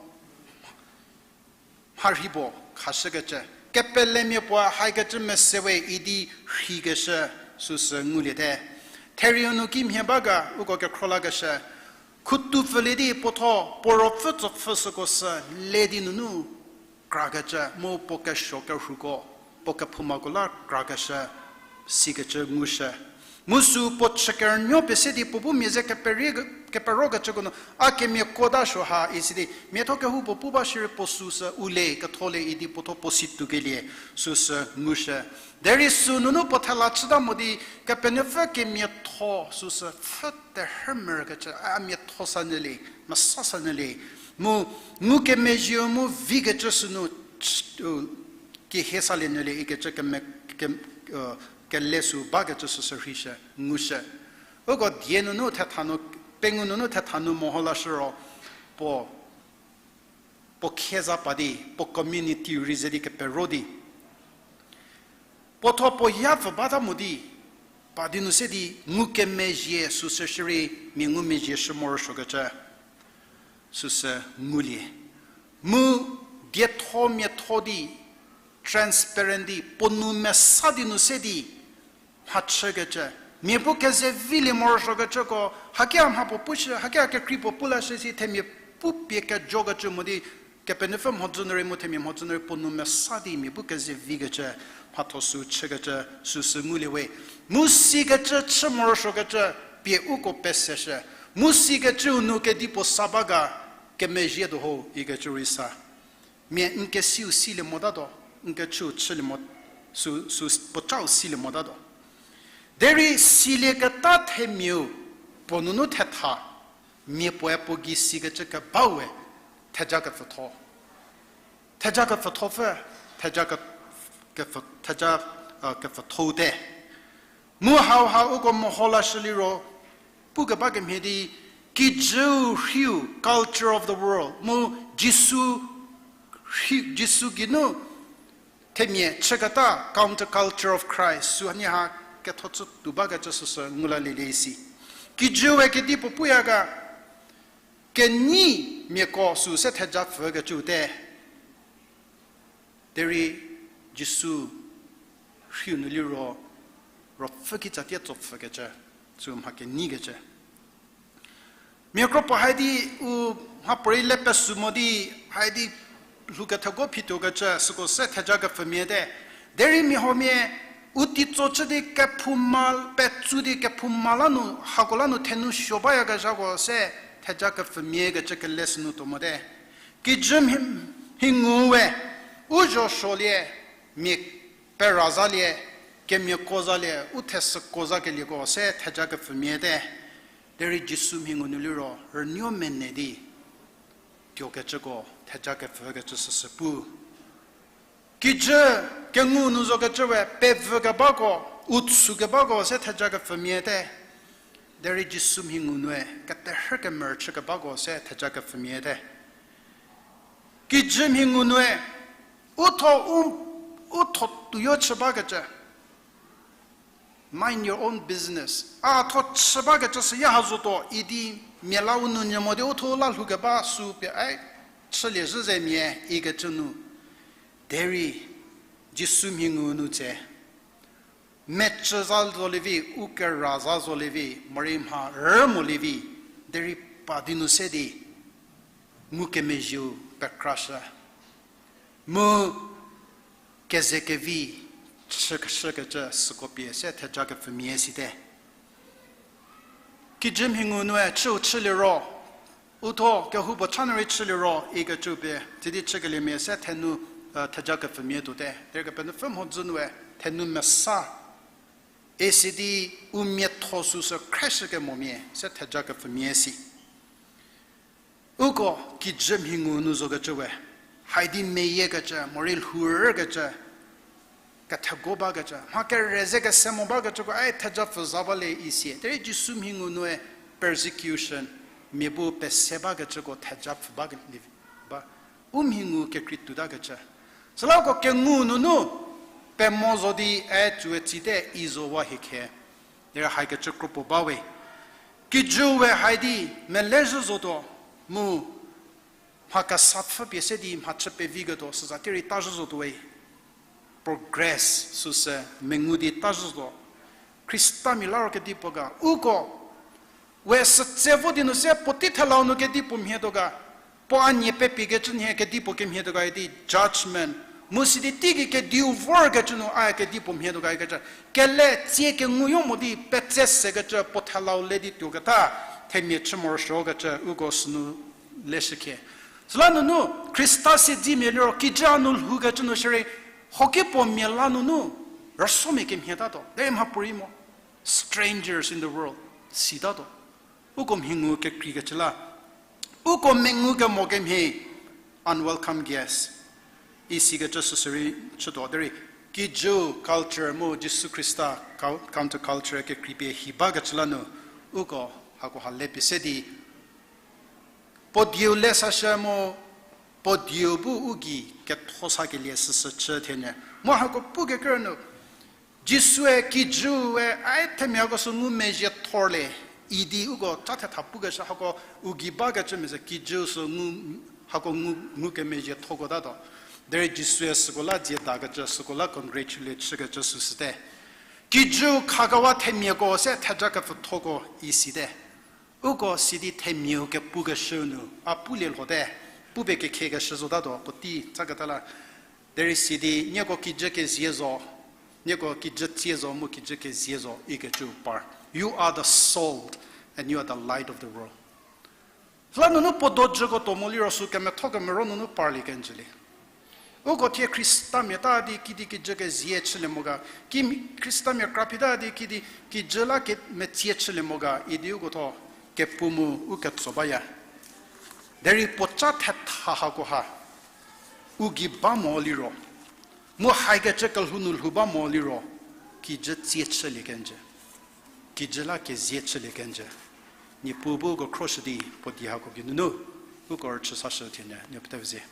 mharhi puo khashükecü, kepelemia puo haikecü mese we idi rheikeshü süsü nguliete. Therieu nu kimhie ba ga uko kekhro lakeshü, khutupfülie di puo tho, puo ruopfü tsopfü süko sü le di nunu krakecü, mu puo kesuo kerhuko, puo kephoumako la krakeshü, sikecü ngushü. Mu sü puo chü kerünuo pie se di puo bu mia ze keperokecüko nu, a kemiako ta suo ha, isi di, miatho kehoupuo pu ba shierei puo süsü u le, ketho le idi puo tho puo si tukelie, süsü ngushü. Derei sü nunu puo thela chüta mo di, Kepenuopfü kemiatho süsü pfhü terhü merükecü, a miatho sa nyülie, mesa sa nyülie. Mu, ngukemezhieu mu vikecü sünu, kehie salie nyülie ikecü keme, ke, kele sü bakecü süsü rheishü, ngushü. Uko die nunu thetha nu, pengou nunu thetha nu meho lashü ro, puo, puo khieza pa di, puo community rei ze di kepero di. Puo tho puo yapfü bata mo di, pa di nu se di ngukemezhie süsü shierei mia ngumezhie shü morosuokecü süsü ngulie. Mu dietho miatho di, transparent di, puo nou mesa di nu se di, mhachükecü, mia bu kezevilie morosuokecüko, hakia mha puo pushü, hakia kekrei puo pu lashü si themia pu pie kejokecü mo di, Kepenuopfü mhodzü nu rei mu themia mhodzü nu rei puo nou mesa di mia bu kezevikecü, mhatho sü chükecü, süsü ngulie we. Mu sikecü chü morosuokecü, pie uko peseshü. Mu sikecüu nu kedipuo sa ba ga, kemezhie tuo ho ikecü rei sa. Mia n kesiu silie motatuo, n kechüu chülie mo, sü, sü puocau silie motatuo. Derei silieketa themiau, puo nunu thetha, mia puoe puo gei sikecü kebau we, theja kepfütho. Theja kepfüthopfü, theja ke, kepfü, theja, a, kepfüthoute. Mu hauha uko meho lashü liro, pukeba kemhie di, kijüu rhiu, culture of the world, mu Jisu rhi, Jisu geinu themia chüketa counter culture of Christ, sü hanie ha ketho chü tuo bakecü süsü ngu lalielie isi. Kijüue kedipuo puya ga, kenei miako sü se theja pfükecüu te. Derei Jisu rhiu nu liro, ruopfü kitsatie tsopfükecü, sü mha keneikecü. Mia kro puo hai di u mhapuorei le pesü mo di, hai di lhou ketheko phituokecü, süko se theja kepfümia te. Derei mia huomia, u teitso chü di kephouma, petsu di kephouma la nu, hako la nu thenu suo bayakezhako se theja kepfümia kecü kele sünu tuo mote. Kijü mhi, mhi ngu we, u zho suolie, mia pera zalie, kemiako zalie, u thesüko zakelieko se theja kepfümia te. Derei Jisu mhi ngu nu liro, rünuo mene di, tuokecüko theja kepfükecü süsü pu. Kijü kengu nu zokecü we pevü kebako, u tshu kebako se theja kepfümia te. Derei Jisu mhi ngu nue, keterhü kemerü chü kebako se theja kepfümia te. Kijü mhi ngu nue, u tho u, u tho tuoyo chü bakecü. Mind your own business. A tho chü bakecü süya ha zotuo, idi mia la u nu nyü mo di u tho la lhoukeba sü pie ai, chülie zhü ze mia ikecü nu. Derei Jisu mhi ngu nu tse, mecü za zo lievi, u kera za zo lievi, morei mha rü mo lievi, derei pa di nu se di, ngukemezhieu pekrashü. Mu kezekevi chükeshükecü süko pie se theja kepfümia site. Kijü mhi ngu nue chüu chüliro, uthuo kehoupuo cha nu rei chüliro ikecü pie, tsidi chükeliemia se thenu, eh, theja kepfümia tuote. Derei Kepenuopfü mhodzü nue thenu mesa, isi di u miatho süsü khreshükemomia se theja kepfümia si. Uko kijü mhi ngu nu zokecü we, haidi meyiekecü, morei lhourükecü, kethego bakecü, mha kere ze kese mo bakecüko, ai theja pfü za ba le isi. Derei Jisu mhi ngu nue persecution, mia bu pese bakecüko theja pfü ba ke-, ba, u mhi ngu kekrei tuotakecü. Süla uko kengu nunu, pemo zo di, e, tsüe tsite i zo wa hie khe. Derei haikecü kropuo ba we. Kijüu we haidi, mele zhü zotuo, mu, mha kesa pfhü pie se di mha chü peviketuo, süza tierei ta zhü zotuo we. Progress süsü mengu di ta zhü zotuo. Khristamia la ro kedipuo ga, uko, we sütse vo di nu se puotei thelau nu kedipuo mhietuo ga, puo a nie pepiekecü nhie kedipuo kemhietuo ga idi judgment. Mu sidi teiki kediu vorkecü nu a kedipuo mhietuo ga ikecü. Kele tsie kenguyo mo di petse sekecü puo thelau le di tuoketa, themia chü morosuokecü uko sünu leshükhie. Süla nunu, Khrista siedzemia liro, kijü a nu lhoukecü nu shierei, hoki puo mia la nunu, rüsomia kemhietatuo. Derei mhapuorei mo, strangers in the world, sitatuo. Uko mhi ngu kekreikecü la, uko mengu kemo kemhie, unwelcome guest. Isikecü süsürei chütuo derei, kijü culture mu Jisu Khrista cou-, counter culture kekreipie hi bakecü la nu, uko hakoha le pie se di, puo dieu le sashü mu, puo dieu bu u gei ketho sakelie süsü chü thenyü. Mu hako pukeker nu, Jisue kijüe ai themiako sü ngumezhie thorlie, idi uko cha thetha pukeshü hako u gei bakecü mese kijü sü ngu, hako ngu, ngukemezhie thokotatuo. Derei Jisue süko la dziedakecü, süko la congratulate chükecü süsüte. Kijü khakawa themiako se theja kepfüthoko isite. Uko sidi themiau kepukeshü nu a pulie lhote, pupie kekhiekeshü zotatuo puotei chaketa la. Derei sidi nieko kijü kezie zo, nieko kijü tsie zo mu kijü kezie zo ikecü par. You are the salt and you are the light of the world. Süla nunu puo dojüko tuo mo liro sü kemetho kemero nunu parlie kenjülie. Uko thie Khristamia ta di kidi kijü kezie chülie mo ga, ki Khristamia kraphi ta di kidi kijü la kemetsie chülie mo ga idi uko tho kepu mu u ketso baya. Derei puoca thetha hakoha u gei ba mo liro, mu haikecü kelhou nu lhou ba mo liro, kijü tsie chülie kenjü, kijü la kezie chülie kenjü. Niepuu bu uko khroshü di puo die hako geinunu uko rüchü sashü thienyü, nie pete zie.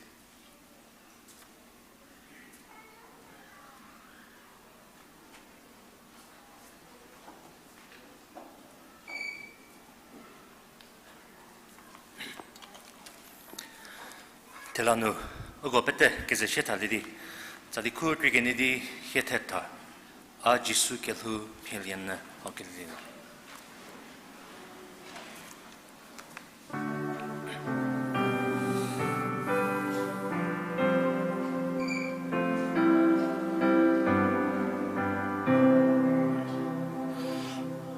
Thela nu, uko pete keze shie thalie di, tsali khu krie kenie di hie thetha, A Jisu kelhou mhielie nyü, o kelie.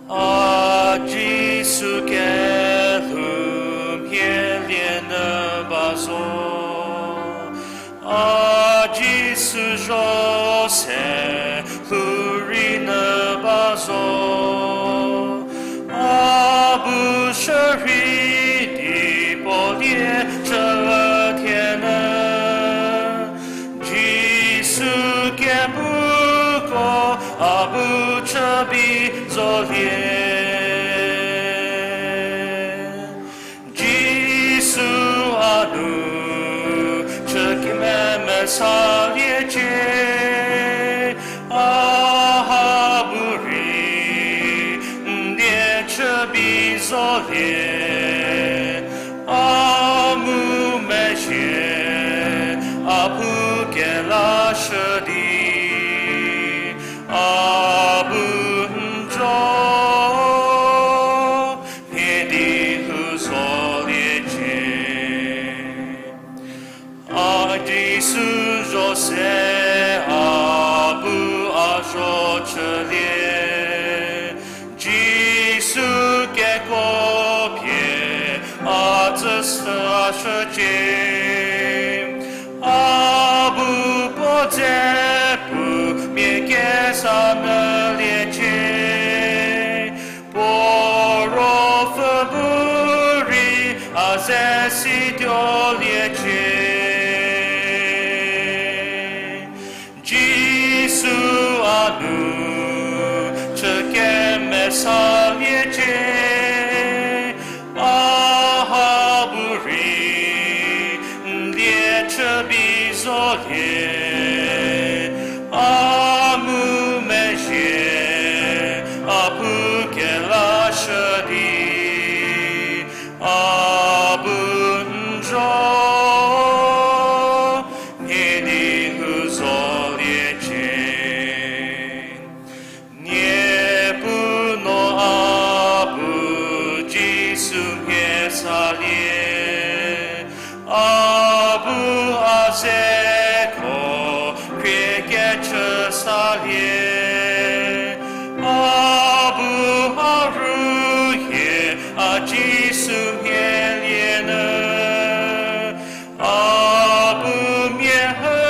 A Jisu kelhou mhielie nyü ba zo. A Jisu zho se lhou rei nyü ba zo. A bu shürhei di puo die chü thie nyü. Jisu kepuko a bu chübi zolie. Jisu a nu chü kemesa liecie, a ha bu rei n die chübi zolie, a ngumezhie a pu kelashü di. A bu a zho chülie, Jisu kekuo pie a tsüshü shücie. A bu puo dze pu mia kesa nyüliecie. Puo ruopfü bu rei a ze situoliecie. Jisu a nu chü kemesaliecie. A ha bu rei n lie chübi zolie. A ngumezhie a pu kelashü di, a bu n zho mhie di lhou zoliecie. Niepuu no a bu Jisu mhie salie. A bu a zeko khrie kechü salie. A bu a rühie a Jisu mhielie nyü. A bu mia hü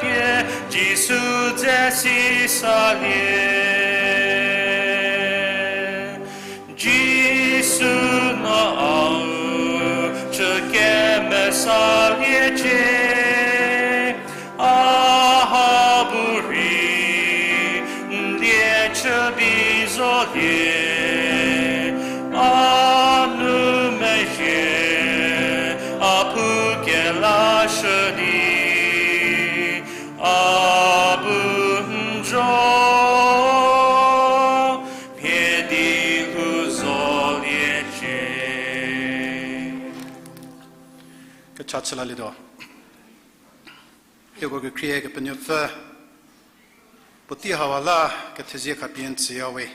pie Jisu dze si salie. Jisu no a u chü kemesaliecie. A ha bu rei n lie chübi zolie. A ngumezhie a pu kelashü di, a bu n zho mhie di lhou zoliecie. Kecha chülalietuo. Hieko kekhrie Kepenuopfü, puotei hau la kethezie khapie n tsüya we.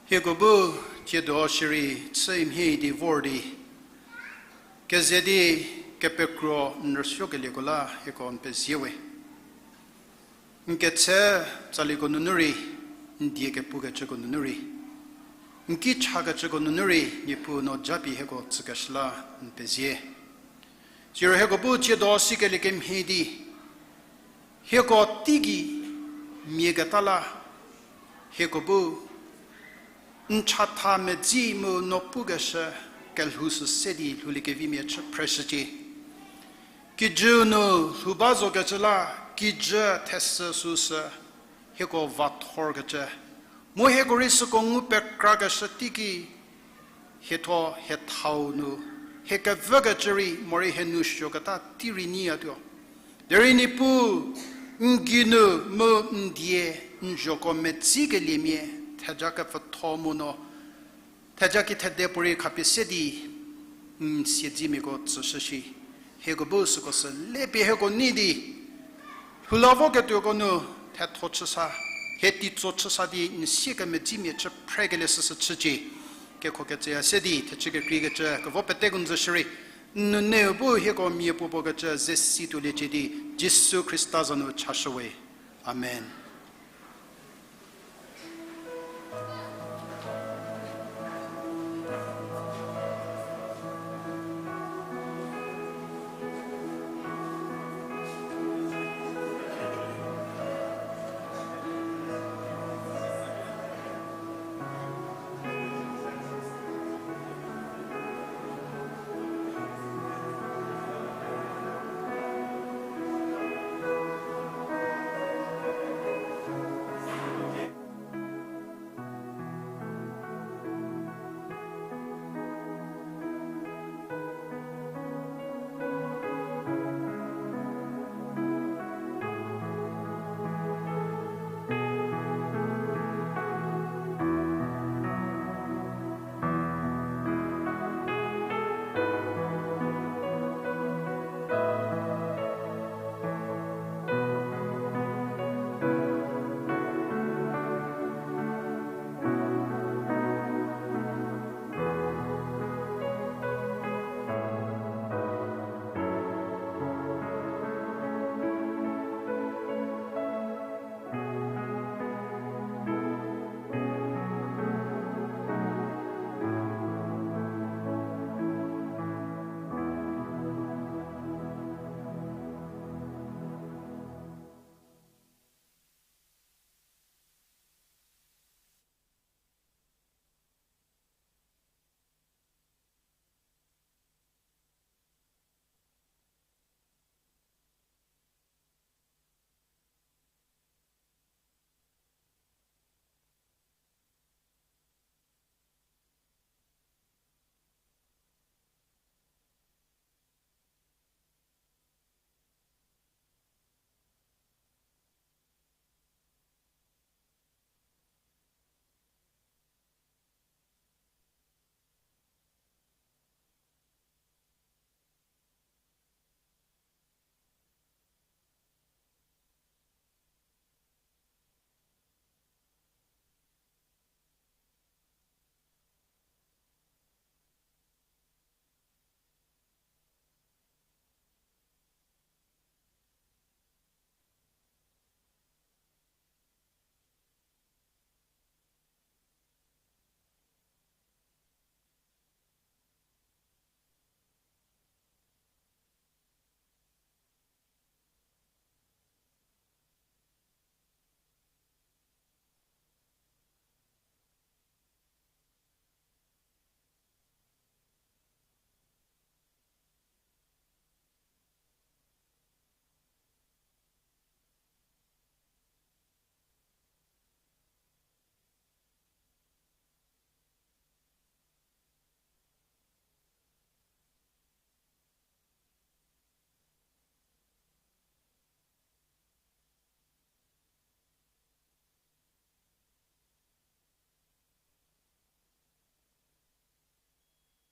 Hieko bu tsiedo shierei chü mhie di vor di, keze di kepekro n rüsuokelieko la hieko n pezie we. N ketse tsalieko nunu rei, n die kepukecüko nunu rei, n ki chakecüko nunu rei, Niepuu no japie hieko tsükeshü la n pezie. Siro hieko bu tsiedo sikelie kemhie di, hieko teigei mia keta la, hieko bu n chatha medzi mu no pukeshü kelhou sü se di lhouliekevi mia chü phreshücie. Kijü nu lhou ba zokecü la, kijü thesü süsü hieko va thorkecü, mu hieko rei süko ngu pekrakeshü teiki, hietho hiethau nu hie kevükecü rei morei hie nou suoketa tei rei nyiyatuo. Derei Niepuu, n geinu mu n die n zhoko medziekeliemia theja kepfütho mu no theja kithede puorei khapie se di n siedzemiako tsüshü shi, hieko bu süko sü lepie hieko nei di, lhou la voketuoko nu thetho chüsa, hie teitso chüsa di n siekemedzimia chü phrekelie süsü chücie. Kekhokecüya se di thechü kekreikecü kevo peteko n zü shierei, n nuneu bu hieko mia puopuo kecü ze si tuoliecie di, Jisu Khrista za nu chashü we. Amen.